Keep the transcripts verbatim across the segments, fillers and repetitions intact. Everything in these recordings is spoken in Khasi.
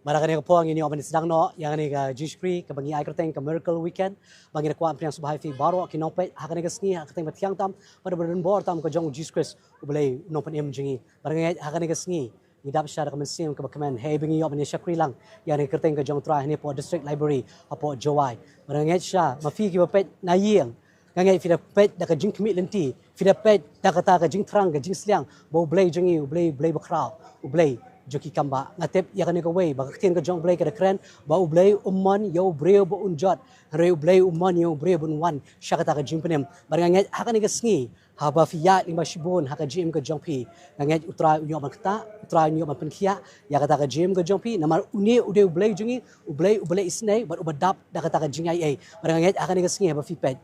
Bad ha kane ka por ngin ïoh ban sdang noh ïa kane ka jingshakri kaba ngi ai kyrteng ka Miracle Weekend, ba ngi da kwah pdiang sngewbha ïa phi baroh ki nongpeit ha kane ka sngi, ha ka kyrteng ba thiang tam bad ba donbor tam ka jong u Jisu Khrist U Blei u nongpynim jong ngi. Bad nga ngeit ha kane ka sngi ngi dap sha da ka mynsiem kaba kmen, hei ba ngi ïoh ban ïa shakri lang ïa kane ka kyrteng ka jong U Trai hangne hapoh District Library hapoh Jowai. Bad nga ngeit sha ma phi kiba peit na ïing, nga ngeit phi da peit da ka jingkhmih lynti, phi da peit da kata ka jingthrang ka jingsliang ba U Blei jong ngi U Blei, U Blei bakhraw, U Blei jong ki kambah. Nga tip ïa kane kawei ba ka ktien ka jong U Blei ka da kren ba U Blei um mon ïa u briew ba un jot, hynrei U Blei um mon ïa u briew ba un wan sha kata ka jingpynim. Bad nga ngeit ha kane ka sngi, haba phi ïaid lyngba shibun ha ka jingim ka jong phi, nga ngeit U Trai un ïoh ban ktah, U Trai un ïoh ban pynkhiah ïa kata ka jingim ka jong phi, namar une u dei U Blei jong ngi, U Blei uba leh isynei bad uba dap da kata ka jingaiei. Bad nga ngeit ha kane ka sngi haba phi peit,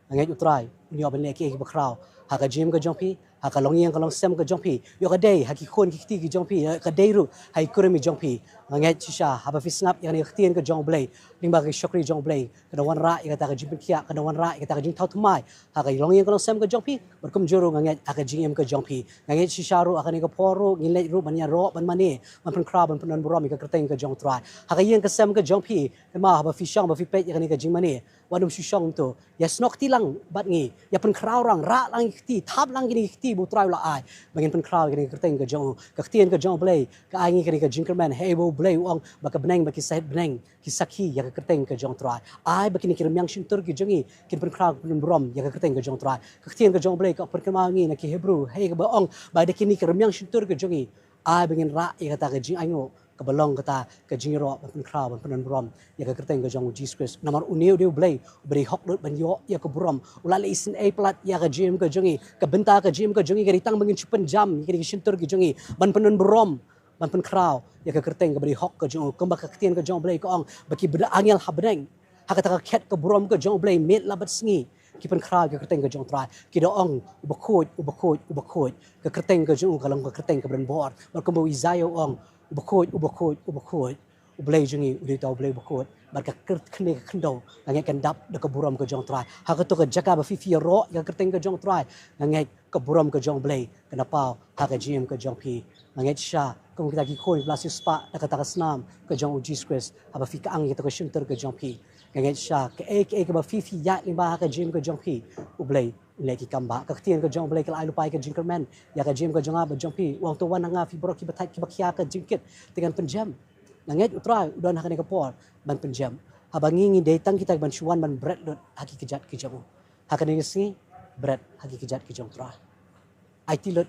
nga ngeit U Trai un ïoh ban leh kiei kiei bakhraw ha ka jingim ka jong phi, ha ka longïing ka longsem ka jong phi, ïoh ka dei ha ki khun ki kti ki jong phi, ïoh ka dei ruh ha ki kurim ki jong phi. Nga ngeit shisha haba phi sngap ïa kane ka ktien ka jong U Blei lyngba ka shakri jong U Blei, ka da wanrah ïa kata ka jingpynkhiah, ka da wanrah ïa kata ka jingthaw thymmai ha ka longïing ka longsem ka jong phi, bad kumjuh ruh nga ngeit ha ka jingim ka jong phi. Nga ngeit shisha ruh ha kane ka por ruh ngin leit ruh ban ïaroh, ban mane, ban pynkhraw, ban pyndonburom ïa ka kyrteng ka jong U Trai ha ka ïing ka sem ka jong phi. Kynmaw haba phi shong, ba phi peit ïa kane ka jingmane, wat nym shu shong kumto, ïa snoh kti lang bad ngi, ïa pynkhraw lang, rah lang ïa ki kti, thap lang kine ki kti ba U Trai u la ai ba ngin pynkhraw ïa kane ka kyrteng ka jong u. Ka ktien ka jong U Blei ka ai ngi kane ka jingkyrmen, hei ba U Blei u ong ba ka bneng bad ki sahit bneng ki sakhi ïa ka kyrteng ka jong U Trai. Ai ba kine ki rmiang shyntur ki jong ngi kin pynkhraw, kin pynburom ïa ka kyrteng ka jong U Trai. Ka ktien ka jong U Blei ka pynkynmaw ngi na ki Hebru, hei kaba ong ba da kine ki rmiang shyntur ki jong ngi, ai ba ngin rah ïa kata ka jingainguh kaba long kata ka jingïaroh ban pynkhraw, ban pyndonburom ïa ka kyrteng ka jong U Jisu Khrist. Namar une u dei U Blei uba dei hok lut ban ïoh ïa ka burom. U la leh isynei palat ïa ka jingim ka jong ngi. Ka bynta ka jingim ka jong ngi ka dei tang ba ngin shu pynjam ïa kine ki shyntur ki jong ngi, ban pyndonburom, ban pynkhraw ïa ka kyrteng kaba dei hok ka jong u. Kumba ka ktien ka jong U Blei ka ong ba ki bneng, angel ha bneng, ha kata ka khet ka burom ka jong U Blei, miet la bad sngi ki pynkhraw ïa ka kyrteng ka jong U Trai. Ki da ong, Uba khuid, uba khuid, uba khuid. Ka kyrteng ka jong u ka long ka kyrteng kaba donbor. Bad kumba u Isaïah u ong, Uba khuid, uba khuid, uba khuid, U Blei jong ngi u dei uta U Blei uba khuid. Bad ka kyrteng ka khyndew, nga ngeit kan dap da ka burom ka jong U Trai. Ha kato ka jaka ba phi, phi ïaroh ïa ka kyrteng ka jong U Trai, nga ngeit ka burom ka jong U Blei kan da paw ha ka jingim ka jong phi. Nga ngeit shisha kum kita ki khun ba la siewspah da kata ka snam ka jong U Jisu Khrist, haba phi kyang ïa kato ka shyntur ka jong phi, nga ngeit shisha kaei kaei kaba phi, phi ïaid lyngba ha ka jingim ka jong phi, U Blei u leh ki kam ba. Ka ktien ka jong U Blei ka la ai lypa ïa ka jingkyrmen ïa ka jingim ka jong nga bad jong phi. U ong, To wan ha nga phi baroh kiba thait kiba khia ka jingkit, te ngan pynjem. Nga ngeit U Trai u don ha kane ka por ban pynjem. Haba ngi, ngi dei tang kita ban shu wan ban bret lut ha ki kjat ki jong u. Ha kane ka sngi, bret ha ki kjat ki jong U Trai. Aiti lut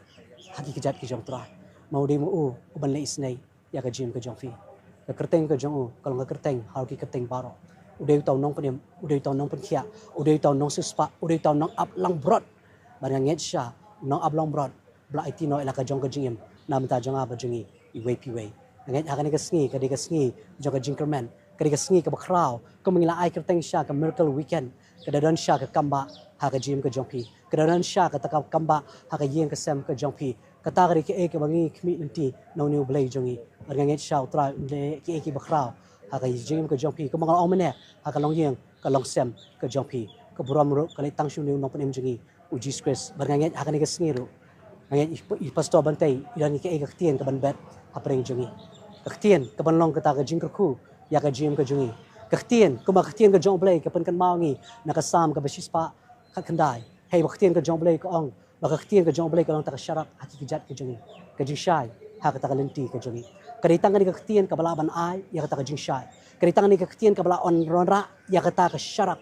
ha ki kjat ki jong U Trai. Ma u dei ma u uban leh isynei ïa ka jingim ka jong phi. Ka kyrteng ka jong u ka long ka kyrteng ha ki kyrteng baroh. U dei uta u nongpynim, u dei uta u nongpynkhiah, u dei uta u nongsiewspah, u dei uta u nongap langbrot. Bad nga ngeit shisha u nongap langbrot ba la aiti noh ïa la ka jong ka jingim na bynta jong nga bad jong ngi iwei pa iwei. Nga ngeit ha kane ka sngi ka dei ka sngi jong ka jingkyrmen, ka dei ka sngi kaba khraw. Kumba ngi la ai kyrteng shisha ka Miracle Weekend, ka da don shisha ka kam ba ha ka jingim ka jong phi. Ka da don shisha kata ka kam ba ha ka ïing ka sem ka jong phi. Kata ka dei kaei kaba ngi khmih lynti na une U Blei jong ngi. Bad nga ngeit shisha U Trai un leh kiei kiei bakhraw ha ka jingim ka jong phi. Kumba nga la ong mynne, ha ka longïing ka longsem ka jong phi. Ka burom ruh ka leit tang sha une u nongpynim jong ngi, U Jisu Khrist. Bad nga ngeit ha kane ka sngi ruh, nga ngeit i, i Pastor Bantei i don ïa kaei ka ktien kaban bet hapdeng jong ngi. Ka ktien kaban long kata ka jingkyrkhu ïa ka jingim ka jong ngi. Ka ktien, kumba ka ktien ka jong U Blei ka pynkynmaw ngi na ka Salm kaba shispah khatkhyndai. Hei ba ka ktien ka jong U Blei ka ong ba ka ktien ka jong U Blei ka long kata ka sharak ha ki kjat ki jong ngi, ka jingshai ha kata ka lynti ka jong ngi. Ka dei tang kane ka ktien kaba lah ban ai ïa kata ka jingshai. Ka dei tang kane ka ktien kaba lah ban wanrah ïa kata ka sharak.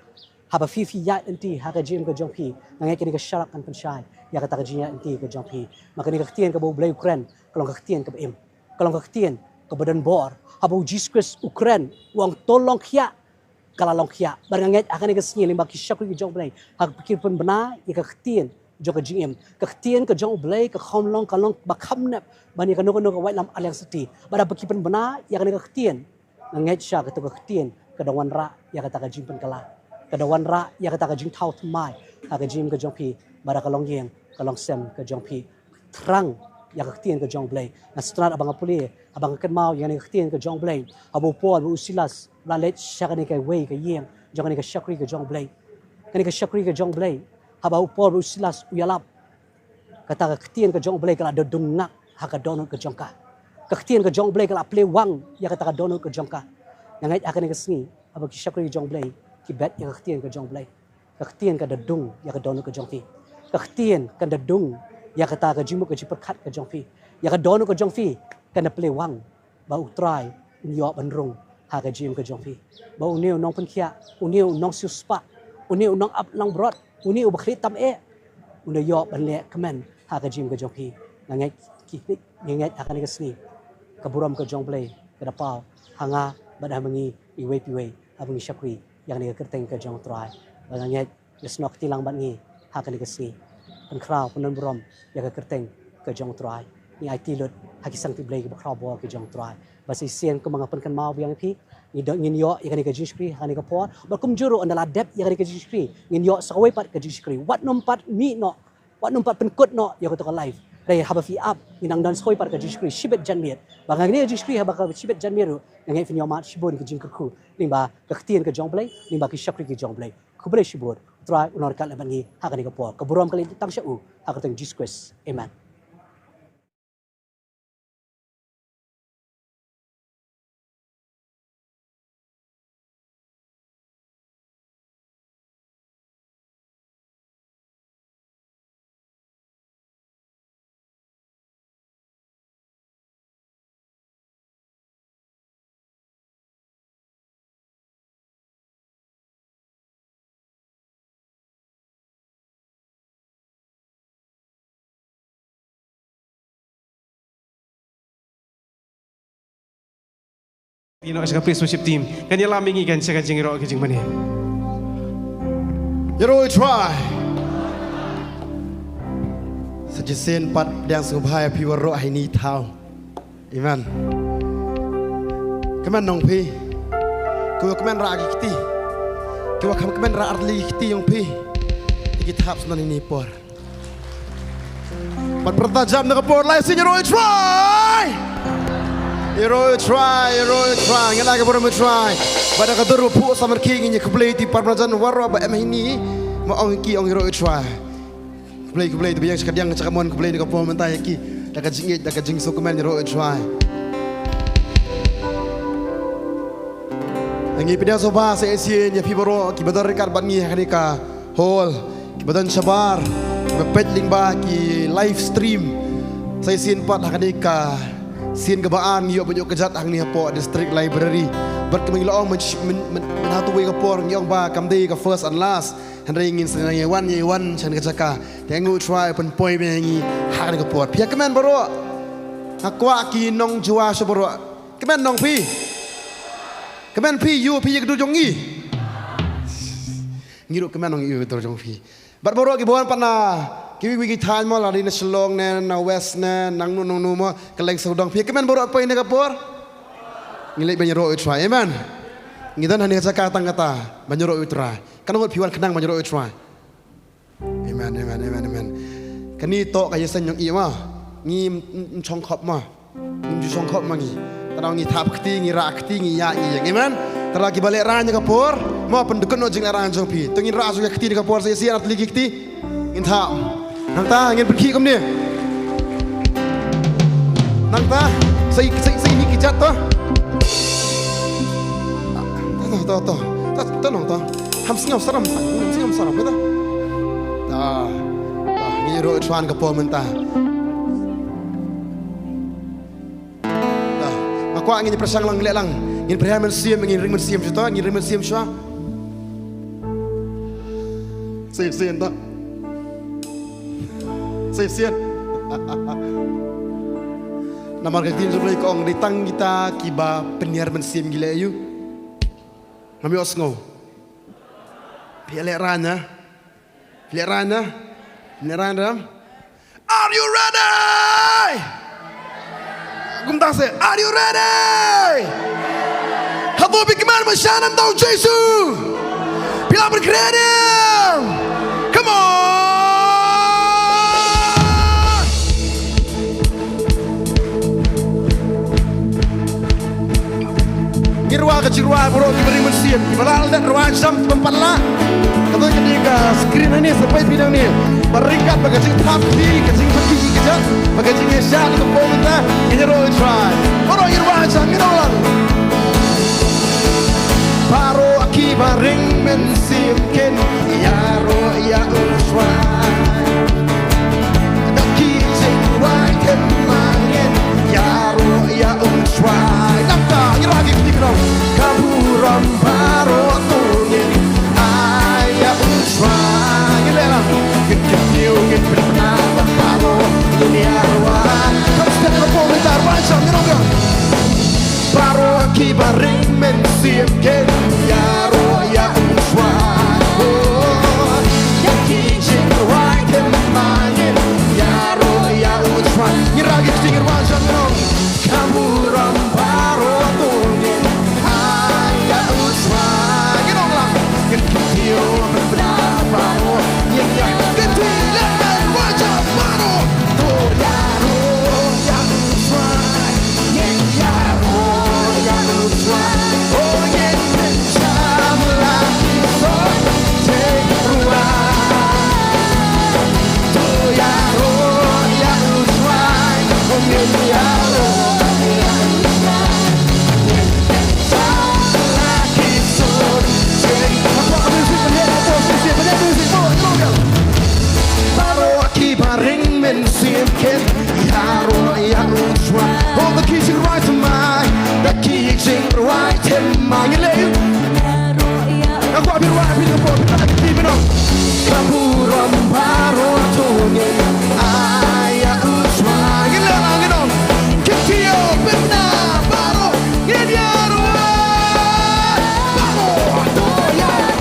Haba phi, phi ïaid lynti ha ka jingim ka jong phi, nga ngeit kane ka sharak kan pynshai ïa kata ka jingïaid lynti ka jong phi. Ma kane ka ktien kaba U Blei u kren ka long ka ktien kaba im. Ka long ka ktien kaba don bor. Haba u Jisu Khrist u kren, u ong to long khia, ka la long khia. Bad nga ngeit ha kane ka sngi lyngba ki shakri ki jong U Blei, haba ki pynbna ïa ka ktien jong ka jingim, ka ktien ka jong U Blei ka kham long, ka long ba kham nep ban ïa kano kano ka waitlam aliang sati. Bad haba ki pynbna ïa kane ka ktien, nga ngeit sha kata ka ktien ka dang wanrah ïa kata ka jingpynkylla, ka dang wanrah ïa kata ka jingthaw thymmai ha ka jingim ka jong phi, bad ka long ïing, ka long sem ka jong phi. Thrang ïa ka ktien ka jong U Blei. Nga sngewtynnat haba nga pule, haba nga kynmaw ïa kane ka ktien ka jong U Blei, haba u Paul bad u Silas u la leit sha kane kawei ka ïing jong kane ka shakri ka jong U Blei. Kane ka shakri ka jong U Blei, haba u Paul bad u Silas u ïalap, kata ka ktien ka jong U Blei ka la da dung ngak ha ka dohnud ka jong ka. Ka ktien ka jong U Blei ka la plie wang ïa kata ka dohnud ka jong ka. Nga ngeit ha kane ka sngi, haba ki shakri ka jong U Blei ki bet ïa ka ktien ka jong U Blei, ka ktien kan da dung ïa ka dohnud ka jong phi. Ka ktien kan da dung ïa kata ka jingmut ka jingpyrkhat ka jong phi. Ïa ka dohnud ka jong phi kan da plie wang, ba U Trai un ïoh ban rung ha ka jingim ka jong phi. Ba une u nongpynkhiah, une u nongsiewspah, une u nongap langbrot, une uba khlieh tam eh, un da ïoh ban leh kmen ha ka jingim ka jong phi. Nga ngeit ki, nga ngeit ha kane ka sngi ka burom ka jong U Blei ka da paw ha nga bad ha ma ngi iwei pa iwei haba ngi shakri ïa kane ka kyrteng ka jong U Trai. Bad nga ngeit ïasnoh kti lang bad ngi ha kane ka sngi, pynkhraw pyndonburom ïa ka kyrteng ka jong U Trai. Ngi aiti lut ha ki sangti Blei kiba khraw bor ki jong U Trai. Ba shisien kumba nga pynkynmaw biang ïa phi, ngi don, ngin ïoh ïa kane ka jingshakri ha kane ka por. Bad kumjuh ruh ynda la dep ïa kane ka jingshakri, ngin ïoh sa kawei pat ka jingshakri. Wat nym pat mih noh, wat nym pat pynkut noh ïa kato ka live. Hynrei haba phi ap, ngin nang don sa kawei pat ka jingshakri shibit janmiet. Bad ha kane ka jingshakri haba ka shibit janmiet ruh, nga ngeit phin ïoh mad shibun ki jingkyrkhu lyngba ka ktien ka jong U Blei, lyngba ki shakri ki jong U Blei. Khublei shibun. U Trai un nang ryngkat lem bad ngi ha kane ka por. Ka burom ka leit tang sha u, ha ka kyrteng Jisu Khrist. Amen. Ïa noh sha ka praise worship team. Kan ïalam ïa ngi kan sha ka jingïaroh ka jingmane. Ïaroh U Trai. Sa shisien pat pdiang sngewbha ïa phi baroh ha ine i thaw. Amen. Kmen nong phi. Kiba kmen rah ki kti. Kiba kham kmen rah artylli ki kti yong phi. Ki thap snon ine i por. Bad pyrta jam na ka por, lai sien ïaroh U Trai. Ïaroh U Trai, ïaroh U Trai. Ngi la ka burom U Trai. Bad da ka dur ba phuh samrkhie ngin ïa khublei ïa ki para marjan waroh ba em ha ine. Ma ong ki ong ïaroh U Trai. Khublei, khublei, to biang sha ka diang sha ka mon, khublei na ka por mynta ïa ki. Da ka jingïeit, da ka jingsngewkmen, ïaroh U Trai. Ngi pdiang sngewbha sa shisien ïa phi baroh kiba don ryngkat bad ngi ha kane ka hall, kiba don shabar, kiba peit lyngba ki live stream. Sa shisien pat ha kane ka sien kaba an ngi ïoh ban ïoh kjat hangne hapoh District Library. Bad kumba ngi la ong myn, myn, myn, mynta kawei ka por ngi ong ba kam dei ka first and last. Hynrei ngin sa nang ïa wan, ïa wan sha kane ka jaka. Te U Trai pynpoi biang ïa ngi ha kane ka por. Phi ïa kmen baroh. Nga kwah ki nong Joshua baroh. Kmen nong phi. Kmen phi, ïoh phi ïa ka dur jong ngi. Ngi ruh kmen nong ïa ka dur jong phi. Bad baroh kiba wan pat na kiwei kiwei ki thaiñ mo, la dei na Shillong ne, na West ne, nangno nangno mo, kylleng sawdong, phi ïa kmen baroh poi ha kane ka por. Ngi leit ban ïaroh U Trai. Amen. Ngi don ha kane ka jaka tang kata ban ïaroh U Trai. Kan ngut phi wan khnang ban ïaroh U Trai. Amen, amen, amen, amen. Kane toh ka ïaseng jong i ma. Ngim, ngim, ngim shongkhop ma. Ngim ju shongkhop ma ngi. Tang ngi thap kti, ngi rah kti, ngi ïaid ngi ïeng. Amen. Tang kiba lehraiñ ha ka por, ma pyndukut noh jinglehraiñ jong phi. To ngin rah shuh ka kti ha ka por, sa shisien artylli ki kti. Ngin thap. Nangta ngin pynkhih kumne. Nangta sa, sa, sa ine ki jat to. To, to, to, to. To, to nong to. Ham sngew saram, ham sngew saram, to. To. To, ngi ïaroh U Trai ha ka por mynta. To. Nga kwah ngin pyrshang lang, leh lang. Ngin pyrshang mynsiem, ngin ring mynsiem shuwa to, ngin ring mynsiem shuwa. Sa shisien to. Sa shisien. Namar ka ktien jong U Blei ka ong dei tang kita kiba pynïar mynsiem ki leh ïa u. Ngam ïohsngew. Phi leh rana. Phi leh rana. Phi leh rana. Are you ready? Kumta se, are you ready? Hato phi kmen ban shah na u Jisu? Phi lah ban kren. Come on. Ngi rwai ka jingrwai baroh kiba ring mynsiem, kiba lah leh rwai jam kiba pat lah. Ka dei ka dei ka screen hangne sa peit phi nangne. Ba ryngkat bad ka jingthap kti, ka jingthap kti ka jingthap, bad ka jingïaishah na ka por mynta. Ngin ïaroh ïa u Trai. Baroh ngi rwai jam, ngi ïaroh lang. Baroh kiba ring mynsiem kin ïaroh ïa u Trai. Da ki jingrwai kin ma ngin ïaroh ïa u Trai. Nangta ïa la ki kti ka dong. Ka burom baroh to ngin ai ïa u Trai. Ngi leh lang. Ngin kyntiew, ngin pynbna, baroh ngin ïaroh. Come step to the pole, guitar, ba jam, you know, go. Baroh kiba ring mynsiem kin ïaroh ïa u Trai. Oh, ïa ki jingrwai kin ma ngin ïaroh ïa u Trai. Ngi rah ki kti, ngi rwai jam, ngi ong. Ka burom baroh to ngin ai ïa u Trai. Ngi ong lang. Ngin kyntiew, ngin pynbna, baroh ngin ïa kynti, leh, rwai jam baroh. To ïaroh ïa u Trai. Ngin ïaroh ïa u Trai. Oh, ngin pynjam la ki sor jingrwai. To ïaroh ïa u Trai. Oh, ngin ïaroh ïa u Trai. Ngin pynjam la ki sor jing. Hapoh ka music, pynleh hapoh ka music, pynleh music, pynleh music. Baroh kiba ring mynsiem kin ïaroh ïa u Trai. Oh, da ki jingrwai thymmai, da ki jingrwai thymmai. Ngi leh. Nga kwah phi rwai, phi rwai, phi rwai, phi rwai. Ka burom baroh to ngin ai ïa u Trai. Ngi leh, ngi leh. Kyntiew, pynbna, baroh ngin ïaroh. Baroh to ïaroh.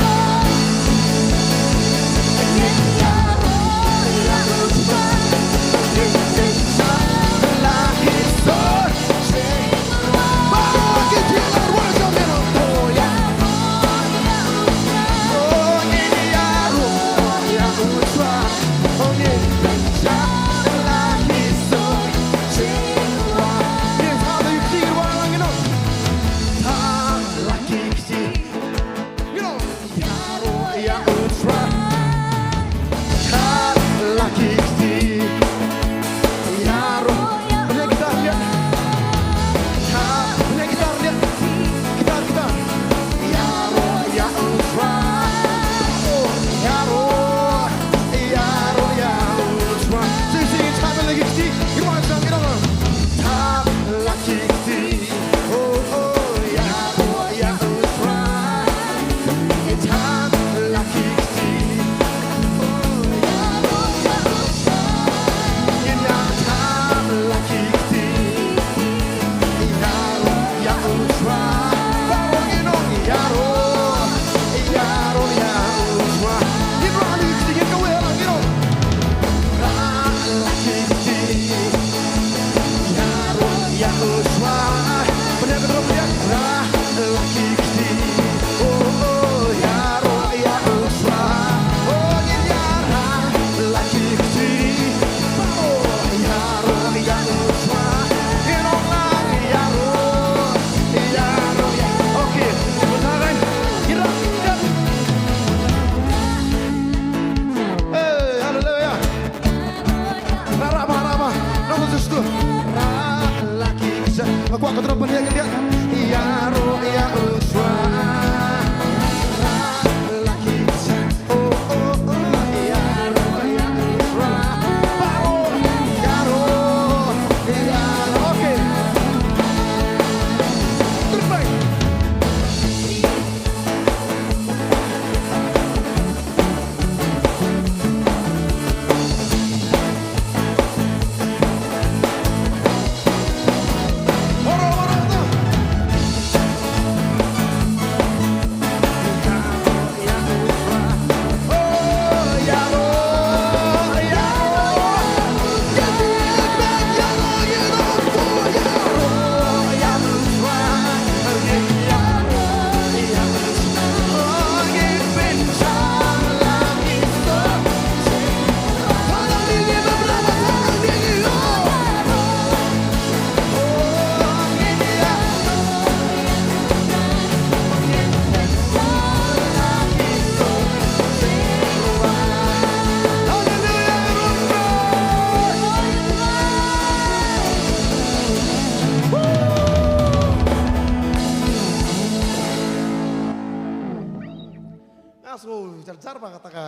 Ba kata ka.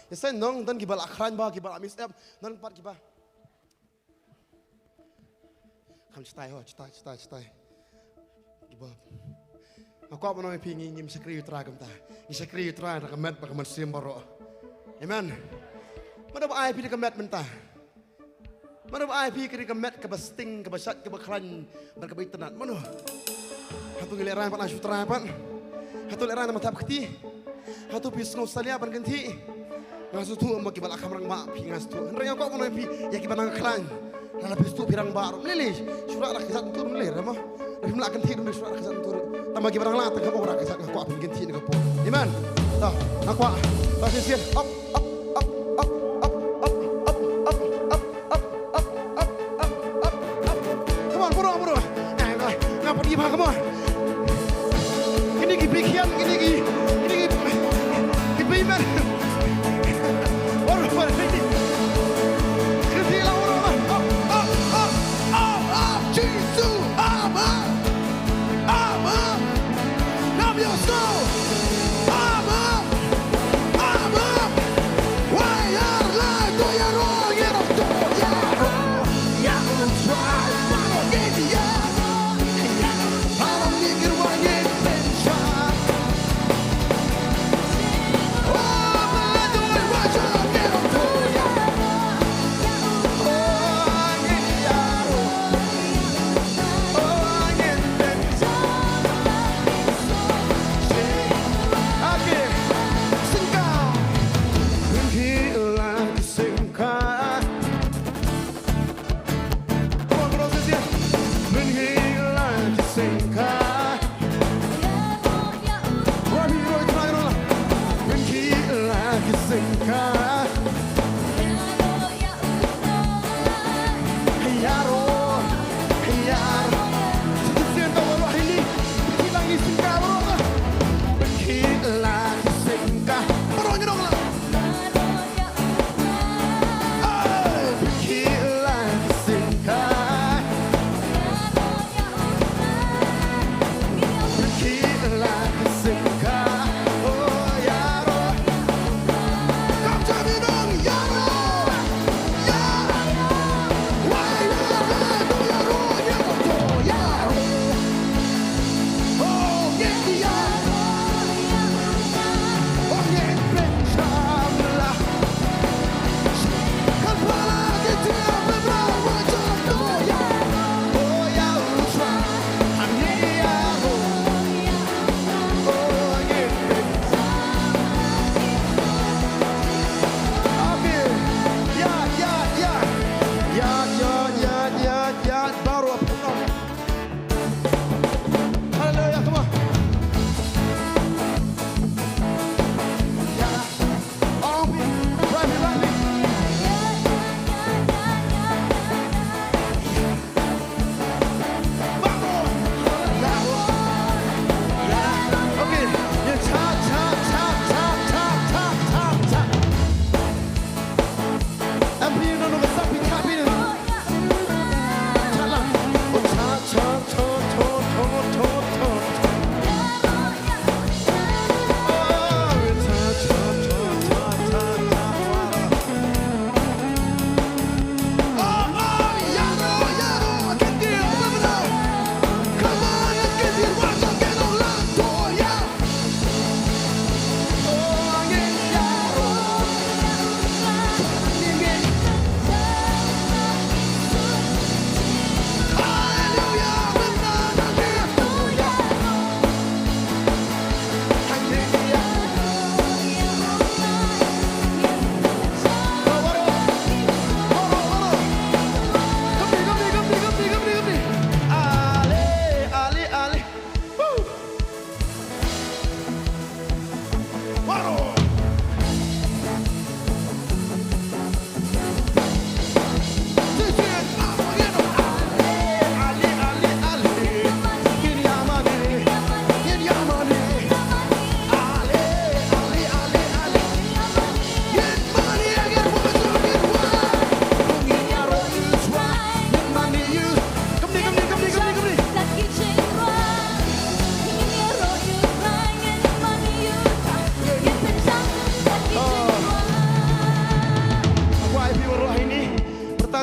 Ïa seng nong don kiba la khlaiñ ba kiba la mix up. Don pat kiba. Kham chetai ho, chetai, chetai, chetai. Kiba. Nga kwah ban ong ïa phi ngi ngim shakri ïa u Trai kumta. Ngi shakri ïa u Trai da ka met bad ka mynsiem baroh. Amen. Mano ba ai phi da ka met mynta? Mano ba ai phi ka ri ka met kaba sting, kaba shait, kaba khlaiñ bad kaba itynnad? Mano? Hato ngi lehraiñ pat na shu Trai pat? Hato lehraiñ na ma thap kti? Hato phi sngew salia ban kynthih? Nga sngewthuh mo kiba la kham rangbah phi, nga sngewthuh. Hynrei nga kwah ban ong ïa phi, ïa kiba nang khlaiñ, lada phi sngewthuh phi rangbah ruh, lei lei, shu rah da ka jait ntur lei, mo. Lada phim lah kynthih ruh, shu rah da ka jait ntur. Tang ma kiba nang lah tang, kham rah ka jait, nga kwah phin kynthih na ka por. Amen. To, nga kwah. To, shisien. Up, up, up, up. Come on, burom, burom. Nga, nga, nga pat ïa phi, come on. Kine ki bikhian, kine ki, kine ki, ki bimen. Burom, burom. Kine la burom. Up, up, up, up, up. Jisu, amen. Amen. Clap your soul. Amen. Amen.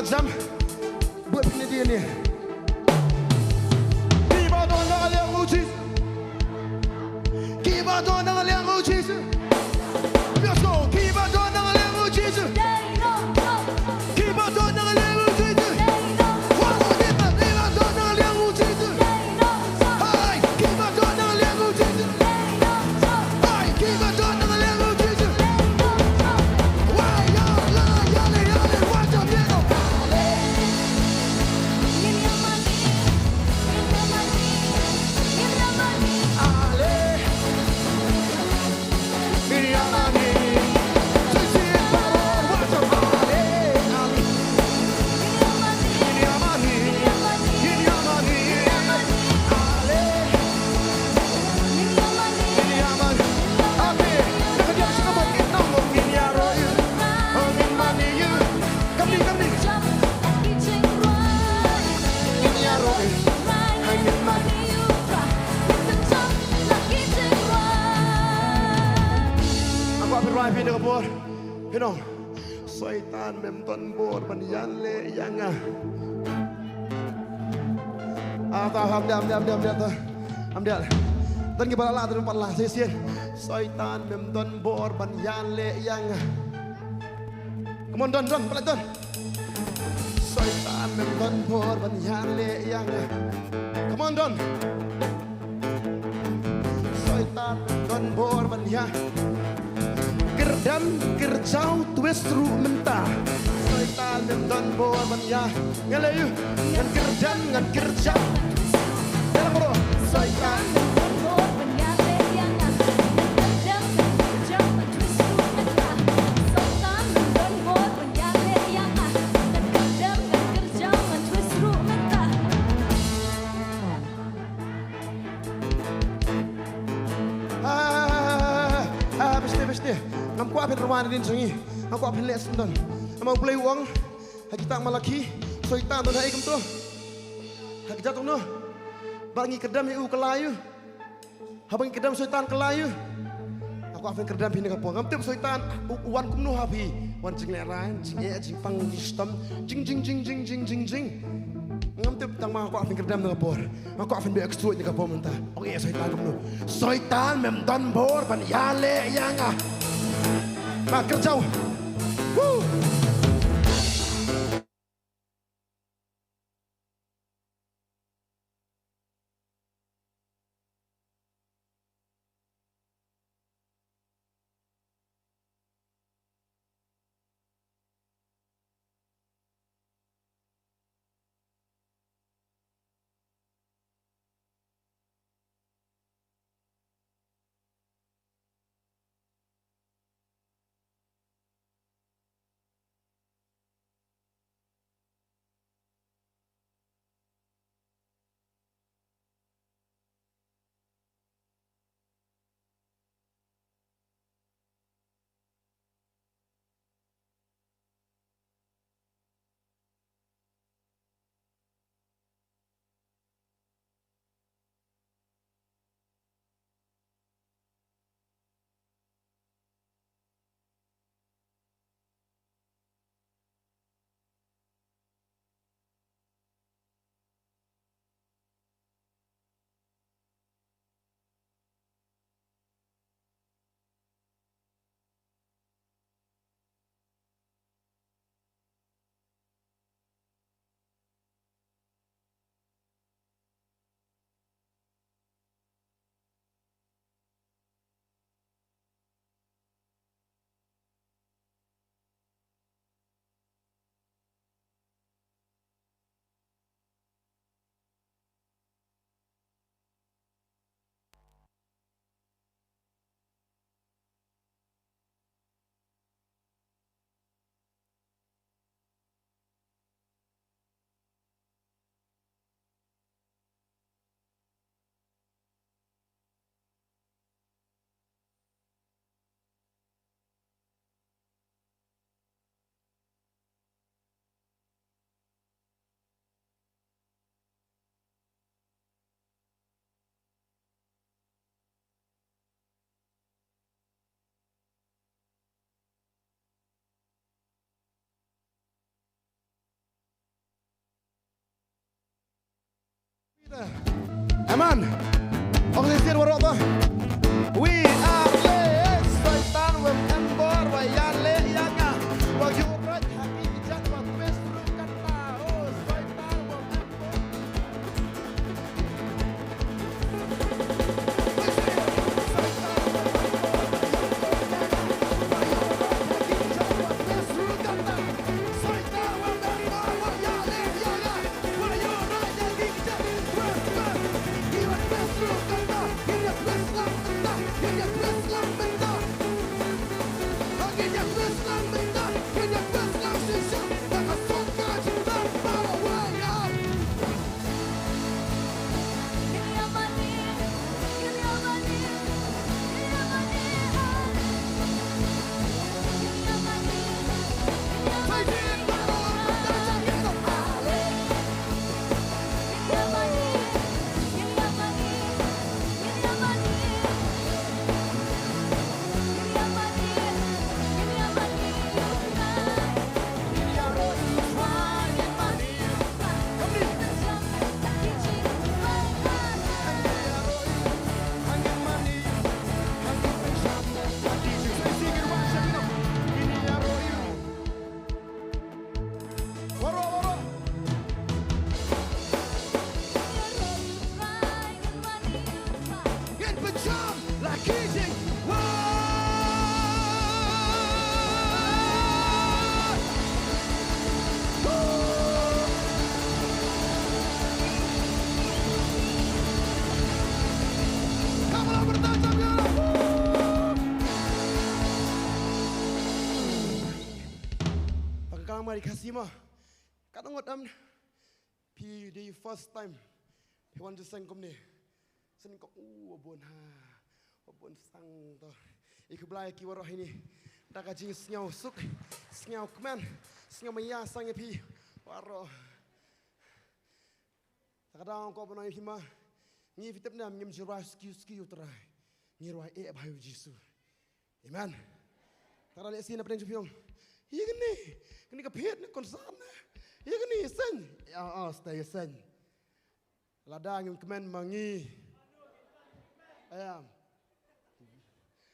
Zam. Buat pynïadei ïa ine. Kiba don na ka liang u Jisu. Kiba don na ka liang u Jisu. Let's go. Kiba don na ka liang u Jisu. Kiba don na ka liang u Jisu. Kiba don na ka liang u Jisu. Hai, kiba don na ka liang u Jisu. Hai, kiba don na ka liang u Jisu. Wai, ya, la, ya, le, ya, le, wa, ja, mia, no. Ale. Nga kwah pynrwai phi na ka por. Phin ong, Soitan mem don bor ban ïaleh ïa nga. Ah, ta, ham dei, ham dei, ham dei, ham dei, ta. Ham dei. Don kiba la lah, don kiba la lah, shisien. Soitan mem don bor ban ïaleh ïa nga. Come on, don, don, pat don. Soitan mem don bor ban ïaleh ïa nga. Come on, don. Soitan don bor ban ïa. Kyrdem kyrjaw twist ruh mynta. Soitan mem don bor ban ïa. Nga leh ïa u. Ngan kyrdem ngan kyrjaw. Ïa la bro. Soitan. Ah, ah, ah, ah, ah, bishni, bishni. Ngam kwah phin rwai nadien jong ngi. Ngam kwah phin leh syndon. Namar U Blei u ong ha kitab Malaki, Soitan don ha ei kumto? Ha ka jaka kumno? Ba ngi kyrdem ïa u, kylla ïa u. Haba ngi kyrdem Soitan, kylla ïa u. Nga kwah phin kyrdem phi na ka por. Ngam tip Soitan u, u wan kumno ha phi. Wan jinglehraiñ, jingeh, jingpang, jingshitom, jing, jing, jing. Ngam tip, tang ma nga kwah phin kyrdem na ka por. Nga kwah phin beh ksuid na ka por mynta. Ong ïa Soitan kumno. Soitan mem don bor ban ïaleh ïa nga. Ba kyrjaw. Woo! Amen. Ong shisien waroh to. We are late. Soitan wym em bor wa ïaleh ïa nga. Wa ïuh roit ha ki kjat wa twist ruh kata. Oh, Soitan wym em bor. Pangkang mari kasih mah. Katno ngut em? Phi dei first time phi wan jingïaseng kumne. Sngewbha u wa bun ha, wa bun sang to. I khublei ki waroh ini. Da ka jingsngewsuk, sngewkmen, sngewmaya sang ïa phi waroh. Ta ka daw ko ba nang ïa phi ma. Ngi phi tip ne em ngim ju rwai ski ski u Trai. Ngi rwai eh bha u Jisu. Amen. Tara leh sien na pdeng jong phi ong. Ïa kane, kane ka phet ne concern ne. Ïa kane seng. Ya, oh, stay seng. Lada ngim kmen ma ngi. Ayam.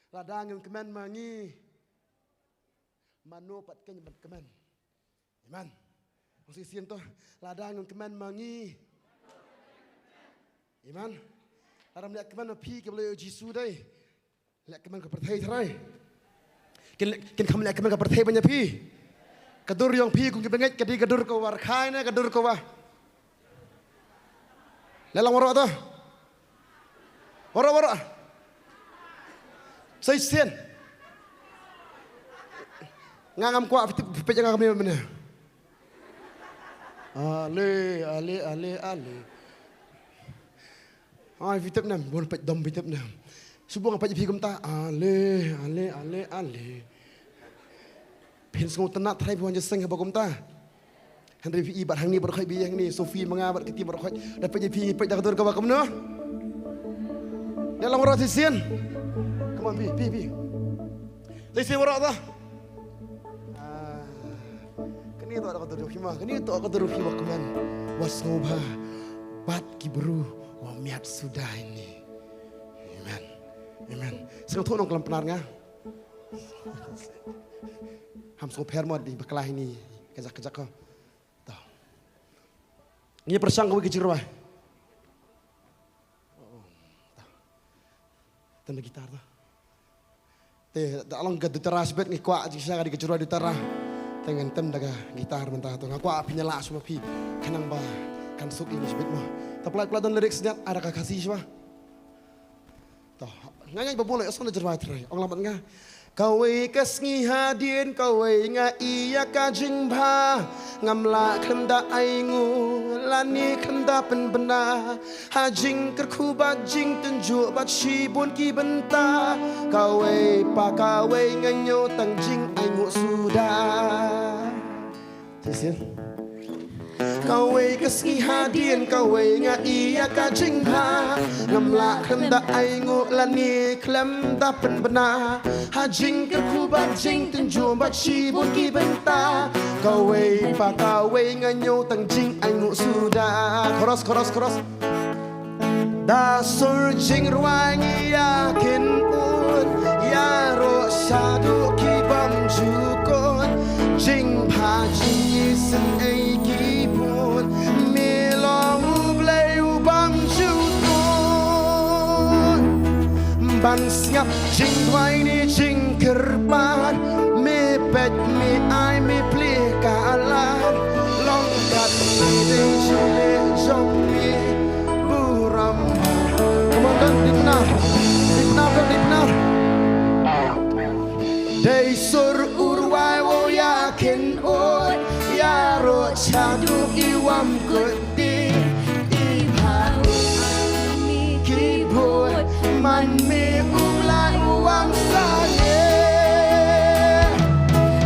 Lada ngim kmen ma ngi. Mano pat ken ban kmen. Amen. Ong shisien to, lada ngim kmen ma ngi. Amen. Lada ngim leh kmen ma phi ki ba leh ïa u Jisu dei. Leh kmen ka pyrthei trai. Kin, kin kham leh kmen ka pyrthei ban ïa phi. Ka dur yong phi kum ki bangeit ka dei ka dur ka wa rkhai ne ka dur ka wa. Leh lang waroh to. Waroh, waroh. Sa shisien. Nga ngam kwah phi tip phi peit nga kumne mynne. Ale, ale, ale, ale. Ai, phi tip ne em, bun peit dom phi tip ne em. Shu bun nga peit phi kumta. Ale, ale, ale, ale. Phin sngewtynnat trai phi wan jingïaseng haba kumta. Hynrei phi i bad hangne baroh khoit, phi i hangne, Sophie ma nga bad kiti baroh khoit. Da peit phi, peit da ka dur kaba kumno. Leh lang waroh shisien. Come on, phi, phi, phi. Shisien waroh to. Ah, kane to da ka dur phi ma, kane to da ka dur phi wa kmen, wa sngewbha bad ki briew wa miat suda ine. Amen. Amen. Sngewthuh nongkylliang Pnar nga. Ham sngewpher mo da bakla ine. Kajak kajak ko. To. Ngi pyrshang kawei ka jingrwai. Tem da gitar to. Te da long ka dutara shibit ngi kwah jingshisha ka dei ka jingrwai dutara. Te ngan tem da ka gitar mynta to. Nga kwah phin ïalah shuwa phi. Khnang ba kan suk ïa ngi shibit mo. Te pynlait pynlait don lyrics sniat, ai da ka Khasi shuwa. To, nga ngeit ba bun la ïohsngew na jingrwai trai. Ong lang bad nga. Kawei ka sngi hadien kawei nga ïa ka jingbha. Ngam lah khlem da ainguh lane khlem da pynbna. Ha jingkyrkhu bad jingtynjuh bad shibun ki bynta. Kawei pa kawei nga ñiew tang jingainguh suda. Shisien. Kawei ka sngi hadien kawei nga ïa ka jingbha. Ngam lah khlem da ainguh lane khlem da pynbna. Ha jingkyrkhu bad jingtynjuh bad shibun ki bynta. Kawei pa kawei nga ñiew tang jingainguh suda. Chorus, chorus, chorus. Da sur jingrwai ngi ïa kynput, ïaroh shaduh ki bym ju kut, jingbha jingïaseng ei ki bun, me long U Blei u bym ju tut. Ban sngap jingduwai ne jingkyrpad, me peit me ai me plie ka lad, long kat me dei jingleh jong me. Burom. Come on, don, dei pnar. Dei pnar, don, dei pnar. Dei sur u rwai wow ïa kynnoh, ïaroh shaduh i wam kut de. I bha u mi ki bud, man me U Blai u wam sangeh.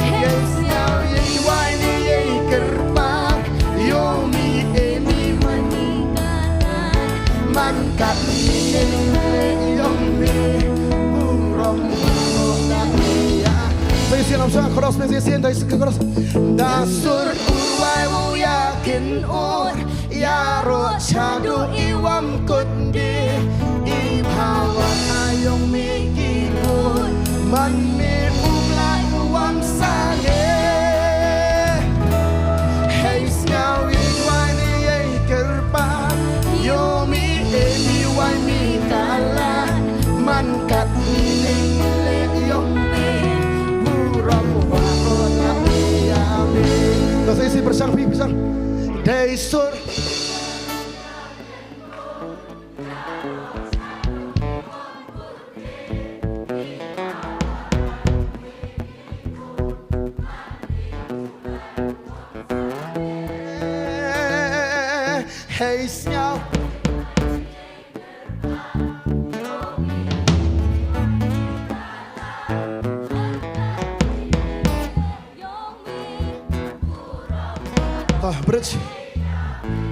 Hei sngap ïa i wai ne ïa i kyrpad, ïoh mi e mi mani kalan. Man kat ni ne le ïong me, burom burom da ïa. Sa ïasien lam sha chorus, sa ïasien da ïa chorus. Da sur u rwai wow ïa kynnoh, ïaroh shaduh i wam kut de. I bha wat ai ïong me ki bud, man me U Blai u wam sangeh. Hei sngap ïa i wai ne ïa i kyrpad, ïoh mi e mi wai mi kalan. Man kat ni ne le ïong me, burom waroh na ïa me. Sa ïasien pyrshang phi pyrshang. Dei sur. Hei sngap. Ah, bridge.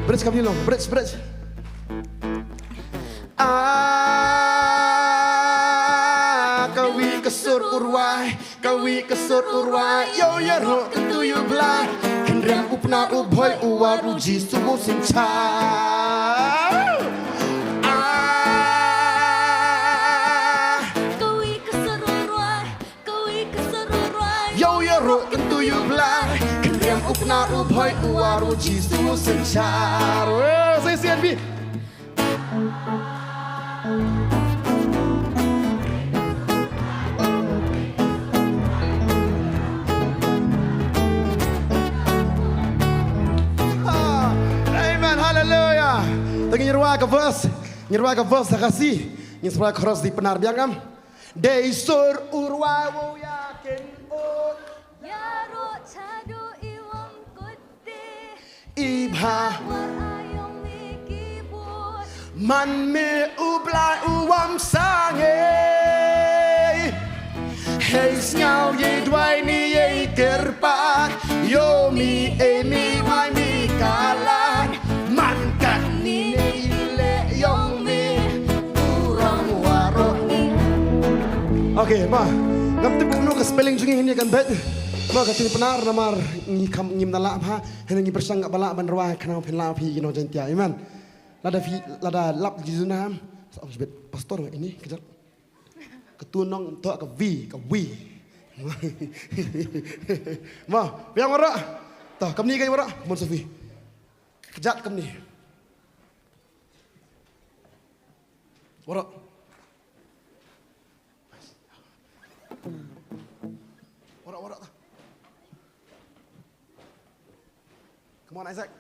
Bridge kam ni long, bridge, bridge. Ah, kawi ka sur u rwai, kawi ka sur u rwai, ïoh ïaroh kyntu ïa u Blai. Khynriam u Pnar u Bhoi u War u Jisu u Synshar. Ah, kawi ka sur u rwai, kawi ka sur u rwai, ïoh ïaroh kyntu ïa u Blai. Khynriam u Pnar u Bhoi u War u Jisu u Synshar. Eh, sa ïasien phi. Ah, amen, hallelujah. Te ngin rwai ka verse, ngin rwai ka verse ha Khasi, ngin sa rwai chorus, dei Pnar biang em. Dei sur u rwai wow ïa kynnoh, ïaroh shaduh i wam kut de. I bha. Man me U Blai u wam sangeh. Hei sngap ïa i duwai ne ïa i kyrpad. Ïoh mi e mi wai mi kalan. Man kat ni ne i leh ïong me. Burom waroh ni. Okay, ma. Ngam tip kumno ka spelling jong ngi hangne kan beit. Ma, ka ktien Pnar namar ngi kam, ngim da lah bha. Hynrei ngi pyrshang ba lah ban rwai khnang phin lah phi ki nong Jaintia. Amen. Lada phi, lada lap ki juna. Sa ong shibit pastor ini kejap. Ka tu nong to ka wi, ka wi. Ma, biang waroh. To, kamni ka waroh, Mon Sophie. Kejap kamni. Waroh. Waroh, waroh. Come on, Isaac.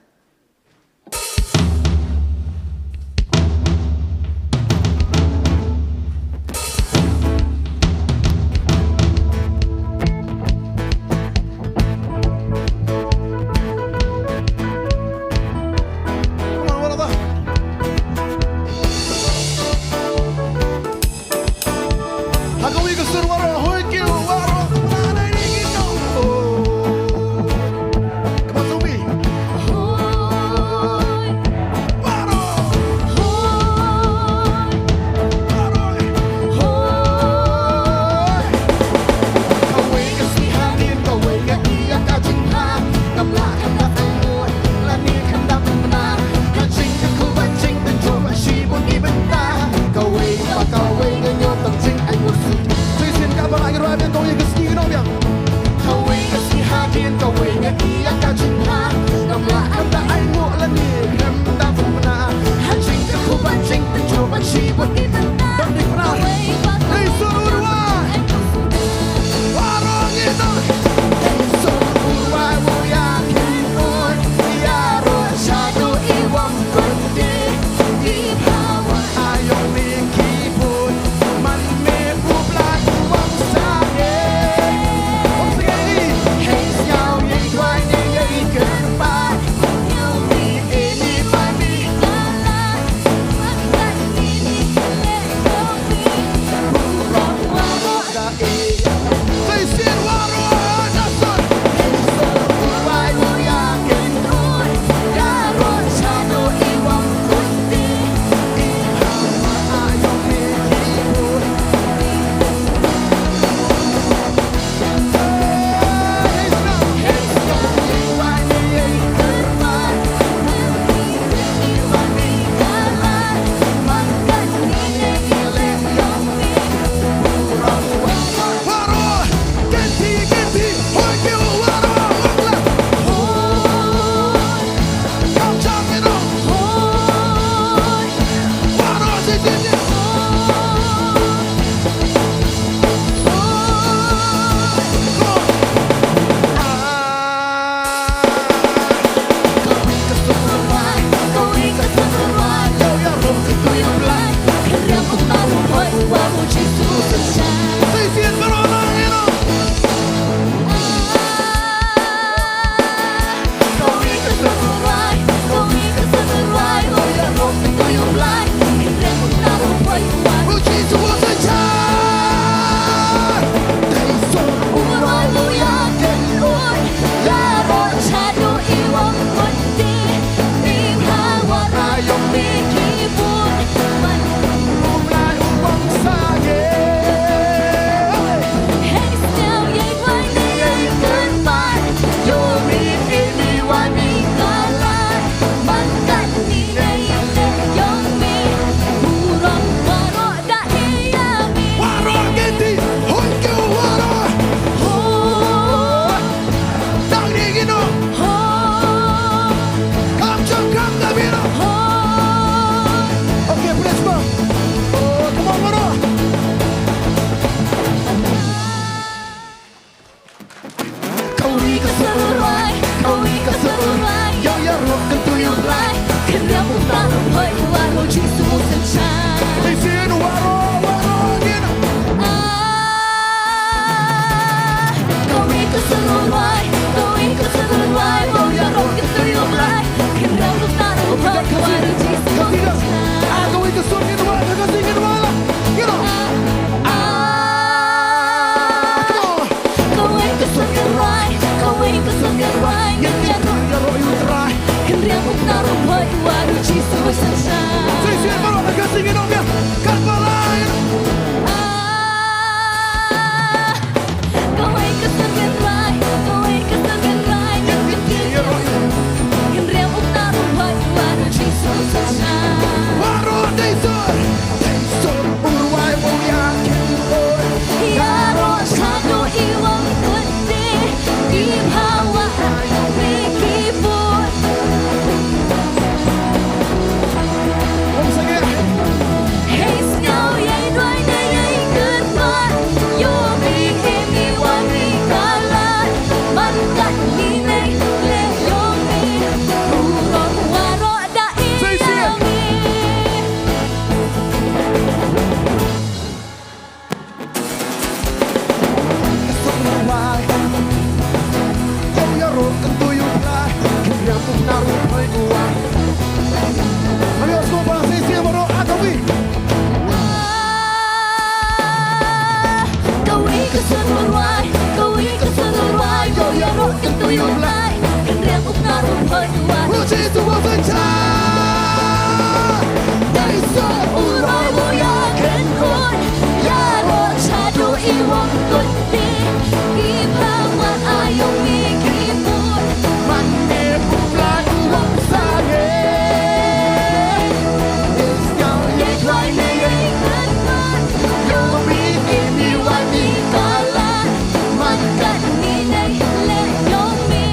Hoi, waroh Jisu u synshar. Shisien waroh, waroh ngin. Ah, kawei ka sur u rwai, kawei ka sur u rwai, wow ïaroh kyntu ïa u Blai. Khynriam u Tnat u Khuid, waroh Jisu u synshar. Ah, kawei ka sur ngin rwai, ka sur ngin rwai la. Ngin rwai. Ah, come on. Kawei ka sur ngin rwai, kawei ka sur ngin rwai, ngin ïaroh, ïaroh ïa u Trai. Khynriam u Tnat u Khuid, waroh Jisu u synshar. Shisien baroh, ka sur ngin ong ïa ka Blai. Ah, kawei ka sur ngin rwai, kawei ka sur ngin rwai, ngin ïaroh ïa u Trai. Khynriam u Tnat u Khuid, waroh Jisu u synshar. Waroh dei sur. Dei sur u rwai u ïa kynnoh. Ïaroh shaduh i wang kut te, i bha wat aïu me ki bun. Ong sangeh. Hei sngew ïai duwai ne ïai kyrpad, ïoh mi im i wan mi kalat, man kat mi ne leh ïoh mi, burom waroh da ïa mi. Kawei ka sur u rwai, kawei ka sur u rwai, ïoh ïaroh kyntu ïa u Blai. Khynriam u Tnat u Khuid, waroh Jisu u synshar. Dei sur u rwai u ïa kynnoh, ïaroh shaduh i wang kut te, i bha wat aïu me ki bun. Man ne u Blai u ong sangeh. Hei sngew ïai duwai ne ïai kyrpad, ïoh mi im i wan mi kalat, man kat mi ne leh ïoh mi,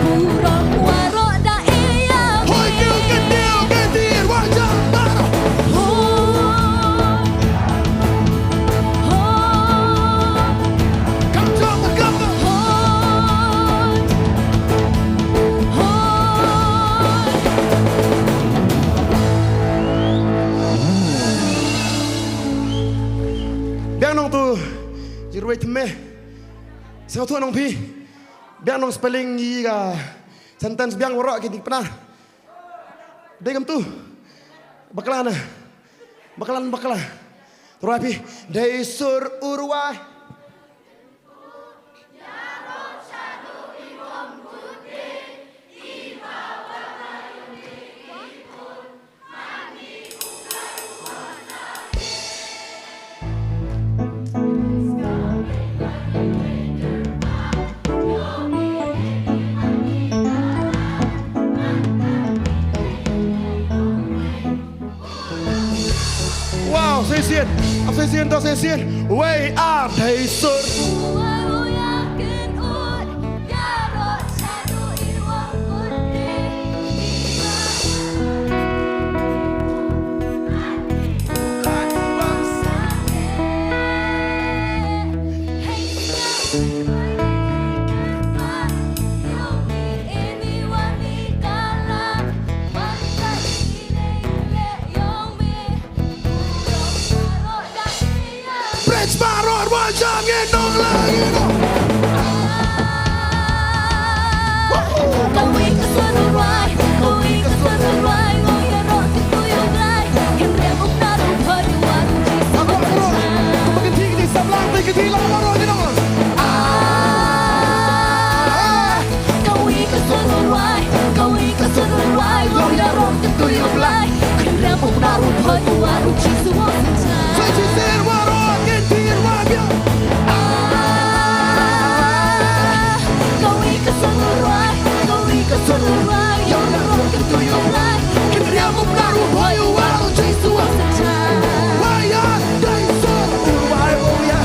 burom waroh da ïa mi. Hoi, kiew, kiew, kiew, kiew, wa jam baroh. Hoi. Hoi. Kam jam, kam jam. Hoi. Hoi. Biang nongtu, jiruwei thymme. Sngewthuh nong phi. Biang nong spelling ïa ka sentence biang waroh ki ding pynah. Dei kumtu. Bakla na. Bakla na bakla. Te rwai phi. Dei sur u rwai. Wow, shisien. Ap shisien, to shisien. Wei ar dei sur. Bridge baroh, wa jam ngin nong la ngin nong. Kawei ka sur u rwai, kawei ka sur u rwai, wow ïaroh kyntu ïa u Blai. Khynriam u Tnat u Khuid, waroh Jisu u synshar. Kaba kynti kynti samla, kynti kynti la baroh ngin nong. Ah. Kawei ka sur u rwai, kawei ka sur u rwai, wow ïaroh kyntu ïa u Blai. Khynriam u Tnat u Khuid, waroh Jisu u synshar. Sa shisien waroh, kynti rwai biang. Ah, kawei ka sur u rwai, kawei ka sur u rwai, wow ïaroh kyntu ïa u Blai. Khynriam u Tnat u Khuid, waroh Jisu u synshar. Wa ïa, dei sur u rwai, wow ïa.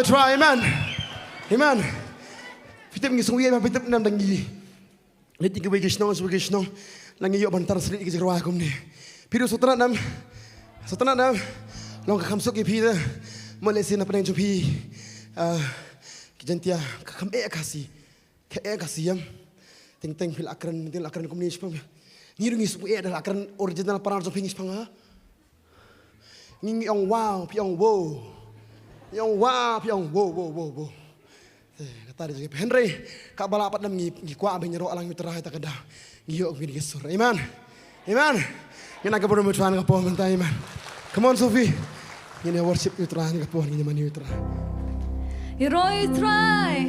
Try, amen. Amen. Phi tip ngi sngewbha, phi tip nam dang ngi leit ïa kiwei ki shnong, kiwei ki shnong, la ngi ïoh ban tar slit ïa ki jingrwai kumne. Phi ruh sngewtynnat nam, sngewtynnat nam. Long ka kham suk ïa phi da. Mo lehse na pdeng jong phi, ah, ki Jaintia ka kham eh Khasi. Ka eh Khasi, em. Teng teng phi la kren, teng la kren kumne shaphang. Ngi ruh ngi sngewbha eh da la kren original para jong phi ngi shaphang, ha. Ngi, ngi ong wow, phi ong wow. Ngi ong wow, phi ong wow, wow, wow, wow. Eh, kata dei jong ngi. Hynrei kaba lah pat nam ngi, ngi kwah ban ïaroh lang ïa U Trai, ta ka daw ngi ïoh kum kine ki sur. Amen. Amen. Ngin ai ka burom ïa U Trai na ka por mynta, amen. Come on, Sophie. Ngin ïa worship ïa U Trai na ka por, ngin ïa mane ïa U Trai. Ïaroh ïa U Trai.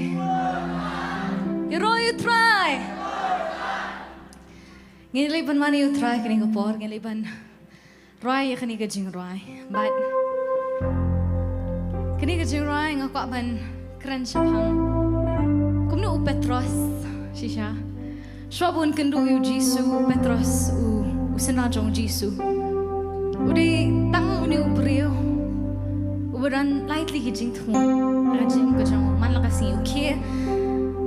Ïaroh ïa U Trai. Ngin ïa leit ban mane ïa U Trai kane ka por, ngin ïa leit ban rwai ïa kane ka jingrwai. Bad kane ka jingrwai nga kwah ban kren shaphang kumno u Petros shisha, shuwa ba un kynduh ïa u Jisu, u Petros u, u synran jong u Jisu, u dei tang une u briew uba don lai tylli ki jingthmu ha ka jingim ka jong u. Man la ka sngi u khie,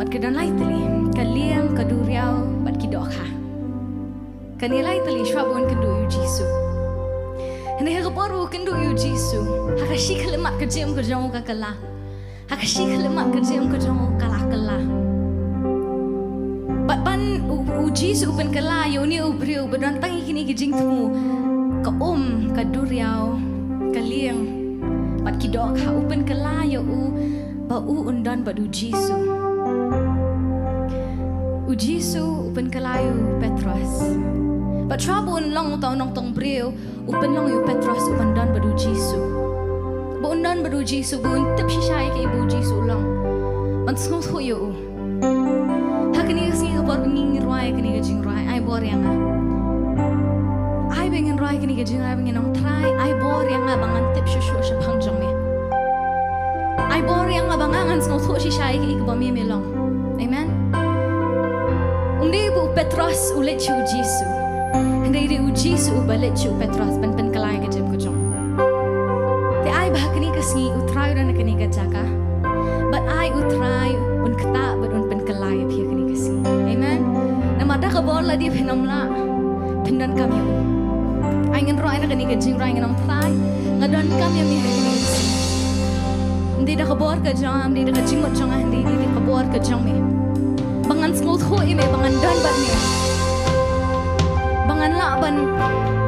bad ka don lai tylli, ka lieng, ka duriaw, bad ki dohkha. Kane lai tylli shuwa ba un kynduh ïa u Jisu. Hynrei ha ka por ba u kynduh ïa u Jisu, ha ka shi khyllipmat ka jingim ka jong u ka kylla. Ha ka shi khyllipmat ka jingim ka jong u ka la kylla. Bad ban u, u Jisu u pynkylla ïa une u briew ba don tang ïa kine ki jingthmu, ka um, ka duriaw, ka lieng, bad ki dohkha, u pynkylla ïa u ba u un don bad u Jisu. U Jisu u pynkylla ïa u Petros. Bad shuwa ba un long uta u nongtong briew, u pynlong ïa u Petros u ban don bad u Jisu. Ba un don bad u Jisu, ba un tip shisha ïa kaei ba u Jisu u long. Ban sngewthuh ïa u. Ha kane ka sngi ka por ba ngin rwai kane ka jingrwai, ai bor ïa nga. Ai ba ngin rwai kane ka jingrwai ba ngin ong Trai, ai bor ïa nga ba ngan tip shuh shuh shaphang jong me. Ai bor ïa nga ba nga ngan sngewthuh shisha ïa kaei kaba me me long. Amen. Um dei ba u Petros u leit sha u Jisu. Hynrei dei u Jisu uba leit sha u Petros ban pynkylla ïa ka jingim ka jong u. Te ai ba ha kane ka sngi u Trai u don ha kane ka jaka. Bad ai u Trai un ktah bad un pynkylla ïa phi ha kane ka sngi. Amen. Namar da ka bor lada phin ym lah, phin donkam ïa u. Ai ngin rwai na kane ka jingrwai ngin ong Trai, nga donkam ïa me ha kane ka sngi. Ym dei da ka bor ka jong nga, ym dei da ka jingmut jong nga, hynrei dei da ka bor ka jong me. Ba ngan sngewthuh ïa me, ba ngan don bad me. Ba ngan lah ban,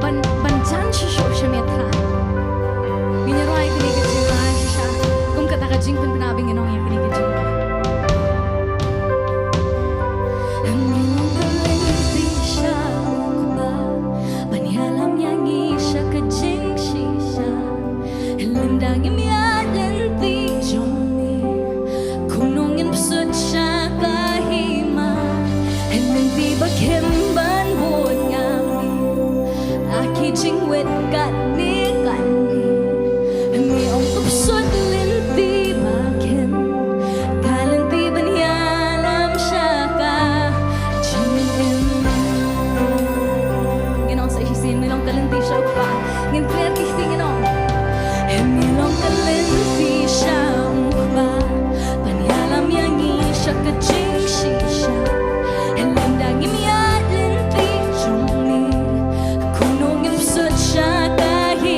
ban, ban jan shisha sha me Trai. Ngin ïa rwai kane ka jingrwai shisha kum kata ka jingpynbna ba ngin ong ïa kane ka jingrwai. Ngin ong ka lynti sha u Kpa ban ïalam ïa ngi sha ka jingshisha. Lymda ngim ïaid lynti jong me, kumno ngin psiah sha ka hima? Lynti ba khem ban bud ïa me, ha ki jingwit katne katne. Me ong to psiah lynti ba khem, ka lynti ban ïalam sha ka jingim. Ngin ong sa shisien, me long ka lynti sha u Kpa. Ngin kren ki kti ngin ong. Hynrei long ka lynti sha u Kpa ban ïalam ïa ngi sha ka jingshisha. Hynrei lymda ngim ïaid lynti jong me, kumno ngin psiah sha ka hi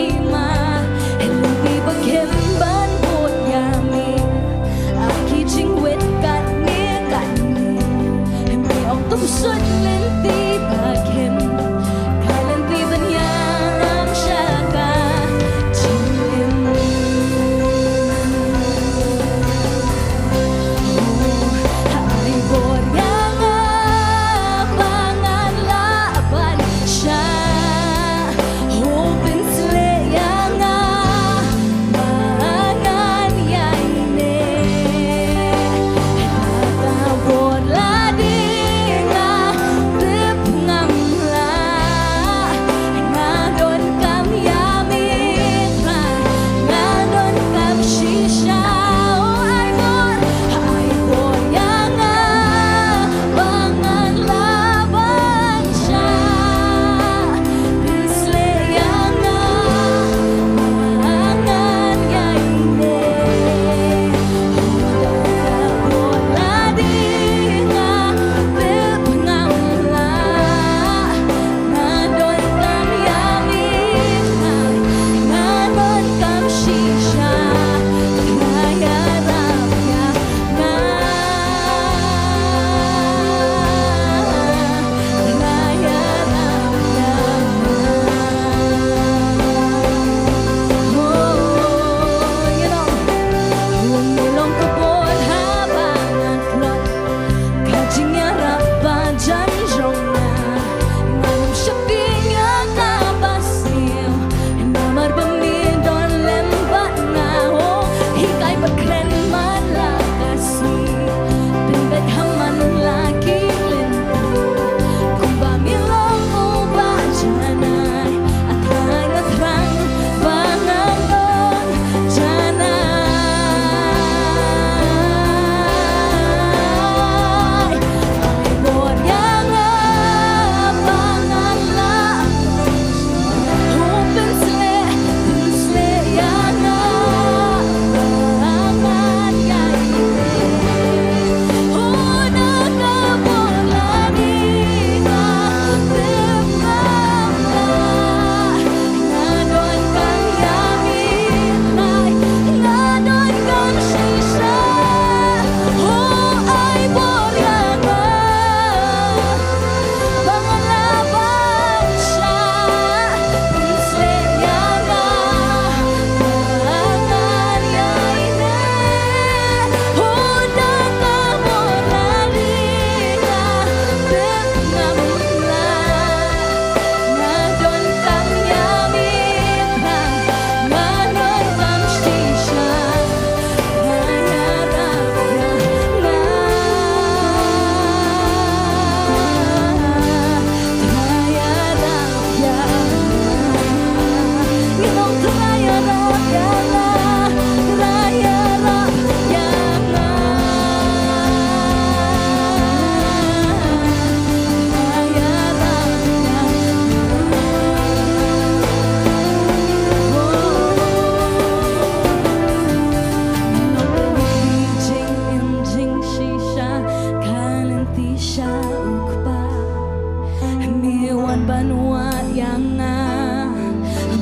Wan wad ïa nga,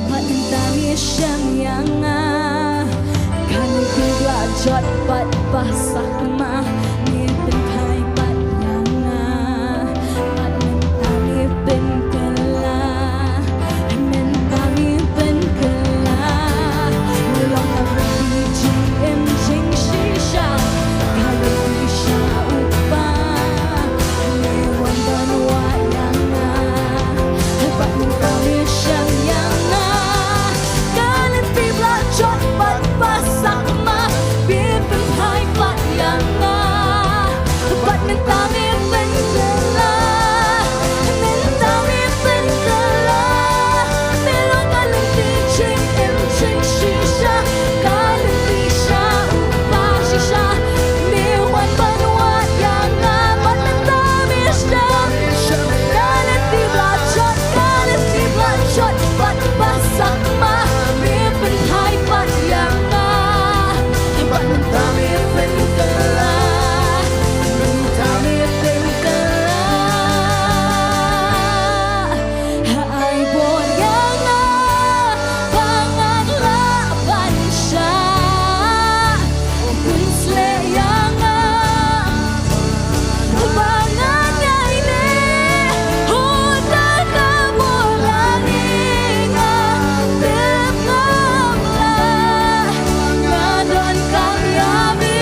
bad mynta me shem ïa nga. Ka lynti ba la jot bad ba sakma, me pynphai pat ïa nga. Bad mynta me pynkylla, mynta me pynkylla. Long ka lynti jingim jingshisha, ka lynti sha u Kpa. Me wan ban wad ïa nga, bad mynta me shem ïa nga. Ka lynti ba la jot bad ba sakma, me pynphai pat ïa nga. Bad mynta me pynkylla, mynta me pynkylla. Me long ka lynti jingim jingshisha, ka lynti sha u Kpa shisha. Me wan ban wad ïa nga, bad mynta me shem. Ka lynti ba la jot, ka lynti ba la jot bad ba sakma, me pynphai pat ïa nga. Bad mynta me pynkylla, mynta me pynkylla. Ai bor ïa nga ba ngan lah ban shah. Pynshlur ïa nga ba ngan ïaineh. Ho da ka bor la ding, nga tip ngam lah. Nga donkam ïa me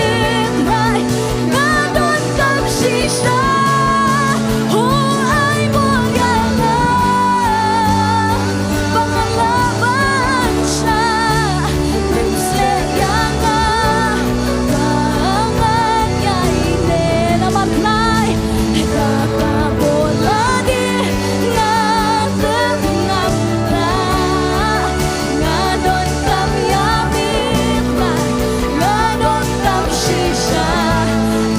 Trai, nga donkam shisha. Ho ai bor ïa nga ba ngan lah ban shah. Pynshlur ïa nga ba ngan ïaineh. Namar Trai, da ka bor la ding, nga tip ngam lah. Nga donkam ïa me Trai, nga donkam shisha.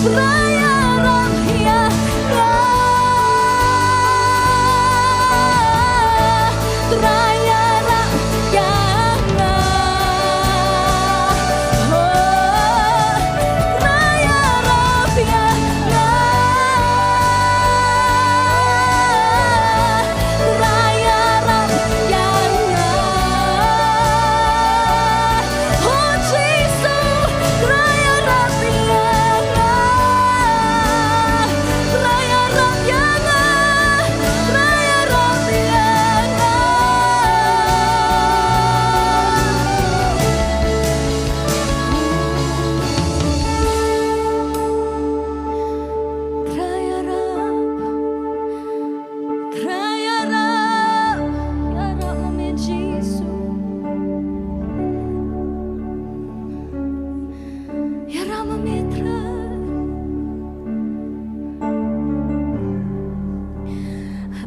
Trai ïarap ïa nga. Trai ïarap ïa nga. Oh, Trai ïarap ïa nga. Trai ïarap ïa nga. Oh Jisu, Trai ïarap ïa nga. Trai ïarap ïa nga. Trai ïarap ïa nga. Trai ïarap. Trai ïarap, ïarap ma me Jisu. Ïarap ma me Trai.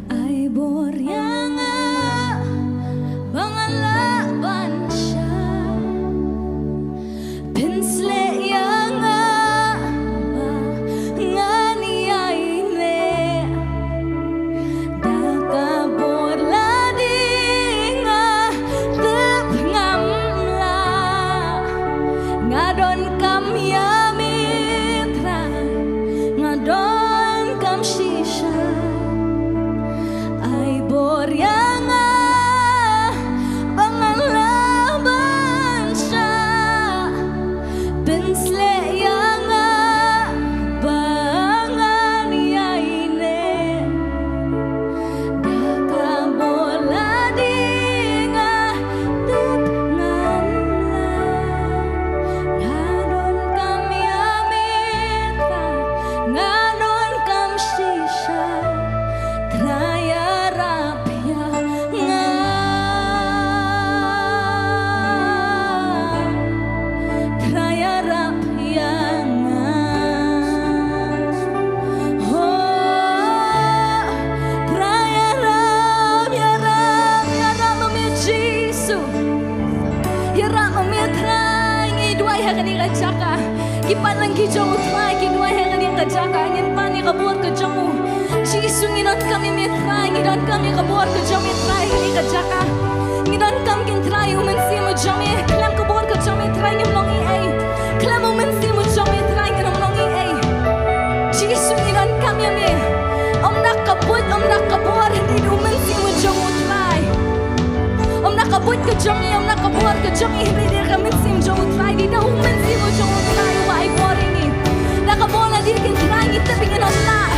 Ai bor ïa nga ba ngan lah ban shah. Pynshlur ïa nga ba ngan ïaineh. Da ka bor la ding, nga tip ngam lah. Nga donkam ïa me Trai, nga donkam shisha. Ai bor ïa nga ba ngan lah ban shah. Pynshlur ïa nga ba ngan ïaineh. Da ka bor la ding, nga tip ngam lah. Nga donkam ïa me Trai, nga donkam shisha. Trai ïarap ïa nga. Trai ïarap ïa nga. Oh, Trai ïarap, ïarap, ïarap ma me Jisu. Ïarap ma me Trai, ngi duwai ha kane ka jaka. Ki patlong ki jong u Trai ki duwai ha kane ka jaka. Ngin pan ïa ka bor ka jong u. Jisu, ngi donkam ïa me Trai, ngi donkam ïa ka bor ka jong me Trai ha kane ka jaka. Ngi donkam kin Trai u Mynsiem u jong me. Khlem ka bor ka jong me Trai ngim long ei ei. Khlem u Mynsiem u jong me Trai ngin ym long ei ei. Jisu, ngi donkam ïa me. Ym da ka buit, ym da ka bor, hynrei da u Mynsiem u Put ka jong ngi, ym na ka bor ka jong ngi, hynrei da ka mynsiem jong U Trai, dei da u mynsiem u jong U Trai uba ai bor ïa ngi. Da ka bor lade, ko Trai, ngi tip ba ngin ym lah.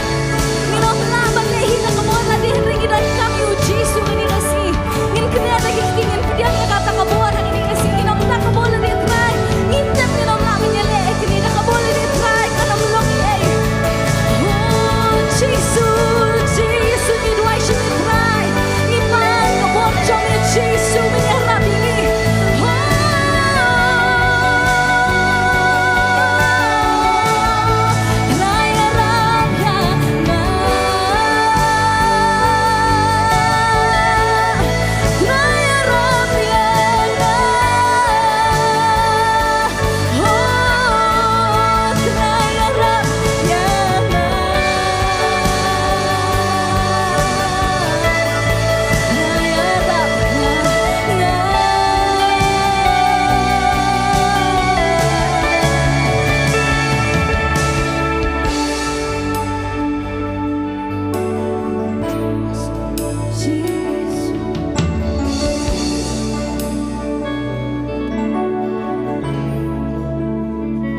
Ngin ym lah ban leh hi da ka bor lade, hynrei ngi donkam ïa U Jisu ha kane ka sngi. Ngin kynnoh da ki kti, ngin pdiang ïa kata ka bor ha kane ka sngi. Ngin ym na ka bor lade, Trai. Ngi tip ngin ym lah ban ïaleh ïa kane da ka bor lade, Trai. Kan ym long ei. Oh, Jisu, Jisu, ngi duwai sha me Trai. Ngi pan ka bor jong me Jisu, me ïarap ïa ngi. Oh, Trai ïarap ïa nga. Trai ïarap ïa nga.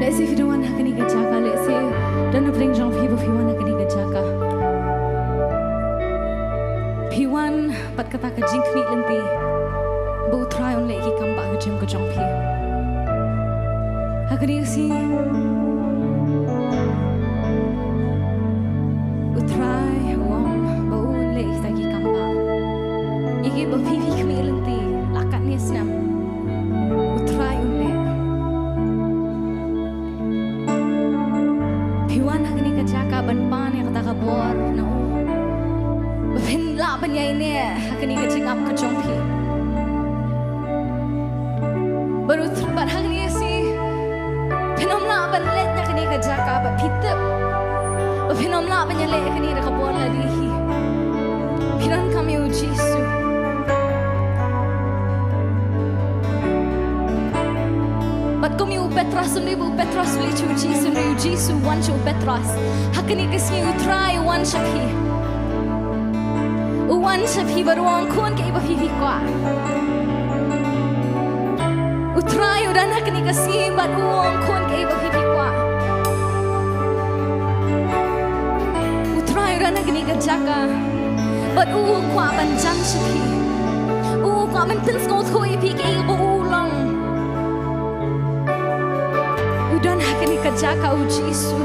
Lehse phi dang wan ha kane ka jaka, lehse don na pdeng jong phi ba phi wan ha kane ka jaka. Phi wan bad kata ka jingkhmih lynti ba U Trai un leh ki kam ba ka jingim ka jong phi. Ha kane ka sngi U Trai u ong ba un leh kita ki kam ba ïa kiba phi phi khmih lynti la katne snem. U Trai un leh. Phi wan ha kane ka jaka ban pan ïa kata ka bor na u ba phin lah ban ïaineh ha kane ka jingap ka jong phi. Bad u Trai, bad ha kane ka sngi phin ym lah ban leit na kane ka jaka ba phi tip ba phin ym lah ban ïaleh ïa kane da ka bor lade hi. Phi donkam ïa U Jisu. Bad kum ïa u Petros, ym dei ba u Petros u leit sha U Jisu, hynrei U Jisu u wan sha u Petros. Ha kane ka sngi U Trai u wan sha phi. U wan sha phi bad u ong khun kaei ba phi phi kwah. U Trai u don ha kane ka sngi bad u ong khun kaei ba phi phi kwah. U Trai u don ha kane ka jaka bad u kwah ban jan sha phi. U kwah ban pynsngewthuh ïa phi kaei ba u long. U don ha kane ka jaka U Jisu.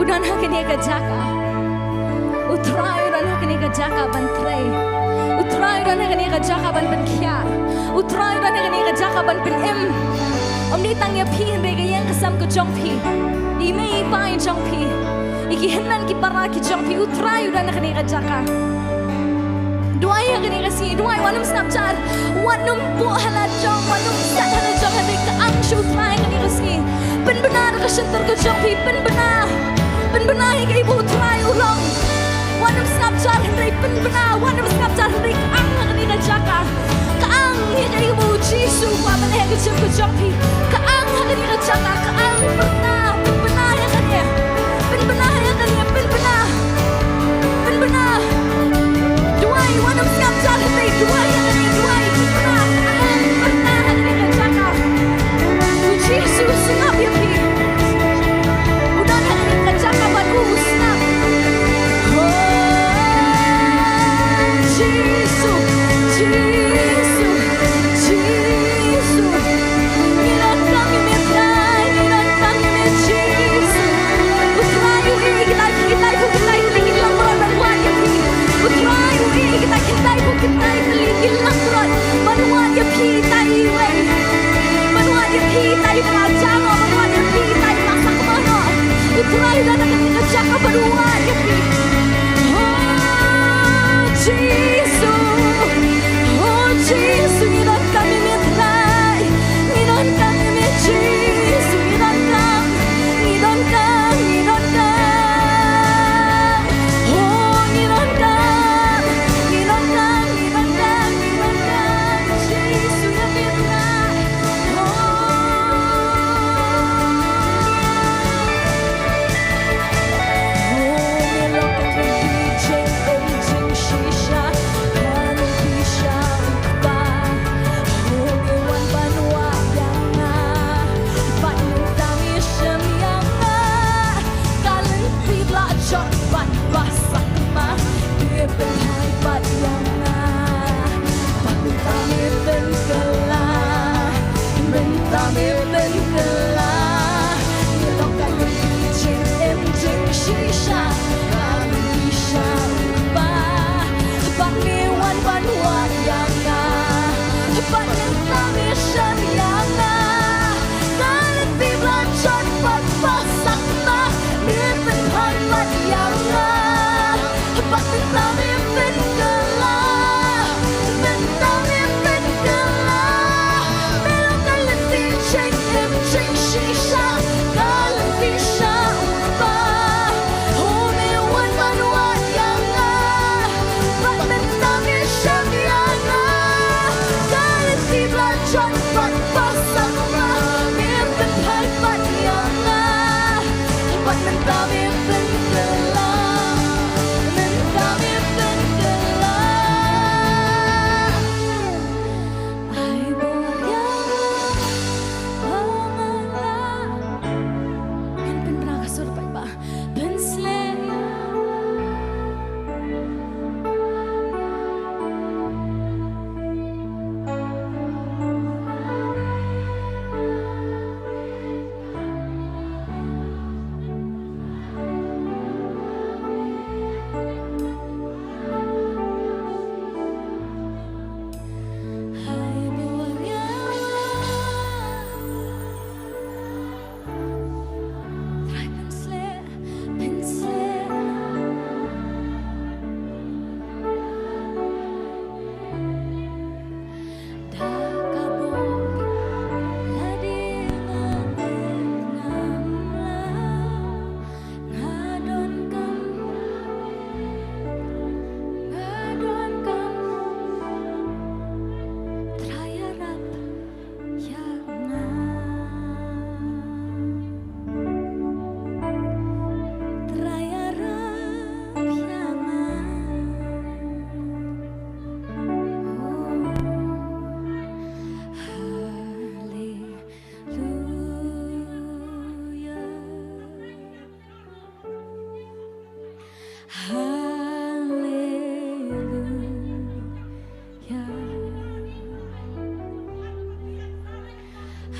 U don ha kane ka jaka. U Trai u don ha kane ka jaka ban trei. U Trai u don ha kane ka jaka ban pynkhiah. U Trai u don ha kane ka jaka ban pynim. Ym dei tang ïa phi hynrei ka ïing ka sem ka jong phi, i mei i pa i jong phi, ïa ki hynmen ki para ki jong phi. U Trai u don ha kane ka jaka. Duwai ha kane ka sngi, duwai, wat nym sngap jar, wat nym buh ha la jong, wat nym sat ha la jong, hynrei ka ang sha U Trai ha kane ka sngi. Pynbna da ka shyntur ka jong phi, pynbna. Pynbna ïa kaei ba U Trai u long. Wat nym sngap jar hynrei pynbna, wat nym sngap jar hynrei ka ang ha kane ka jaka. Ka ang ïa kaei ba U Jisu u kwah ban leh ha ka jingim ka jong phi. Ka ang ha kane ka jaka, ka ang, pynbna, pynbna ïa kane. Pynbna ïa kane, pynbna. Pynbna. Duwai, wat nym sngap jar hynrei duwai ïa kane, duwai, pynbna. Ka ang, pynbna ha kane ka jaka. U Jisu u sngap ïa phi. U don ha kane ka jaka bad u sngap. Oh, Jisu, Jisu, Jisu. Ngi donkam ïa me Trai, ngi donkam ïa me Jisu. U Trai u ïeit ïa kita, kita, kita, kita ki langbrot ban wad ïa phi. U Trai u ïeit ïa kita, kita, kita, kita ki langbrot ban wad ïa phi, kita iwei. Ban wad ïa phi, kita iwei, ban wad ïa phi, kita iwei, ban wad ïa phi. U Trai u don ha kane ka jaka ban wad ïa phi. Oh, Jisu. Oh, Jisu, ngi donkam ïa me Trai. Ngi donkam ïa me Jisu, ngi donkam, ngi donkam, ngi donkam. Oh, ngi donkam, ngi donkam, ngi donkam, ngi donkam. Jisu ïa me Trai. Oh. Oh. Haleluya.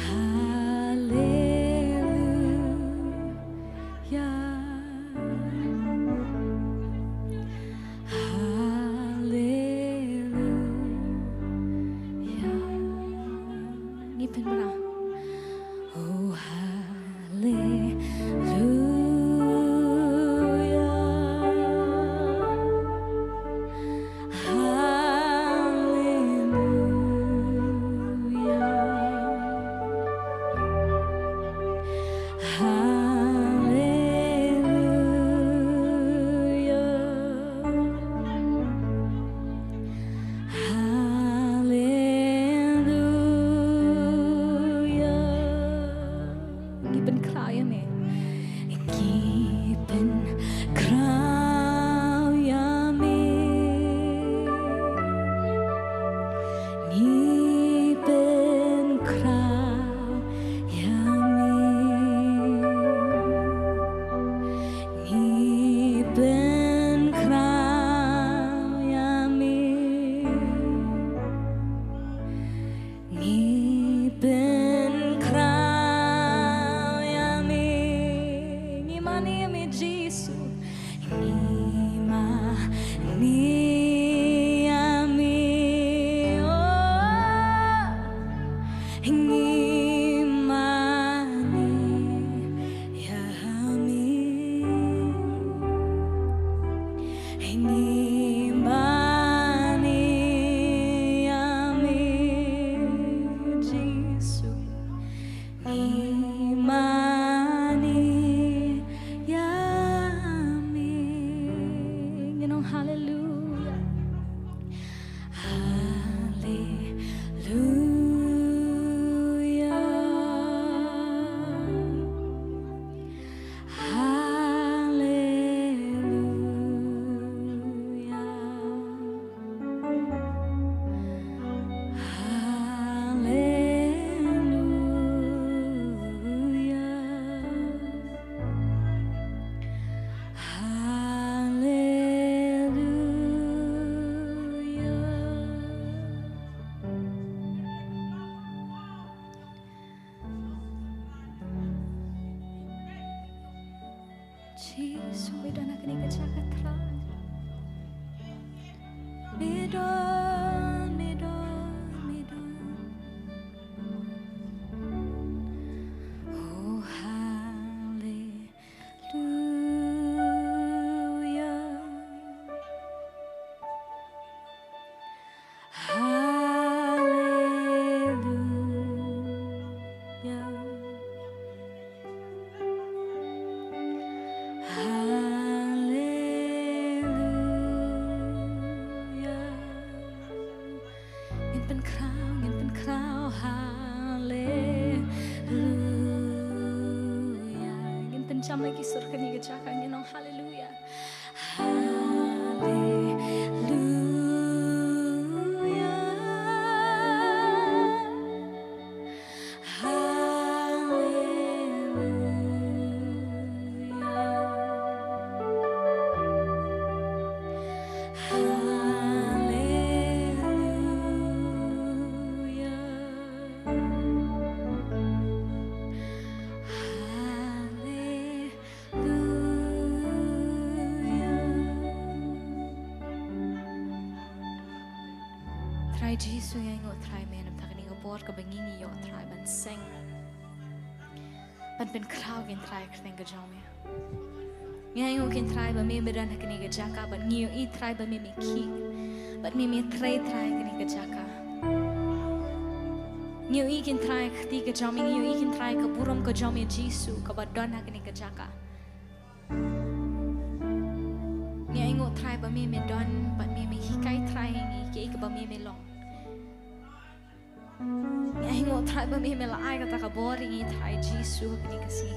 Haleluya. Haleluya. Ngi pynbna. Oh, haleluya. Haleluya. Haleluya. Haleluya. Ngi pynkhraw ïa me. Ngi pynkhraw ïa me. Ngi pynkhraw ïa me. Ngi pynkhraw ïa me. Ngi pynkhraw ïa me. Ngi mane ïa me Jisu. Ngi mane ïa me. Oh. Ngi mane ïa me. Ngi mane ïa me, Jisu. Ngi mane ïa me. Ngi ong haleluya. Haleluya. Haleluya. Haleluya. Haleluya. Jisu, me don ha kane ka jaka Trai. Me don, me don, me don. Oh, haleluya. Haleluya. Haleluya. Ngin pynkhraw, ngin pynkhraw, haleluya. Ngin pynjam lagi sur kane ka jaka, ngin ong haleluya. Haleluya. Haleluya. Haleluya. Haleluya. Trai Jisu, ngi ainguh Trai me, namar kane ka por kaba ngi ngi ïoh Trai ban seng, ban pynkhraw kin Trai kyrteng ka jong me. Ngi ainguh kin Trai ba me me don ha kane ka jaka, bad ngi ïohi Trai ba me me khih, bad me me trei Trai kane ka jaka. Ngi ïohi kin Trai kti ka jong me, ngi ïohi kin Trai ka burom ka jong me Jisu kaba don ha kane ka jaka. Ngi ainguh Trai ba me me don, bad me me hikai Trai ïa ngi kiei kiba me me long. Ngi ainguh Trai ba me me la ai kata ka bor ïa ngi Trai Jisu ha kane ka sngi.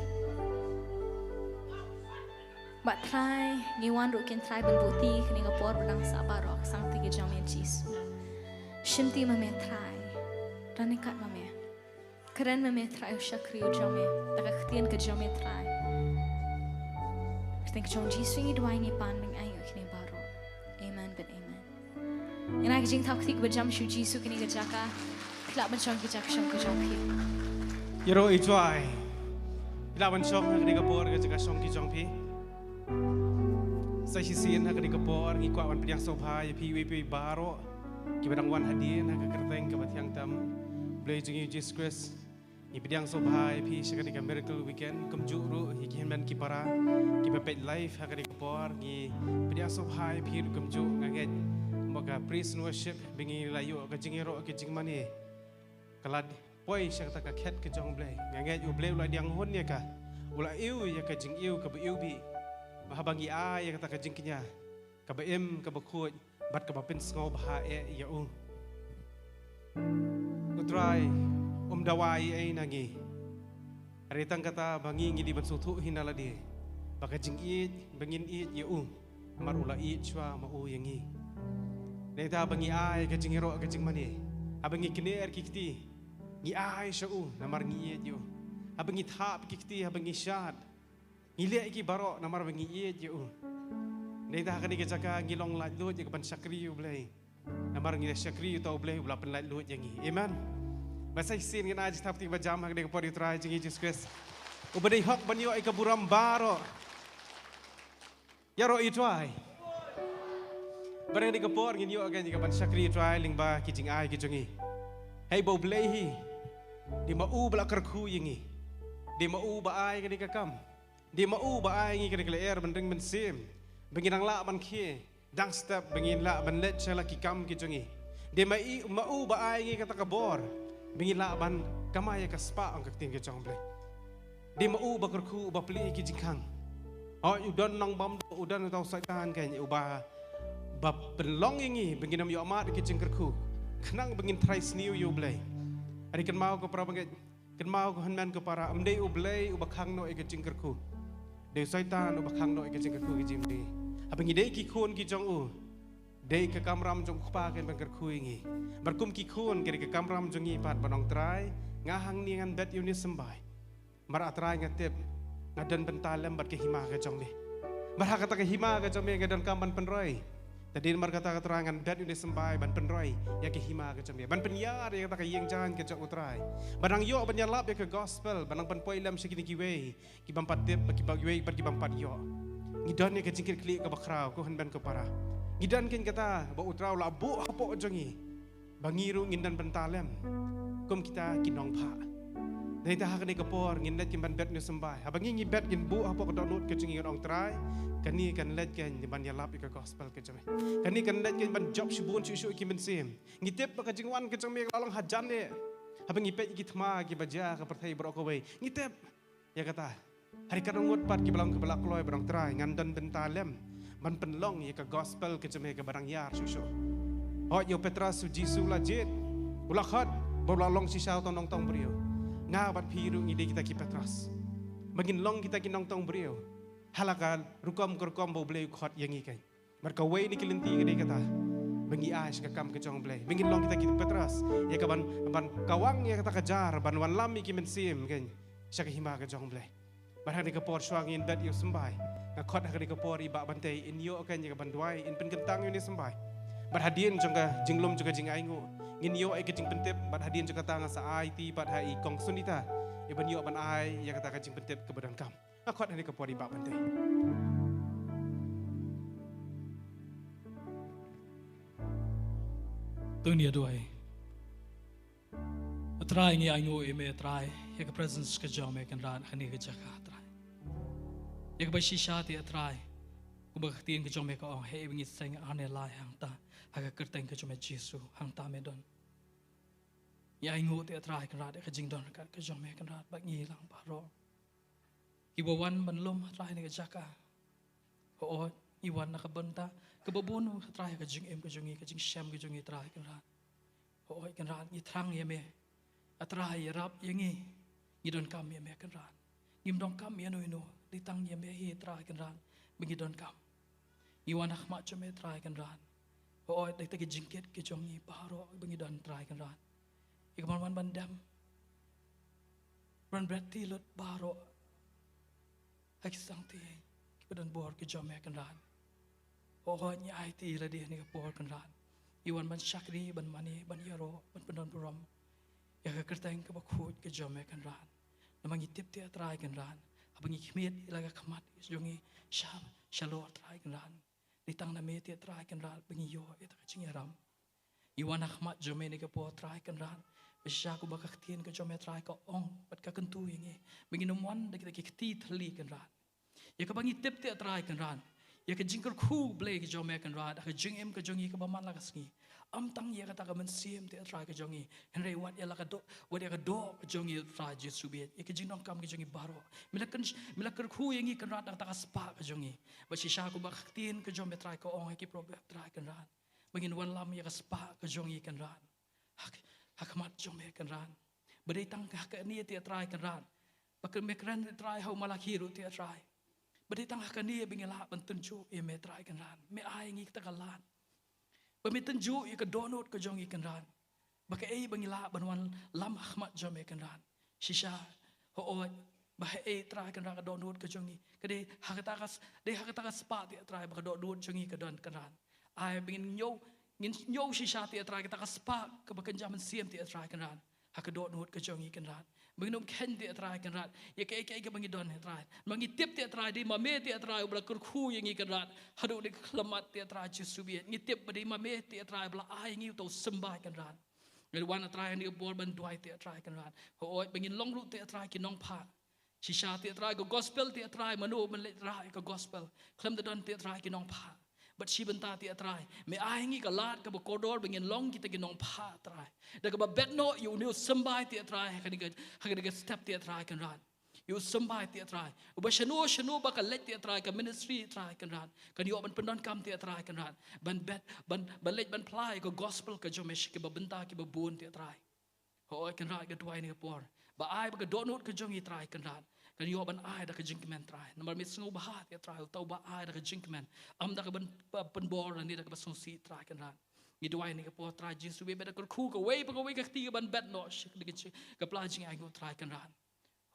Bad Trai, ngi wan ruh kin Trai ban buh kti kane ka por ba dang sah baroh ha ka sangti ka jong me Jisu. Shim kti ma me Trai. Don ryngkat ma me. Kren ma me Trai ha u shakri u jong me, da ka ktien ka jong me Trai. Thank you, Jisu, ngi duwai, ngi pan, ngi ai ïa kine baroh. Amen, but amen. Ïa na ka jingthaw kti kaba jam sha u Jisu kane ka jaka. Phi lah ban shong ki jaka shong ka jong phi. Ïaroh ïa u Trai. Phi lah ban shong ha kane ka por ka jaka shong ki jong phi. Sa shisien ha kane ka por ngi kwah ban pdiang sngewbha ïa phi iwei pa iwei baroh kiba dang wan hadien ha ka kyrteng kaba thiang tam U Blei jong ngi Jisu Khrist. Ngi pdiang sngewbha ïa phi sha kane ka Miracle Weekend, kumjuh ruh ïa ki hynmen ki para kiba peit live ha kane ka por. Ngi pdiang sngewbha ïa phi ruh kumjuh. Nga ngeit ba ka praise and worship ba ngi la ïoh ka jingïaroh ka jingmane ka la poi sha kata ka khet ka jong U Blei. Nga ngeit U Blei u la diang hun ïa ka, u la ïoh ïa ka jingïoh kaba ïoh bha, ba haba ngi ai ïa kata ka jingkñia kaba im, kaba khuid bad kaba pynsngewbha eh ïa u. U Trai um dawa ei ei na ngi. Hynrei tang kata ba ngi ngi dei ban sngewthuh hi na lade ba ka jingïeit ba ngin ïeit ïa u, namar u la ïeit shuwa ma u ïa ngi. Nangta ba ngi ai ka jingïaroh ka jingmane, haba ngi kner ki kti, ngi ai sha u namar ngi ïeit ïa u. Haba ngi thap ki kti, haba ngi shad, ngi leh ki baroh namar ba ngi ïeit ïa u. Nangta ha kane ka jaka ngi long laitluid ïa ka ban shakri ïa U Blei, namar ngi la shakri ïa uta U Blei uba la pynlaitluid ïa ngi. Amen. Ba sa shisien ngin ai jingthap kti ba jam ha kane ka por ïa U Trai jong ngi Jisu Khrist, uba dei hok ban ïoh ïa ka burom baroh. Ïaroh ïa U Trai. Ba ha kane ka por ngin ïoh ïa ka ban shakri ïa U Trai lyngba ki jingai ki jong ngi. Hei ba U Blei hi, dei ma u ba la kyrkhu ïa ngi. Dei ma u ba ai kane ka kam. Dei ma u ba ai ngi kane ka lyer ban ring mynsiem, ba ngin nang lah ban khie dang step, ba ngin lah ban leit sha la ki kam ki jong ngi. Dei ma i, ma u ba ai ngi kata ka bor ba ngin lah ban kamai ïa ka spah, ong ka ktien ka jong U Blei. Dei ma u ba kyrkhu, uba plie ki jingkhang. Hooid, u don nongbam, u don uta u Soitan, kane uba, ba pynlong ïa ngi ba ngin ym ïoh mad ïa ki jingkyrkhu, khnang ba ngin trai sniew ïa U Blei. Hynrei kynmaw ko para bangeit, kynmaw ko hynmen ko para, ym dei U Blei uba khang noh ïa ka jingkyrkhu. Dei u Soitan uba khang noh ïa ka jingkyrkhu ka jingim jong ngi. Haba ngi dei ki khun ki jong u, dei ka kamram jong u Kpa kan ban kyrkhu ïa ngi. Bad kum ki khun, ka dei ka kamram jong ngi pat ban ong, Trai, nga hangne ngan bet ïa une u symbai. Namar A Trai nga tip nga don bynta lem bad ka hima ka jong me. Namar ha kata ka hima ka jong me nga donkam ban pynroi. Te dei namar kata, A Trai, ngan bet ïa une u symbai ban pynroi ïa ka hima ka jong me, ban pynïar ïa kata ka ïing jaiñ ka jong U Trai, ban nang ïoh ban ïalap ïa ka gospel, ban nang pynpoi lem sha kine kiwei ki bym pat tip, bad kiwei pat ki bym pat ïoh. Ngi don ïa ka jingkitkhlieh kaba khraw ko hynmen ko para. Ngi don keiñ kata ba U Trai u la buh hapoh jong ngi ba ngi ruh ngin don bynta lem kum kita ki nongphah. Nangta ha kane ka por ngin leit kin ban bet ïa une u symbai. Haba ngi ngi bet, ngin buh hapoh ka dohnud ka jong ngi, ngan ong, Trai, kane kan leit keiñ ban ïalap ïa ka gospel ka jong me. Kane kan leit keiñ ban jop shibun shuh shuh ki mynsiem. Ngi tip ba ka jingwan ka jong me ka la long hajan eh. Haba ngi peit ïa ki thma kiba jia ha ka pyrthei baroh kawei, ngi tip ïa kata. Hynrei katno ngut pat kiba long kiba la kloi ban ong, Trai, ngan don bynta lem ban pynlong ïa ka gospel ka jong me kaba dang ïar shuh shuh. Hooid, ïa u Petros u Jisu u la jied, u la khot, ba u la long shisha uta u nongtong briew. Nga bad phi ruh ngi dei kita ki Petros, ba ngin long kita ki nongtong briew ha la ka rukom ka rukom ba U Blei u khot ïa ngi keiñ. Bad kawei na ki lynti ka dei kata, ba ngi ai sha ka kam ka jong U Blei, ba ngin long kita ki Petros, ïa ka ban, ban kawang ïa kata ka jar, ban wanlam ïa ki mynsiem keiñ sha ka hima ka jong U Blei. Bad ha kane ka por shuwa ngin bet ïa u symbai, nga khot ha kane ka por i Bah Bantei in ïoh keiñ ïa ka ban duwai, in pynkyntang ïa une u symbai. Bad hadien jong ka jinglum jong ka jingainguh, ngin ïoh ïa ka jingpyntip, bad hadien jong kata nga sa ai ti pat ha i Kong Sunita, i ban ïoh ban ai ïa kata ka jingpyntip kaba donkam. Nga khot ha kane ka por i Bah Bantei. To ngin ïa duwai. A Trai, ngi ainguh ïa me, A Trai, ïa ka presence ka jong me Kynrad ha kane ka jaka, A Trai. Ïa kaba shisha te, A Trai, kumba ka ktien ka jong me ka ong, hei ba ngi seng arne lai hangta ha ka kyrteng ka jong me Jisu, hangta me don. Ngi ainguh te, A Trai Kynrad, ïa ka jingdon ryngkat ka jong me Kynrad bad ngi lang baroh kiba wan ban lum, A Trai, ha kane ka jaka. Hooid, ngi wan na ka bynta kaba bun, A Trai, ka jingim ka jong ngi, ka jingshem ka jong ngi, A Trai Kynrad. Hooid Kynrad, ngi thrang ïa me, A Trai, ïarap ïa ngi. Ngi donkam ïa me Kynrad. Ngim donkam ïa uno uno, dei tang ïa me hi, A Trai Kynrad, ba ngi donkam. Ngi wan ha khmat jong me, A Trai Kynrad. Hooid, da kita ki jingkit ki jong ngi baroh ba ngi don, A Trai Kynrad, ïa ka ban wan ban dem, ban bret ti lut baroh ha ki sangti, ki ka donbor ka jong me Kynrad. Hooid, ngi aiti ïa lade ha kane ka por Kynrad. Ngi wan ban shakri, ban mane, ban ïaroh, ban pyndonburom ïa ka kyrteng kaba khuid ka jong me Kynrad. Namar ngi tip te Trai Kynrad, haba ngi khmied ïa la ka khmat jong ngi sha, shalor Trai Kynrad, dei tang na me te Trai Kynrad ba ngi ïoh ïa kata ka jingïalam. Ngi wan ha khmat jong me ha kane ka por Trai Kynrad, ba shisha kumba ka ktien ka jong me Trai ka ong bad ka kyntu ïa ngi ba ngin ym wan da kita ki kti thylli Kynrad. Ïa kaba ngi tip te Trai Kynrad, ïa ka jingkyrkhu Blei ka jong me Kynrad ha ka jingim ka jong ngi kaba man la ka sngi. Ym tang ïa kata ka mynsiem te Trai ka jong ngi, hynrei wat ïa la ka doh, wat ïa ka doh ka jong ngi Trai Jisu bad ïa ka jingdonkam ka jong ngi baroh. Me la kyn-, me la kyrkhu ïa ngi Kynrad da kata ka spah ka jong ngi. Bad shisha kumba ka ktien ka jong me Trai ka ong ha ki Proverb Trai Kynrad, ba ngin wanlam ïa ka spah ka jong ngi Kynrad ha, ha khmat jong me Kynrad. Ba dei tang ha kane te Trai Kynrad, ba ka me kren te Trai ha u Malakhi ruh te Trai, ba dei tang ha kane ba ngi lah ban tynjuh ïa me Trai Kynrad. Me ai ngi kata ka lad ba me tynjuh ïa ka dohnud ka jong ngi Kynrad, ba kaei ba ngi lah ban wanlam ha khmat jong me Kynrad. Shisha, hooid, ba haei Trai Kynrad ka dohnud ka jong ngi, ka dei ha kata ka s-, dei ha kata ka spah te Trai ba ka dohnud jong ngi ka don Kynrad. Ai ba ngin ñiew, ngin ñiew shisha te Trai kata ka spah kaba kynja mynsiem te Trai Kynrad ha ka dohnud ka jong ngi Kynrad. Ba ngin ym kheiñ te Trai Kynrad ïa kaei kaei kaba ngi don te Trai. Namar ngi tip te Trai dei ma me te Trai uba la kyrkhu ïa ngi Kynrad haduh kane ka khyllipmat te Trai Jisu bad ngi tip ba dei ma me te Trai ba la ai ïa ngi uta u symbai Kynrad. Ngi wan te Trai ha kane ka por ban duwai te Trai Kynrad. Hooid, ba ngin long ruh te Trai ki nongphah. Shisha te Trai ka gospel te Trai, mano ban leit rah ïa ka gospel khlem da don te Trai ki nongphah? Bad shi bynta te Trai me ai ngi ka lad kaba kordor ba ngin long kita ki nongphah Trai, da kaba bet noh ïa une u symbai te Trai ha kane ka, ha kane ka step te Trai Kynrad. Ïa u symbai te Trai uba shano shano ba ka leit te Trai, ka ministry Trai Kynrad, kan ïoh ban pyndonkam te Trai Kynrad ban bet, ban, ban leit ban phla ïa ka gospel ka jong me sha kiba bynta kiba bun te Trai. Hooid Kynrad, nga duwai ha kane ka por ba ai ba ka dohnud ka jong ngi Trai Kynrad kan ïoh ban ai da ka jingkmen Trai. Namar me sngewbha te Trai uta uba ai da ka jingkmen, ym da kaba pynbor ne da kaba sngewsih Trai Kynrad. Ngi duwai ha kane ka por Trai Jisu bad me da kyrkhu kawei pa kawei ka kti kaban bet noh sha kane ka jing, ka pla jingainguh Trai Kynrad.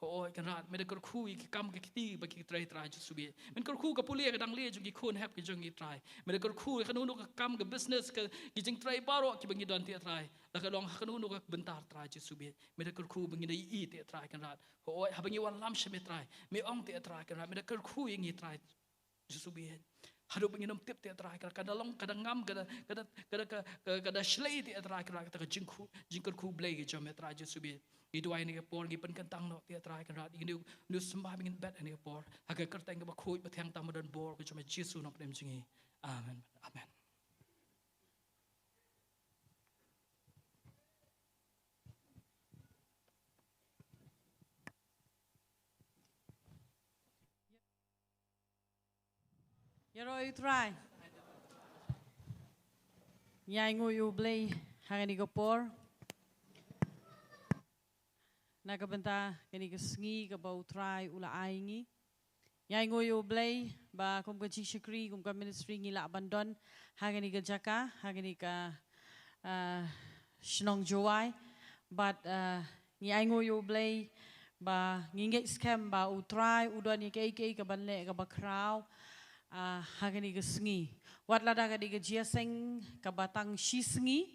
Hooid Kynrad, me da kyrkhu ïa ki kam ki kti bad ki trei Trai Jisu bad men kyrkhu ka pule ka dang le jong ki khun hep ki jong ngi Trai. Me da kyrkhu ïa kano kano ka kam ka business ka, ki jingtrei baroh kiba ngi don te Trai, la ka long ha kano kano ka bynta Trai Jisu bad me da kyrkhu ba ngin da ïohi te Trai Kynrad. Hooid, haba ngi wanlam sha me Trai, me ong te Trai Kynrad, me da kyrkhu ïa ngi Trai Jisu bad haduh ba ngin ym tip te Trai Kynrad, ka da long, ka da ngam, ka da, ka da, ka da, ka, ka, ka da shlei te Trai Kynrad kata ka jingkhu, jingkyrkhu Blei ka jong me Trai Jisu bad. Ngi duwai ha kane ka por, ngi pynkyntang noh te Trai Kynrad ïa kane, kane u symbai ba ngin bet ha kane ka por ha ka kyrteng kaba khuid ba thiang tang ba donbor ka jong me Jisu Nongpynim jong ngi. Amen. Amen. Ïaroh ïa u Trai. Ngi ainguh ïa u Blei ha kane ka por na ka bynta kane ka sngi kaba u Trai u la ai ngi. Ngi ainguh ïa u Blei ba kum ka jingshakri, kum ka ministry ngi lah ban don ha kane ka jaka, ha kane ka, ah, shnong Jowai. Bad, ah, ngi ainguh ïa u Blei ba ngi ngeit skhem ba u Trai u don ïa kaei kaei kaban leh kaba khraw, ah, ha kane ka sngi. Wat lada ka dei ka jingïaseng kaba tang shi sngi,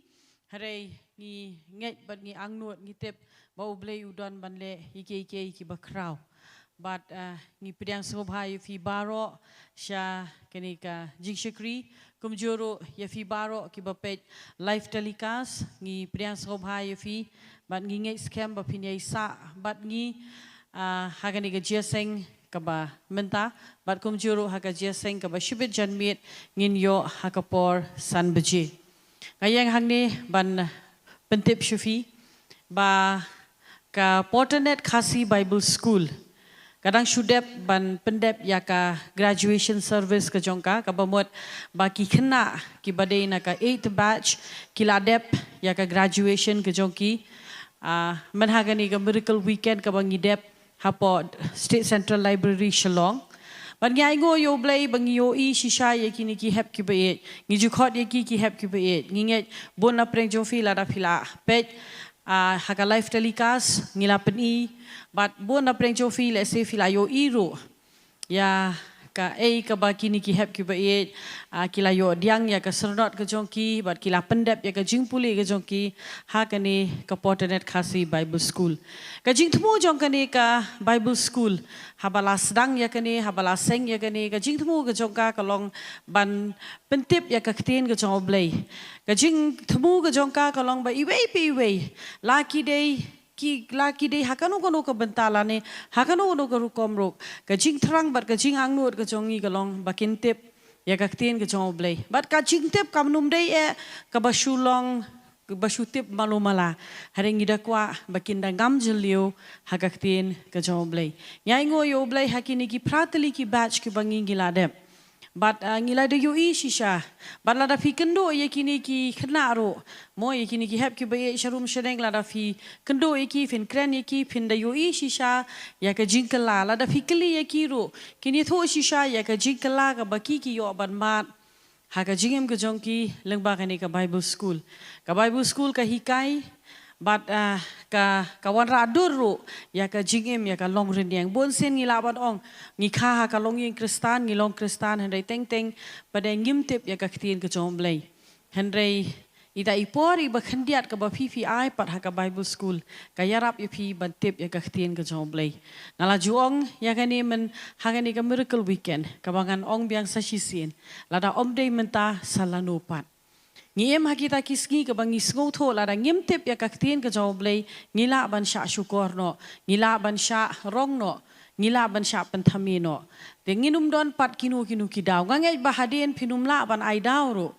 hynrei ngi ngeit bad ngi angnud, ngi tip ba u Blei u don ban leh ïa kiei kiei kiba khraw. Bad, ah, ngi pdiang sngewbha ïa phi baroh sha kane ka jingshakri, kumjuh ruh ïa phi baroh kiba peit live telecast, ngi pdiang sngewbha ïa phi bad ngi ngeit skhem ba phin ïai sah bad ngi, ah, ha kane ka jingïaseng kaba mynta, bad kumjuh ruh ha ka jingïaseng kaba shibit janmiet ngin ïoh ha ka por san baje. Nga ïeng hangne ban pyntip sha phi ba ka Porternet Khasi Bible School ka dang shu dep ban pyndep ïa ka graduation service ka jong ka, kaba mut ba ki khynnah kiba dei na ka eighth batch ki la dep ïa ka graduation ka jong ki. Ah, mynta ha kane ka Miracle Weekend kaba ngi dep hapoh State Central Library Shillong. Bad ngi ainguh ïa u Blei ba ngi ïohi shisha ïa kine ki hep kiba ïeit. Ngi ju khot ïa ki ki hep kiba ïeit. Ngi ngeit bun na pdeng jong phi lada phi la peit, ah, ha ka live telecast ngi la pyni. Bad bun na pdeng jong phi lehse phi la ïohi ruh ïa Kaei kaba kine ki hep kiba ïeit, ah, ki la ïoh pdiang ïa ka syrnod ka jong ki, bad ki la pyndep ïa ka jingpule ka jong ki ha kane ka Porternet Khasi Bible School. Ka jingthmu jong kane ka Bible School, haba la sdang ïa kane, haba la seng ïa kane, ka jingthmu ka jong ka ka long ban pyntip ïa ka ktien ka jong U Blei. Ka jingthmu ka jong ka ka long ba iwei pa iwei, la ki dei ki, la ki dei ha kano kano ka bynta lane ha kano kano ka rukom ruh, ka jingthrang bad ka jingangnud ka jong ngi ka long ba kin tip ïa ka ktien ka jong U Blei. Bad ka jingtip kam nym dei eh kaba shu long, ba shu tip malu mala. Hynrei ngi da kwah ba kin da ngam jylliew ha ka ktien ka jong U Blei. Ngi ainguh ïa U Blei ha kine ki phra tylli ki batch kiba ngi ngi la dep. Bad, ah, ngi la da ïohi shisha. Bad lada phi kynduh ïa kine ki khynnah ruh, mo, ïa kine ki hep kiba ïeit sharum shaneng, lada phi kynduh ïa ki, phin kren ïa ki, phin da ïohi shisha ïa ka jingkylla. Lada phi kylli ïa ki ruh, kin ïathuh shisha ïa ka jingkylla kaba ki ki ïoh ban mad ha ka jingim ka jong ki lyngba kane ka Bible School. Ka Bible School ka hikai bad, ah, ka, ka wanrah dur ruh ïa ka jingim, ïa ka longrynïeng. Bun sien ngi lah ban ong ngi kha ha ka longïing Khristan, ngi long Khristan, hynrei teng teng pat de ngim tip ïa ka ktien ka jong U Blei. Hynrei ita i por iba khyndiat kaba phi phi ai pat ha ka Bible School, ka ïarap ïa phi ban tip ïa ka ktien ka jong U Blei. Nga la ju ong ïa kane mynta ha kane ka Miracle Weekend, kaba ngan ong biang sa shisien, lada ym dei mynta sa lano pat. Ngi im ha kita ki sngi kaba ngi sngewthuh lada ngim tip ïa ka ktien ka jong U Blei, ngi lah ban shah shukor noh, ngi lah ban shah rong noh, ngi lah ban shah pynthame noh. Te ngin ym don pat kino kino ki daw. Nga ngeit ba hadien phin ym lah ban ai daw ruh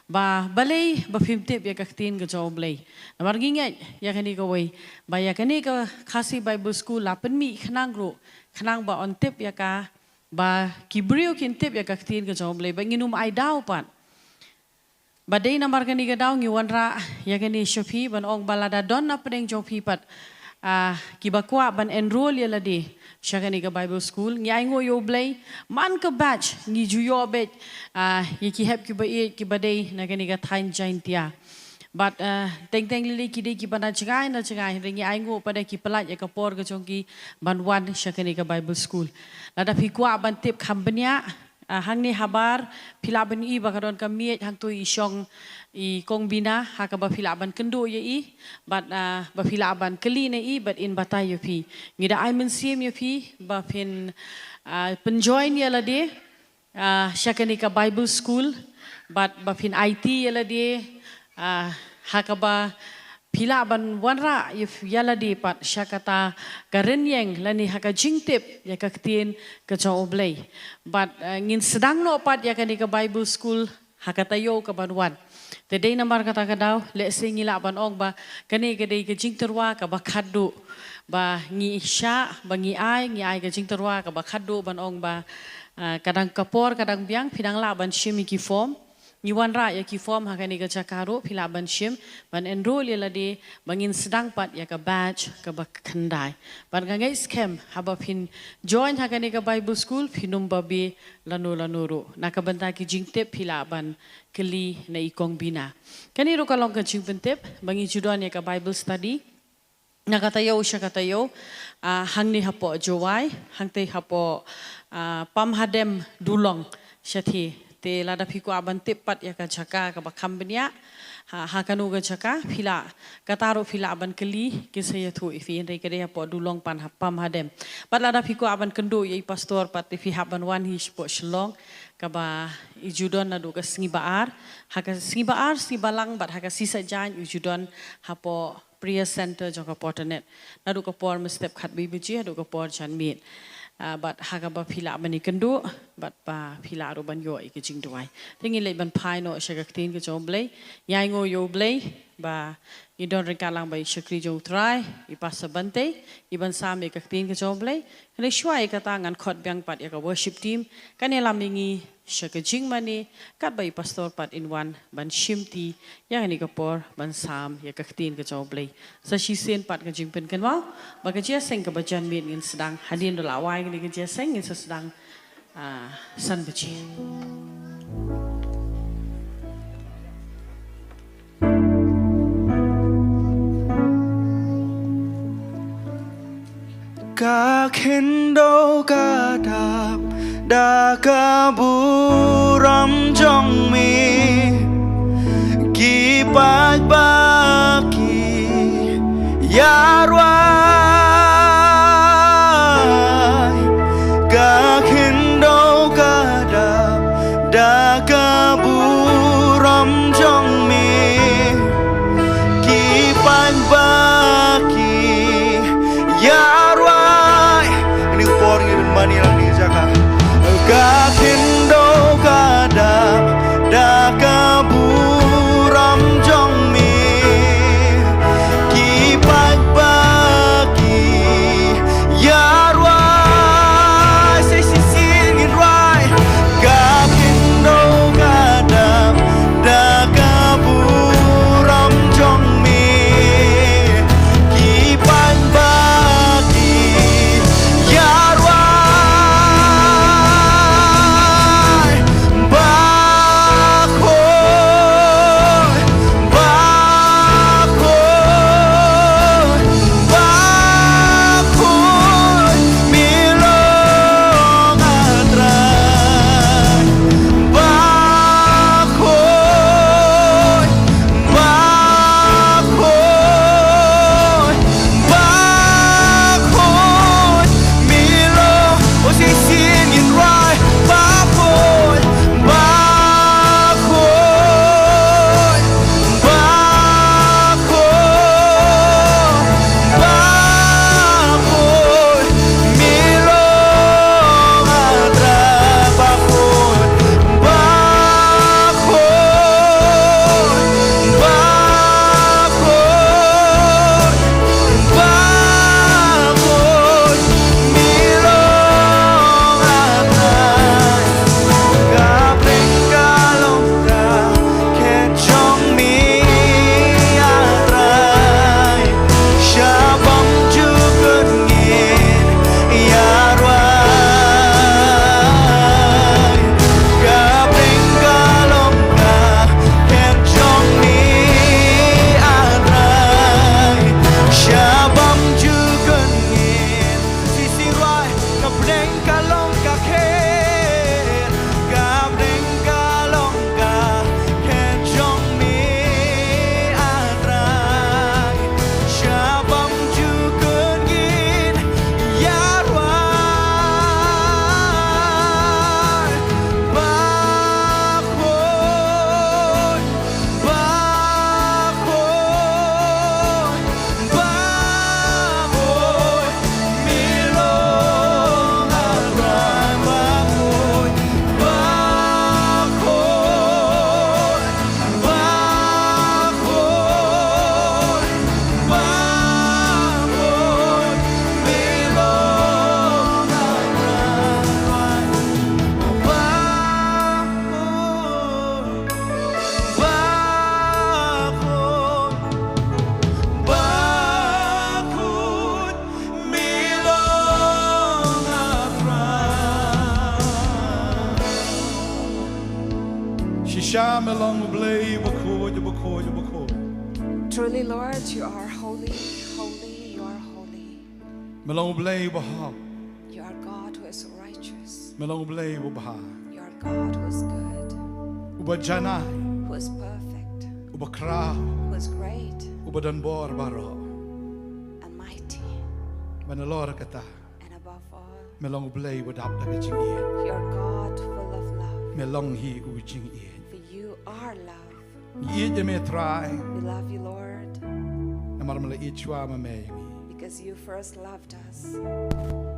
ba balei ba phim tip ïa ka ktien ka jong U Blei. Namar ngi ngeit ïa kane kawei, ba ïa kane ka Khasi Bible School la pynmih khnang ruh, khnang ba yn tip ïa ka, ba ki briew kin tip ïa ka ktien ka jong U Blei, ba ngin ym ai daw pat. Ba dei namar kane ka daw ngi wanrah ïa kane sha phi, ban ong ba lada don na pdeng jong phi pat, ah, kiba kwah ban enroll ïa lade sha kane ka Bible School, ngi ainguh ïa U Blei, man ka batch ngi ju ïoh beit, ah, ïa ki hep kiba ïeit kiba dei na kane ka thaiñ Jaintia. Bad, ah, teng teng lei lei ki dei kiba na jngai na jngai, hynrei ngi ainguh pat de ki pynlait ïa ka por ka jong ki ban wan sha kane ka Bible School. Lada phi kwah ban tip kham bniah, ah, hangne habar, phi lah ban ïohi ba ka don ka miej hangto i shong i Kong Bina, ha kaba phi lah ban kynduh ïa i, bad, ah, ba phi lah ban kylli na i, bad in batai ïa phi. Ngi da ai mynsiem ïa phi ba phin, ah, pynjoin ïa lade, ah, sha kane ka Bible School, bad ba phin aiti ïa lade, ah, ha kaba phi lah ban wanrah ïa, ïa lade pat sha kata ka rynïeng lane ha ka jingtip ïa ka ktien ka jong U Blei. Bad, ah, ngin sdang noh pat ïa kane ka Bible School ha ka taïew kaban wan. Te dei namar kata ka daw, lehse ngi lah ban ong ba kane ka dei ka jingtyrwa kaba khatduh, ba ngi shah, ba ngi ai, ngi ai ka jingtyrwa kaba khatduh ban ong ba, ah, ka dang ka por ka dang biang, phi dang lah ban shim ïa ki form. Ngi wanrah ïa ki form ha kane ka jaka ruh, phi lah ban shim, ban enroll ïa lade, ba ngin sdang pat ïa ka batch kaba khyndai. Bad nga ngeit skhem haba phin join ha kane ka Bible School, phin ym babe lano lano ruh. Na ka bynta ki jingtip phi lah ban kylli na i Kong Bina. Kane ruh ka long ka jingpyntip ba ngi ju don ïa ka Bible study na ka taïew sha ka taïew, ah, hangne hapoh Jowai, hangtei hapoh, ah, Pamhadem Dulong shathie. Te lada phi kwah ban tip pat ïa ka jaka kaba kham bniah, ha, ha kano ka jaka, phi lah, kata ruh phi lah ban kylli, kin sa ïathuh ïa phi, hynrei ka dei hapoh Dulong pan ha Pamhadem. Bad lada phi kwah ban kynduh ïa i pastor pat, te phi hap ban wan hi shapoh Shillong, kaba i ju don naduh ka sngi Ba-ar, ha ka sngi Ba-ar, sngi Balang, bad ha ka Sngi Saitjaiñ i ju don hapoh Prayer Center jong ka Porternet. Naduh ka por mynstep khatwei baje haduh ka por janmiet. Ah, bad ha kaba phi lah ban ïakynduh, bad ba phi lah ruh ban ïoh ïa ka jingduwai. Te ngin leit ban phai noh sha ka ktien ka jong U Blei. Ngi ainguh ïa U Blei ba ngi don ryngkat lang bad i shakri jong U Trai, i Pastor Bante, i ban sam ïa ka ktien ka jong U Blei. Hynrei shuwa ïa kata ngan khot biang pat ïa ka worship team kan ïalam ïa ngi sha ka jingmane, katba i pastor pat in wan ban shimti ïa kane ka por ban sam ïa ka ktien ka jong U Blei. Sa shisien pat ka jingpynkynmaw ba ka jingïaseng kaba janmiet ngin sdang hadien da la wai kane ka jingïaseng, ngin sa sdang, ah, san baje. Ka khyndew ka dap Da ka burom jong me ki paidbah ki ïa rwai, ka khyndew ka dap da ka burom jong me ki paidbah ki ïa rwai. Kane ka por ngin mane lang kane ka jaka. Ka khyndew ka dap da ka burom jong me ki paidbah ki ïa rwai. Sa shisien ngin rwai. Ka khyndew ka dap da ka burom jong me ki paidbah ki ïa rwai. Bakhuid, bakhuid, bakhuid, me long a Trai. Bakhuid, bakhuid, bakhuid, me long. Oh, shisien ngin rwai. Bakhuid, bakhuid, bakhuid, bakhuid, me long a Trai. Bakhuid, bakhuid, bakhuid, bakhuid, me long a Trai. Ka bneng ka long ka khet jong me, a Trai. Shaphang jukut ngin ïa rwai. Ka bneng ka long ka khet jong me, a Trai. Shaphang jukut ngin. Shisien rwai. Ka bneng ka long ka khet, ka bneng ka long ka khet jong me, a Trai. Shaphang jukut ngin ïa rwai. Bakhuid, bakhuid, bakhuid, me long a Trai. Bakhuid, bakhuid, bakhuid, bakhuid, me long a Trai. Bakhuid, bakhuid, bakhuid, me long a Trai. Shisha me long U Blei bakhuid, bakhuid, bakhuid. Truly, Lord, you are holy, holy, you are holy. Me long U Blei uba hok. You are God who is righteous. Me long U Blei uba bha. You are God who is good. Uba janai. Who is perfect. Uba khraw. Who is great. Uba don bor baroh. And mighty. Bad nalor kata. And above all, me long U Blei uba dap da ka jingïeit. You are God full of love. Me long hi u jingïeit. For you are love. Ngi ïeit ïa me Trai. We love you, Lord. Namar me la ïeit shuwa ma me ïa ngi. Because you first loved us.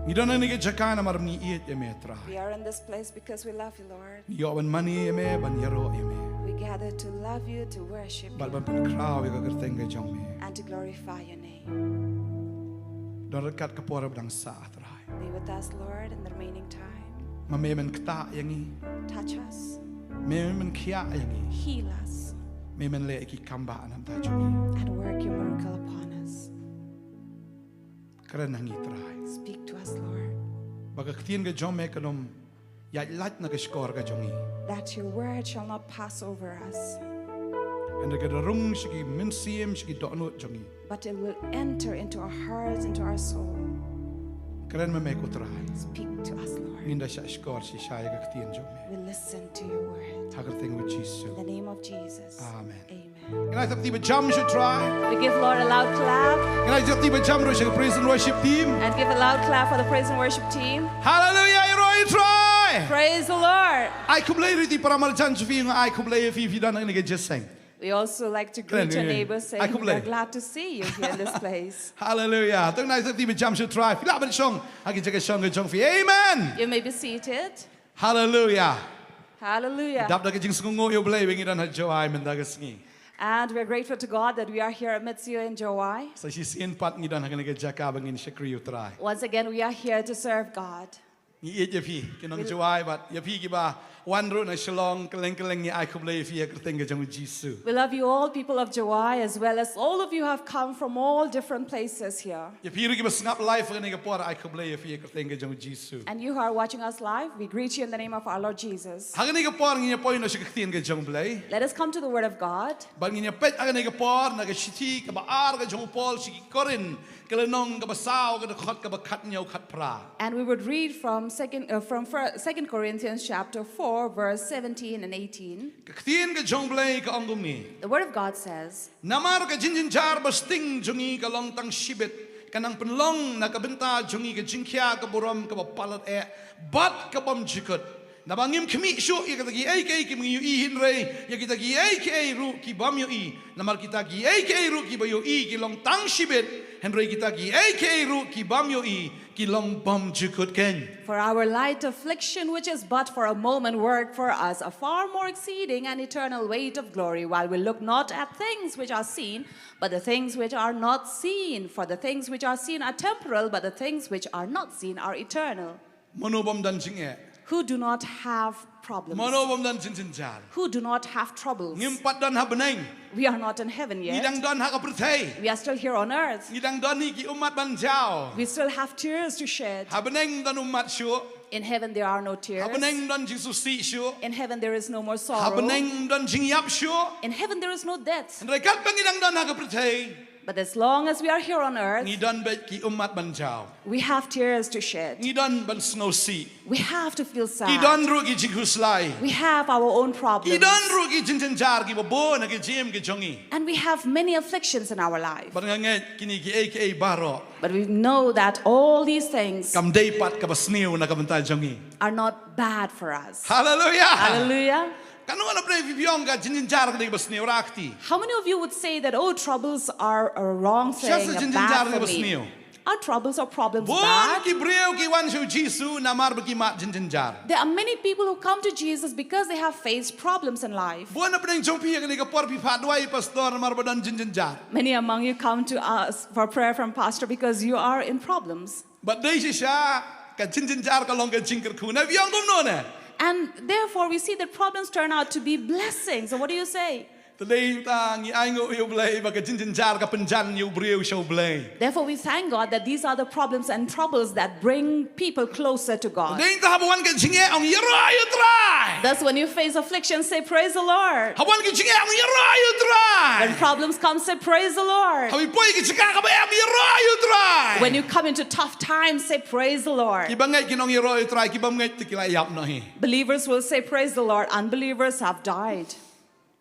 Ngi don ha kane ka jaka namar ngi ïeit ïa me Trai. We are in this place because we love you, Lord. Ngi ïoh ban mane ïa me, ban ïaroh ïa me. We gather to love you, to worship you. Bad ban pynkhraw ïa ka kyrteng ka jong me. And to glorify your name. Don ryngkat ka por ba dang sah Trai. Be with us, Lord, in the remaining time. Ma me men ktah ïa ngi. Touch us. Me men khiah ïa ngi. Heal us. Me men leh ki kam ba na bynta jong ngi. And work your miracle upon us. Kren ha ngi Trai. Speak to us, Lord. Ba ka ktien ka jong me kan ym ïaid lait na ka shkor ka jong ngi. That your word shall not pass over us. Hynrei ka da rung sha ki mynsiem, sha ki dohnud jong ngi. But it will enter into our hearts, into our soul. Kren ma me ko Trai. Speak to us, Lord. Ngin da shah shkor shisha ïa ka ktien jong me. We listen to your word. Ha ka kyrteng u Jisu. In the name of Jesus. Amen. Amen. Ngin ai sa kti ba jam sha u Trai. We give Lord a loud clap Ngin ai sa kti ba jam ruh sha ka praise and worship team. And give a loud clap for the praise and worship team. Hallelujah, ïaroh ïa u Trai. Praise the Lord. Ai khublei ruh ïa phi para marjan jong phi, nga ai khublei ïa phi, phi don hangne ha ka jingïaseng. We also like to greet your Kren, neighbors, say ai we khublei. Are glad to see you here in this place. Hallelujah. To ngin ai sa kti ba jam sha u Trai. Phi lah ban shong ha ka jaka shong ka jong phi. Amen. You may be seated. Hallelujah. Hallelujah. Dap da ka jingsngewnguh ïa u Blei ba ngi don ha Jowai mynta ka sngi. And we're grateful to God that we are here amidst you in Jowai. Sa shisien pat ngi don ha kane ka jaka ba ngin shakri ïa u Trai. Once again, we are here to serve God. Ngi ïeit ïa phi ki nong Jowai bad ïa phi kiba wan ruh na Shillong kylleng kylleng, ngi ai khublei ïa phi ha ka kyrteng ka jong u Jisu. We love you all, people of Jowai, as well as all of you who have come from all different places here. Ïa phi ruh kiba sngap live ha kane ka por, ai khublei ïa phi ha ka kyrteng ka jong u Jisu. And you who are watching us live, we greet you in the name of our Lord Jesus. Ha kane ka por ngin ïa poi noh sha ka ktien ka jong u Blei. Let us come to the Word of God. Bad ngin ïa peit ha kane ka por na ka shithi kaba ar ka jong u Paul sha ki Korinth, ka lynnong kaba saw, ka dkhot kaba khathynñiew khatphra. And we would read from second, uh, from fir- Second Corinthians chapter four, verse seventeen and eighteen. Ka ktien ka jong u Blei ka ong kumne. The Word of God says, Namar ka jingjynjar ba sting jong ngi ka long tang shibit, ka nang pynlong na ka bynta jong ngi ka jingkhia ka burom kaba palat eh bad ka bym jukut. Naba ngim khmih shuh ïa kita kiei kiei kim ngi ïohi, hynrei ïa kita kiei kiei ruh ki bym ïohi. Namar kita kiei kiei ruh kiba ïohi ki long tang shibit, hynrei kita kiei kiei ruh ki bym ïohi ki long bym jukut keiñ. For our light affliction, which is but for a moment, work for us a far more exceeding and eternal weight of glory, while we look not at things which are seen, but the things which are not seen. For the things which are seen are temporal, but the things which are not seen are eternal. Mano bym don jingeh? Who do not have problems? Mano bym don jingjynjar? Who do not have troubles? Ngim pat don ha bneng. We are not in heaven Ngi yet. Dang don ha ka pyrthei. We are still here on earth. Ngi dang don hi ki ummat ban jaw. We still have tears to shed. Ha bneng ym don ummat shuh. In heaven, there are no tears. Ha bneng ym don jingsngewsih shuh. In heaven, there is no more Ha sorrow. bneng ym don jingïap shuh. In heaven, there is no death. Hynrei katba ngi dang don ha ka pyrthei, But as long as we are here on earth, ngi don beit ki ummat ban jaw. We have tears to shed. Ngi don ban sngewsih. We have to feel sad. Ki don ruh ki jingkhuslai. We have our own problems. Ki don ruh ki jingjynjar kiba bun ha ka jingim ka jong ngi. And we have many afflictions in our life. Bad nga ngeit kine kiei kiei baroh, But we know that all these things kam dei pat kaba sniew na ka bynta jong ngi. Are not bad for us. Hallelujah. Hallelujah. Katno na pdeng phi ong ka jingjynjar ka dei kaba sniew, rah kti. How many of you would say that, oh, troubles are a wrong thing, Shisha a jingjynjar bad ka for dei kaba me? Sniew. Are troubles or problems Bun bad? Ki briew ki wan sha u Jisu namar ba ki mad jingjynjar. There are many people who come to Jesus because they have faced problems in life. Bun na pdeng jong phi ha kane ka por phi phah duwai pastor namar ba don jingjynjar. Many among you come to us for prayer from Pastor because you are in problems. Bad dei shisha ka jingjynjar ka long ka jingkyrkhu. Na phi ong kumno ne? And therefore, we see that problems turn out to be blessings. So, what do you say? Te dei ta ngi ainguh ïa u Blei ba ka jingjynjar ka pynjan ïa u briew sha u Blei. Therefore, we thank God that these are the problems and troubles that bring people closer to God. Dei ta haba wan ka jingeh ong ïaroh ïa u Trai. Thus, when you face affliction, say, "Praise the Lord." Haba wan ka jingeh ong ïaroh ïa u Trai. When problems come, say, "Praise the Lord." Haba poi ka jaka kaba em ïaroh ïa u Trai. When you come into tough times, say, "Praise the Lord." Kiba ngeit kin ong ïaroh ïa u Trai, kiba ngeit te ki la ïap noh hi. Believers will say, "Praise the Lord." Unbelievers have died.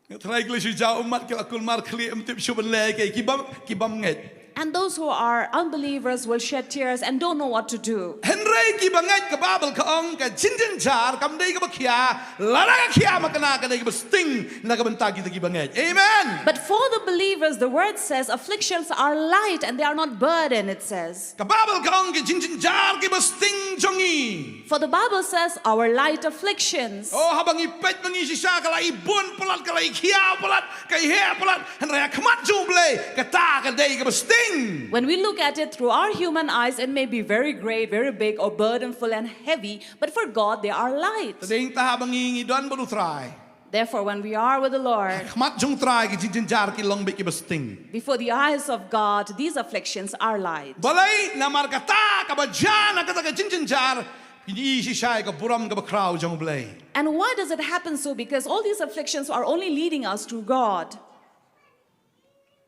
Nga trai kli shu jaw ummat ki la kulmar khlieh, ym tip shuh ban leh kaei, ki bym, ki bym ngeit. And those who are unbelievers will shed tears and don't know what to do. Hynrei kiba ngeit ka Baibl ka ong ka jingjynjar kam dei kaba khia, lada ka khia ma kane ka dei kaba sting na ka bynta kita kiba ngeit. Amen. But for the believers, the word says, "Afflictions are light and they are not burden," it says. Ka Baibl ka ong ka jingjynjar kiba sting jong ngi. For the Bible says, "Our light afflictions." Oh, haba ngi peit ma ngi shisha ka la i bun palat, ka la i khia palat, ka i heh palat. Hynrei ha khmat jong u Blei kata ka dei kaba sting. When we look at it through our human eyes, it may be very great, very big, or burdenful and heavy, but for God they are light. Te dei ta haba ngi ngi don bad u Trai. Therefore, when we are with the Lord, ha khmat jong u Trai ki jingjynjar ki long beit kiba sting. Before the eyes of God, these afflictions are light. Balei? Namar kata kaba jan ha kata ka jingjynjar, ngi i shisha ïa ka burom kaba khraw jong u Blei. And why does it happen so? Because all these afflictions are only leading us to God.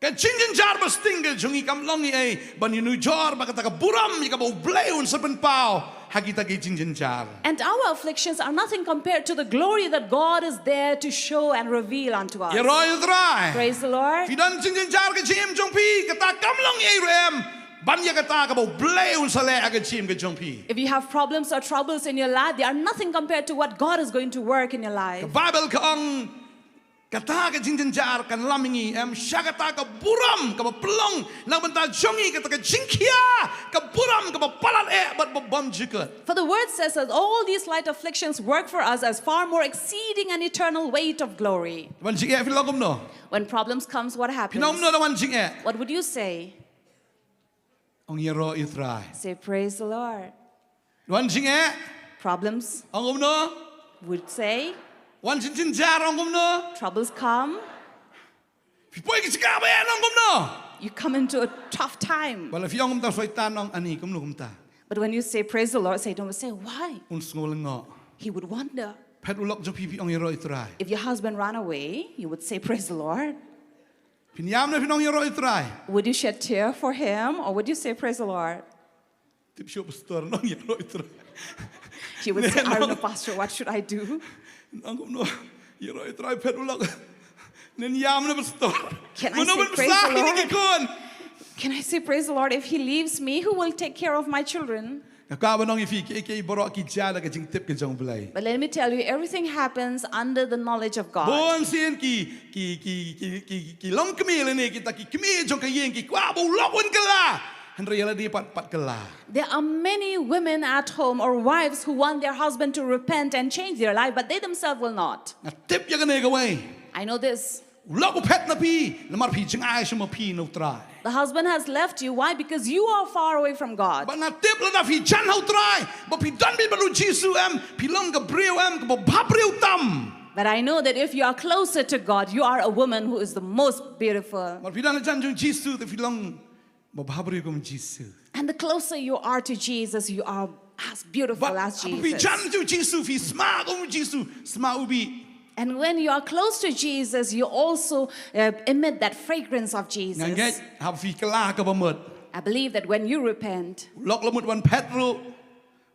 Ka jingjynjar ba sting ka jong ngi kam long ei ban ïanujor bad kata ka burom ïa kaba U Blei un sa pynpaw ha kita ki jingjynjar. And our afflictions are nothing compared to the glory that God is there to show and reveal unto us. Ïaroh ïa U Trai. Praise the Lord. Phi don jingjynjar ka jingim jong phi, kata kam long ei ruh em ban ïa kata kaba U Blei un sa leh ha ka jingim ka jong phi. If you have problems or troubles in your life, they are nothing compared to what God is going to work in your Ka life. Baibl ka ong kata ka jingjynjar kan lam ïa ngi em sha kata ka burom kaba pynlong na ka bynta jong ngi, kata ka jingkhia, ka burom kaba palat eh bad ba bymjukut. For the word says that all these light afflictions work for us as far more exceeding and eternal weight of glory. Wan jingeh, phi long kumno? When problems comes, what Phi happens? long kumno da wan jingeh? What would you say? Ong ïaroh ïa U Trai. Say, "Praise the Lord." Wan jingeh, Problems ong kumno? Would say, Wan jingjynjar, ong kumno? Troubles come. Phi poi ki jaka ba eh, ong kumno? You come into a tough time. Ba la phi ong kumta, Soitan ong, ani kumno kumta? But when you say, "Praise the Lord," Satan will say, "Why?" Un sngew lyngngoh. He would wonder. Phet u lok jong phi, phi ong ïaroh ïa U Trai. If your husband ran away, you would say, "Praise the Lord." Phin ïam ne phin ong ïaroh ïa U Trai? Would you shed tear for him, or would you say, "Praise the Lord"? Tip shuh pastor, ong ïaroh ïa U Trai. He would say, No. "I don't know, Pastor, what should I do?" Ong kumno? Ïaroh ïa U Trai, phet u lok. Nen ïam ne pastor? Can I Mano say, ban "Praise the pynshai ïa ki Lord"? khun? Can I say, "Praise the Lord"? If he leaves me, who will take care of my children? Nga kwah ban ong ïa phi, kiei kiei baroh ki jia da ka jingtip ka jong U Blei. But let me tell you, everything happens under the knowledge of God. Bun sien ki ki ki ki ki ki long kmie lane kita ki kmie jong ka ïing ki kwah ba u lok un kylla. Hynrei ïa lade pat, pat kylla. There are many women at home or wives who want their husband to repent and change their life, but they themselves will not. Nga tip ïa kane kawei. I know this. U lok u phet na phi namar phi jngai sha ma phi na U Trai. The husband has left you. Why? Because you are far away from God. Bad nga tip lada phi jan ha U Trai, ba phi don beit bad U Jisu em, phi long ka briew em kaba bhabriew tam. But I know that if you are closer to God, you are a woman who is the most beautiful. Mar phi don ha jan jong U Jisu te phi long ba bhabriew kum U Jisu. And the closer you are to Jesus, you are as beautiful Bad as haba phi jan Jesus. jong U Jisu, phi sma kum U Jisu, sma u bih. And when you are close to Jesus, you also uh, emit that fragrance of Nga ngeit Jesus. haba phi kylla kaba mut, I believe that when you repent, u lok la mut ban phet ruh,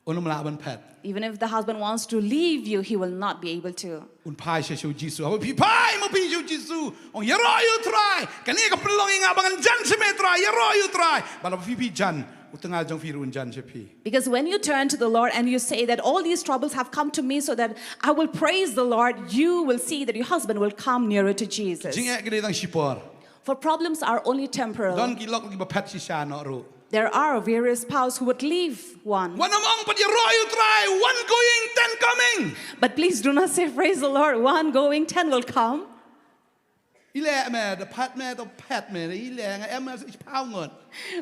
un ym lah ban phet. even if the husband wants to leave you, he will not be able to. Un phai sha sha U Jisu. Haba phi phai ma phi sha U Jisu, ong ïaroh ïa U Trai. Kane ka pynlong ïa nga ba ngan jan sha me Trai, ïaroh ïa U Trai. Bad haba phi phi jan, u tnga jong phi ruh un jan sha phi. Because when you turn to the Lord and you say that all these troubles have come to me so that I will praise the Lord, you will see that your husband will come nearer to Jesus. Jingeh ka dei tang shipor. For problems are only temporal. Don ki lok kiba phet shisha noh ruh. There are various spouse who would leave one. Wat nym ong pat ïaroh ïa U Trai, one going, ten coming. But please do not say, "Praise the Lord, one going, ten will come." I leh me, da phet me, da phet me, i leh nga em me, i phaw ngut.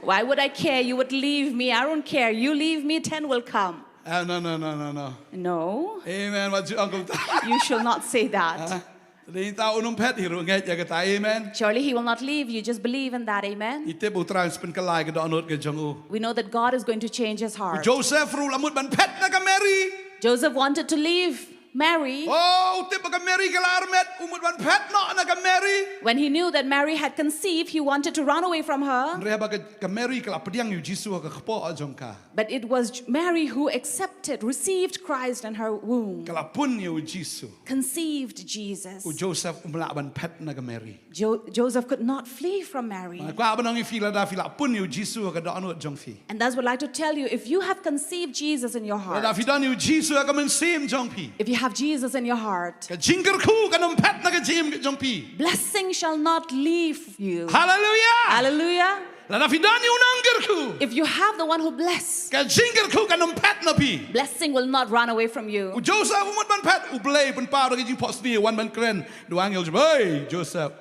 Why would I care? You would leave me. I don't care. You leave me, ten will come. Ah, no, no, no, no, no. No, Amen. Wat ju ong kumta. You shall not say that. Dei ta un ym phet hi ruh ngeit ïa kata. Amen. Surely he will not leave you. Just believe in that. Amen. I tip U Trai un sa pynkylla ïa ka dohnud ka jong u. We know that God is going to change his heart. Joseph ruh la mut ban phet na ka Mary. Joseph wanted to leave Mary. Oh, u tip ba ka Mary ka la armet, u mut ban phet noh na ka Mary. When he knew that Mary had conceived, he wanted to run away from her. Hynrei haba ka, ka Mary ka la pdiang ïa U Jisu ha ka kpoh jong ka. But it was Mary who accepted, received Christ in her womb, Ka la pun ïa U Jisu. Conceived Jesus. U Joseph um lah ban phet na ka Mary. Jo- Joseph could not flee from Mary. Nga kwah ban ong ïa phi, lada phi la pun ïa U Jisu ha ka dohnud jong phi, And that's what I'd like to tell you. If you have conceived Jesus in your lada heart, phi don ïa U Jisu ha ka mynsiem jong phi, if you have Jesus in your heart, ka jingkyrkhu kan ym phet na ka jingim ka jong phi. Blessing shall not leave you. Hallelujah. Hallelujah. Lada phi don ïa u nongkyrkhu, If you have the one who bless, ka jingkyrkhu kan ym phet na phi. Blessing will not run away from U you. Joseph u mut ban phet, U Blei u pynpaw da ka jingphohsniew, wan ban kren da u angel, "Hey Joseph."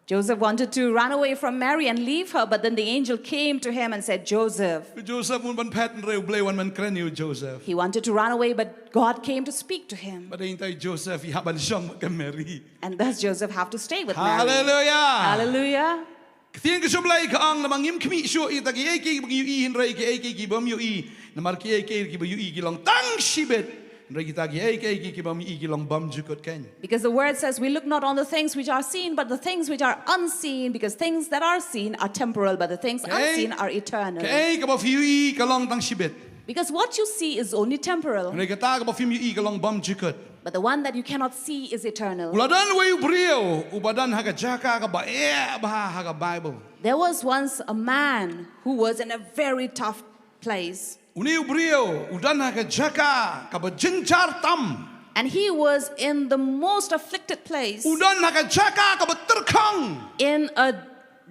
Joseph wanted to run away from Mary and leave her, but then the angel came to him and said, "Joseph." U Joseph u mut ban phet, hynrei U Blei u wan ban kren ïa u Joseph. He wanted to run away, but God came to speak to him. Bad hangta i Joseph i hap ban shong bad ka Mary. And thus Joseph have to stay with Mary. Hallelujah. Hallelujah. Ka ktien ka jong U Blei ka ong, namar ngim khmih shuh ïa kita kiei kiei kiba ngi ïohi, hynrei kiei kiei kiba ym ïohi. Namar kiei kiei kiba ïohi ki long tang shibit. Hynrei kita kiei kiei ki, ki bym i ki long bymjukut kein. Because the word says we look not on the things which are seen, but the things which are unseen, because things that are seen are temporal, but the things unseen are eternal. Kaei kaba phi ïohi ka long tang shibit. Because what you see is only temporal. Hynrei kata kaba phim ïohi ka long bymjukut. But the one that you cannot see is eternal. U la don uwei u briew uba don ha ka jaka kaba eh bha ha ka Bible. There was once a man who was in a very tough place. Une u briew u don ha ka jaka kaba jynjar tam. And he was in the most afflicted place. U don ha ka jaka kaba tyrkhong. In a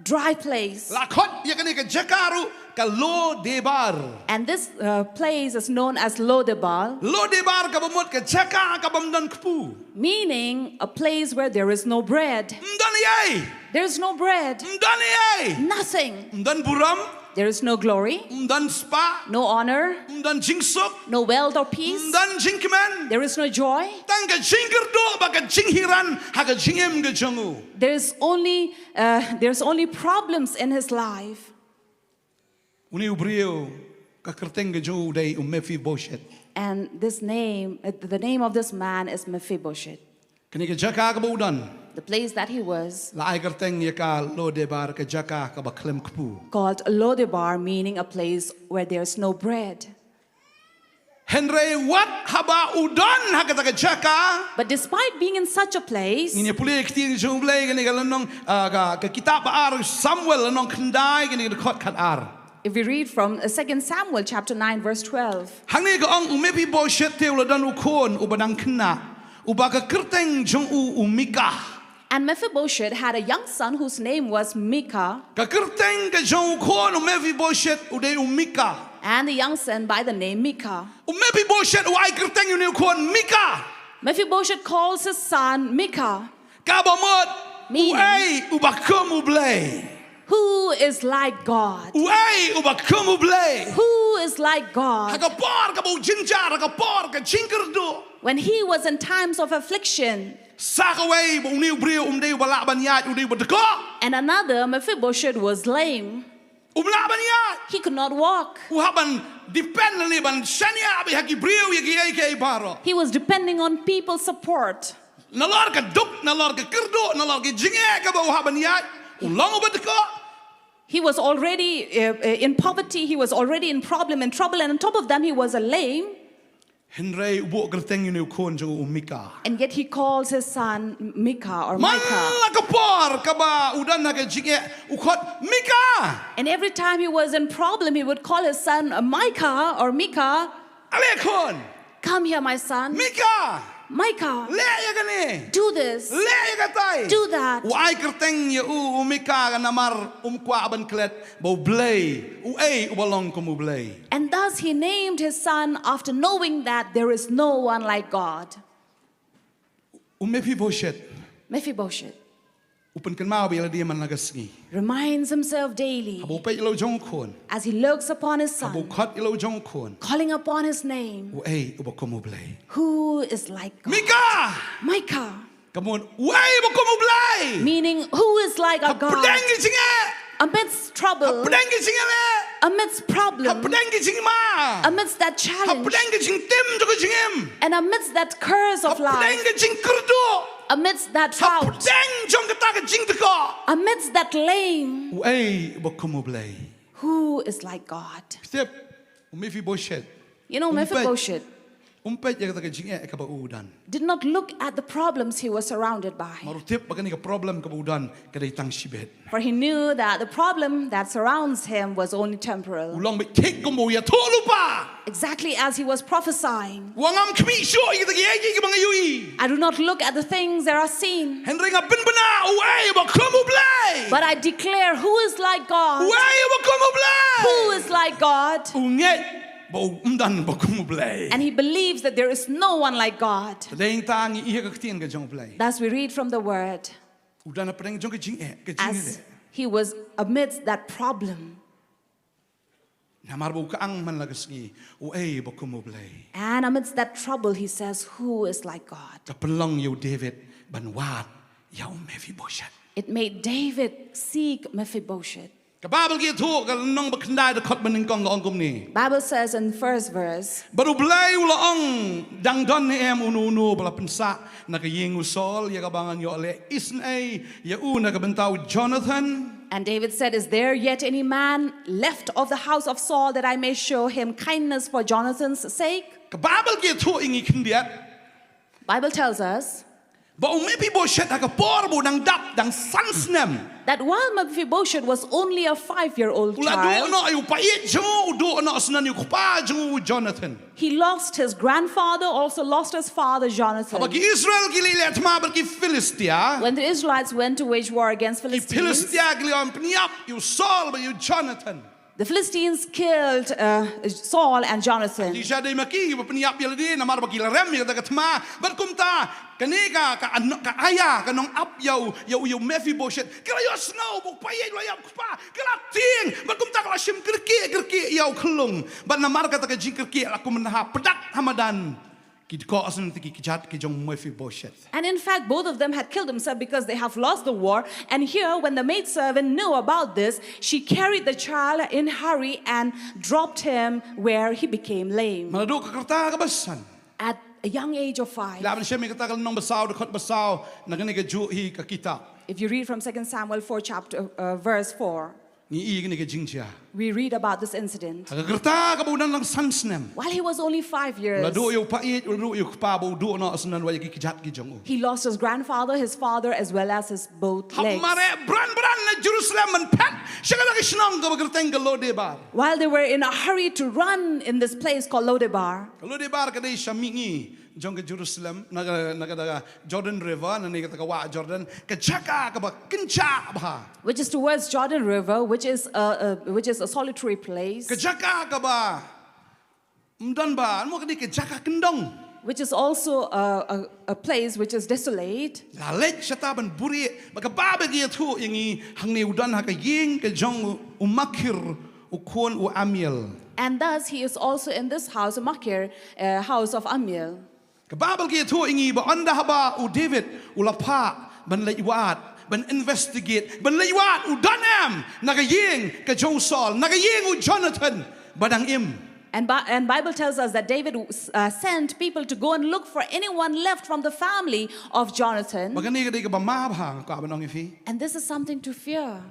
dry place. La khot ïa kane ka jaka ruh ka Lo Debar. And this uh, place is known as Lo Debar. Lo Debar kaba mut ka jaka kabym don kpu. Meaning a place where there is no bread. Ym don ei. There is no bread. Ym don ei. Nothing. Ym don burom. There is no glory. Ym don spah. No honor. Ym don jingsuk. No wealth or peace. Ym don jingkmen. There is no joy. Tang ka jingkyrduh bad ka jinghiran ha ka jingim ka jong u. There is only uh, there's only problems in his life. Une u briew ka kyrteng ka jong u dei u Mephibosheth. And this name, uh, the name of this man is Mephibosheth. Kane ka jaka kaba u don. The place that he was. La ai kyrteng ïa ka Lo Debar, ka jaka kaba khlem kpu. Called Lo Debar, meaning a place where there's no bread. Hynrei wat haba u don ha kata ka jaka. But despite being in such a place, ngin ïa pule ïa ka ktien jong u Blei kane ka lynnong, ah, ka, ka kitab ba ar Samuel lynnong khyndai kane ka dkhot khatar. If we read from uh, Second Samuel chapter nine verse twelve. Hangne ka ong u Mephibosheth te u la don u khun uba dang khynnah, uba ka kyrteng jong u u Mikah. And Mephibosheth had a young son whose name was Micah. Ka kyrteng ka jong u khun u Mephibosheth u dei u Mikah. And the young son by the name Micah. U Mephibosheth u ai kyrteng ïa une u khun Mikah. Mephibosheth calls his son Micah. Kaba mut, meaning, uei uba kum u Blei. Who is like God? Uei uba kum u Blei. Who is like God? Ha ka por kaba u jynjar, ha ka por ka jingkyrduh. When he was in times of affliction. Sa kawei ba une u briew um dei uba lah ban ïaid, u dei uba dkoh. And another, Mephibosheth, was lame. Um lah ban ïaid. He could not walk. U hap ban depend lane ban shaniah beit ha ki briew ïa kiei kiei baroh. He was depending on people's support. Nalor ka duk, nalor ka kyrduh, nalor ka jingeh kaba u hap ban ïaid, u long uba dkoh. He was already uh, uh, in poverty, he was already in problem and trouble, and on top of them, he was a lame. Hynrei u buh kyrteng ïa une u khun jong u Mikah. And yet he calls his son Micah or Micah. Man la ka por kaba u don ha ka jingeh u khot Mikah. And every time he was in problem, he would call his son uh, Micah or Micah. Ale khun. Come here, my son. Mikah. Micah. Leh ïa kane. Do this. Leh ïa katai. Do that. U ai kyrteng ïa u, u Mikah ka namar um kwah ban klet ba u Blei, uei uba long kum u Blei. And thus he named his son after knowing that there is no one like God. U Mephibosheth. Mephibosheth. U pynkynmaw bad ïa lade man la ka sngi. Reminds himself daily. Haba u peit ïa la u jong u khun. As he looks upon his son. Haba u khot ïa la u jong u khun. Calling upon his name. Uei uba kum u Blei. Who is like God? Mikah. Micah. Ka mut, uei uba kum u Blei. Meaning, who is like our God? Hapdeng ki jingeh. Amidst trouble. Hapdeng ki jingeh. Amidst problem. Hapdeng ki jingma. Amidst that challenge. Hapdeng ki jingtim jong ka jingim. And amidst that curse of life. Hapdeng ki jingkyrduh. Amidst that drought. Hapdeng jong kata ka jingdkoh. Amidst that lame. Uei uba kum u Blei. Who is like God? Tip, u Mephibosheth. You know, Mephibosheth. Um peit ïa kata ka jingeh kaba u don. Did not look at the problems he was surrounded by. Namar u tip ba kane ka problem kaba u don ka dei tang shibit. For he knew that the problem that surrounds him was only temporal. U long beit thik kumba u ïathuh lypa. Exactly as he was prophesying. Wa ngam khmih shuh ïa kita kiei kiei kiba nga ïohi. I do not look at the things that are seen. Hynrei nga pynbna uei uba kum u Blei. But I declare who is like God. Uei uba kum u Blei. Who is like God. U ngeit ba um don ba kum u Blei. And he believes that there is no one like God. Te dei tang ïa ka ktien ka jong u Blei. Thus we read from the word. U don hapdeng jong ka jingeh, ka jingeh. As he was amidst that problem. Namar ba u kang man la ka sngi, uei ba kum u Blei. And amidst that trouble, he says, who is like God? Ka pynlong ïa u David ban wad ïa u Mephibosheth. It made David seek Mephibosheth. Ka Baibl ka ïathuh ka lynnong ba khyndai dkhot ba nyngkong ka ong kumne. Bible says in first verse, Bad U Blei u la ong, dang don ne em uno uno ba la pynsah na ka ïing u Saul ïa kaba ngan ïoh leh isynei ïa u na ka bynta u Jonathan. And David said, "Is there yet any man left of the house of Saul that I may show him kindness for Jonathan's sake?" Ka Baibl ka ïathuh ïa ngi khyndiat Bible tells us ba u Mephibosheth ha ka por ba u dang dap dang san snem, that while Mephibosheth was only a five-year-old u la duh child, noh ïa u paieit jong u, u duh noh shuh ïa u kpa jong u, u Jonathan. he lost his grandfather, also lost his father Jonathan. Haba ki Israel ki leit leh thma bad ki Philistia, When the Israelites went to wage war against ki Philistines, Philistia ki la wan pynïap ïa u Saul bad ïa u Jonathan. the Philistines killed uh, Saul and Jonathan. Ki shah dei ma ki ba pynïap ïa lade namar ba ki la rem ïa kata ka thma. Bad kumta kane ka, ka, ano- ka aya, ka nongap ïa u, ïa u, ïa u Mephibosheth, ka la ïohsngew ba u paieit u la ïap kpa, ka la tieng. Bad kumta ka la shim kyrkieh kyrkieh ïa u khyllung. Bad namar kata ka jingkyrkieh la kum ha pdeng ha madan ki dkoh sngewthuh ki kjat ki jong u Mephibosheth. And in fact, both of them had killed himself because they have lost the war. And here, when the maidservant knew about this, she carried the child in hurry and dropped him where he became lame. Naduh ka rta kaba san. At a young age of five. Lah ban shem ïa kata ka lynnong ba saw, dkhot ba saw, na kane kajuh hi ka kitab. If you read from Second Samuel four, chapter, uh, verse four, Ngi i kane ka jingjia. We read about this incident. Ha ka rta kaba u dang dang san snem, While he was only five years, la duh ïa u paieit, u la duh ïa u kpa, ba u duh noh shuh ïa ki kjat ki jong u. He lost his grandfather, his father, as well as his both Hap legs. mareh bran bran na Jerusalem ban phet sha kata ka shnong kaba kyrteng ka Lodebar. While they were in a hurry to run in this place called Lodebar, Ka Lodebar ka dei sha mihngi jong ka Jerusalem, na ka, na ka, na ka Jordan River, na ne kata ka wah Jordan, ka jaka kaba kynjah bha. Which is towards Jordan River, which is a, a, which is a solitary place, Ka jaka kaba ym don ba, mo ka dei ka jaka kyndong. Which is also a, a, a place which is desolate. La leit shata ban buhrieh, ba ka Baibl ka ïathuh ïa ngi hangne u don ha ka ïing ka jong u, u Makir, u khun u Amiel. And thus he is also in this house, Makir, uh, house of Amiel. Ka Baibl ka ïathuh ïa ngi ba ynda haba u David u la phah ban leit wad, ban investigate, ban leit wad u don em na ka ïing ka jong u Saul, na ka ïing u Jonathan ba dang im. And, Bi- and Bible tells us that David uh, sent people to go and look for anyone left from the family of Jonathan. Ba kane ka dei kaba ma bha, ka ban ong ïa phi. And this is something to fear.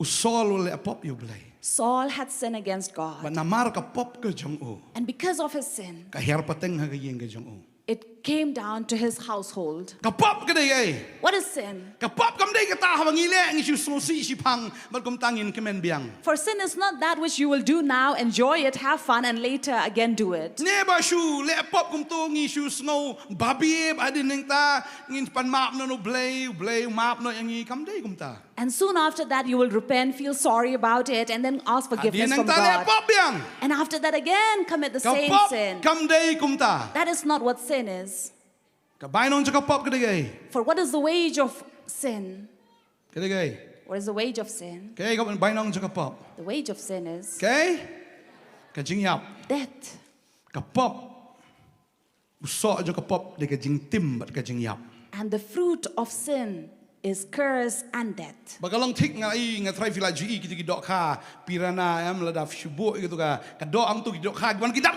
U Saul u leh pop ïa u Blei. Saul had sinned against Ba God. namar ka pop ka jong u, And because of his sin, ka her pateng ha ka ïing ka jong u. It came down to his household. Ka pop ka dei ei? What is sin? Ka pop kam dei kata haba ngi leh ngi shu sngewsih shiphang bad kumta ngin kmen biang. For sin is not that which you will do now, enjoy it, have fun, and later again do it. Ne ba shu leh pop kumto ngi shu sngew babe ba hadien nangta ngin pan map noh na u Blei, u Blei u map noh ïa ngi, kam dei kumta. And soon after that, you will repent, feel sorry about it, and then ask forgiveness Hadien from nangta leh God. pop biang. And after that, again commit the Ka same pop sin. Kam dei kumta. That is not what sin is. Ka bainong jong ka pop ka dei ei? For what is the wage of sin? Ka dei ei? What is the wage of sin? Ka dei ka bainong jong ka pop. The wage of sin is Ka dei ka jingïap. Death. Ka pop, u soh jong ka pop dei ka jingtim bad ka jingïap. And the fruit of sin is curse and death. Ba ka long thik nga i, nga trai phi la ju i kito ki dohkha piranha em, lada phi shu buh ïa kito ka, ka doh hangto, ki dohkha ki wan ki dap,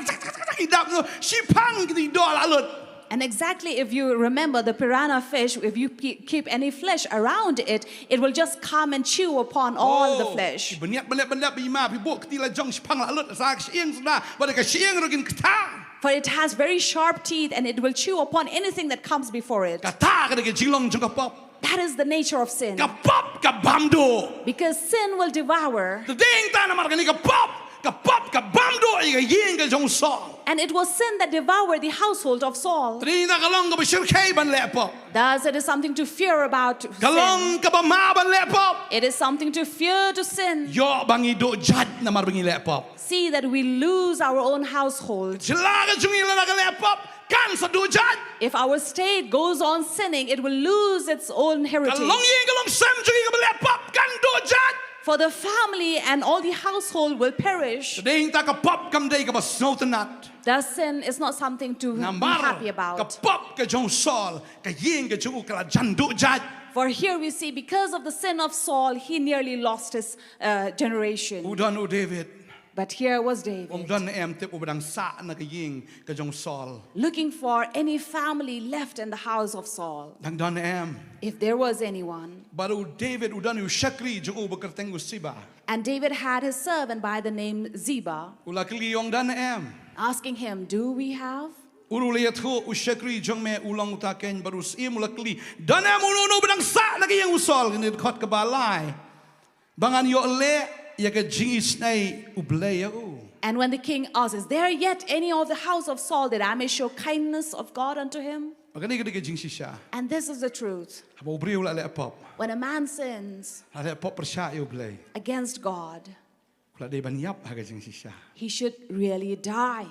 ki dap, shiphang kito ki doh la lut. And exactly, if you remember the piranha fish, if you pe- keep any flesh around it, it will just come and chew upon all the Oh, flesh. Ki bniat bniat bniat, ba i ma phi buh kti la jong, shiphang la lut, sa ka shyieng suda, ba da ka shyieng ruh kin kata. For it has very sharp teeth and it will chew upon anything that comes before it. Kata ka dei ka jinglong jong ka pop. That is the nature of sin. Ka pop ka bam duh. Because sin will devour. Te dei hangta namar kane ka pop, ka pop ka bam duh ïa ka ïing ka jong u Saul. And it was sin that devoured the household of Saul. Te dei hangta ka long kaba shyrkhei ban leh pop. Thus, it is something to fear about Ka long sin. Kaba ma ban leh pop. It is something to fear to sin. Ïoh ba ngi duh jait namar ba ngi leh pop. See that we lose our own household. Jylla ka jong ngi lada ka leh pop kan sa duh jait. If our state goes on sinning, it will lose its own Ka heritage. long ïing ka long sem jong ngi kaba leh pop kan duh jait. For the family and all the household will perish. Te dei hangta ka pop kam dei kaba sngewtynnat. The sin is not something to be happy about. Namar ka pop ka jong u Saul, ka ïing ka jong u ka la jan duh jait. For here we see, because of the sin of Saul, he nearly lost his uh, generation. U don u David. But here was David. Um don em tip uba dang sah na ka ïing ka jong u Saul. Looking for any family left in the house of Saul. Dang don em. If there was anyone. Bad u David u don u shakri jong u ba kyrteng u Siba. And David had his servant by the name Ziba. U la kylli, ong don em. Asking him, "Do we have?" U ruh u la ïathuh, u shakri jong me u long uta keiñ. Bad u syiem u la kylli, don em uno uno ba dang sah na ka ïing u Saul? Kane ka dkhot kaba lai. Ba ngan ïoh leh ïa ka jingisynei U Blei ïa u. And when the king asked, "Is there yet any of the house of Saul that I may show kindness of God unto him?" Ba kane ka dei ka jingshisha. And this is the truth. Haba u briew u la leh pop. When a man sins, la leh pop pyrshah ïa U Blei, against God, u la dei ban ïap ha ka jingshisha. He should really die.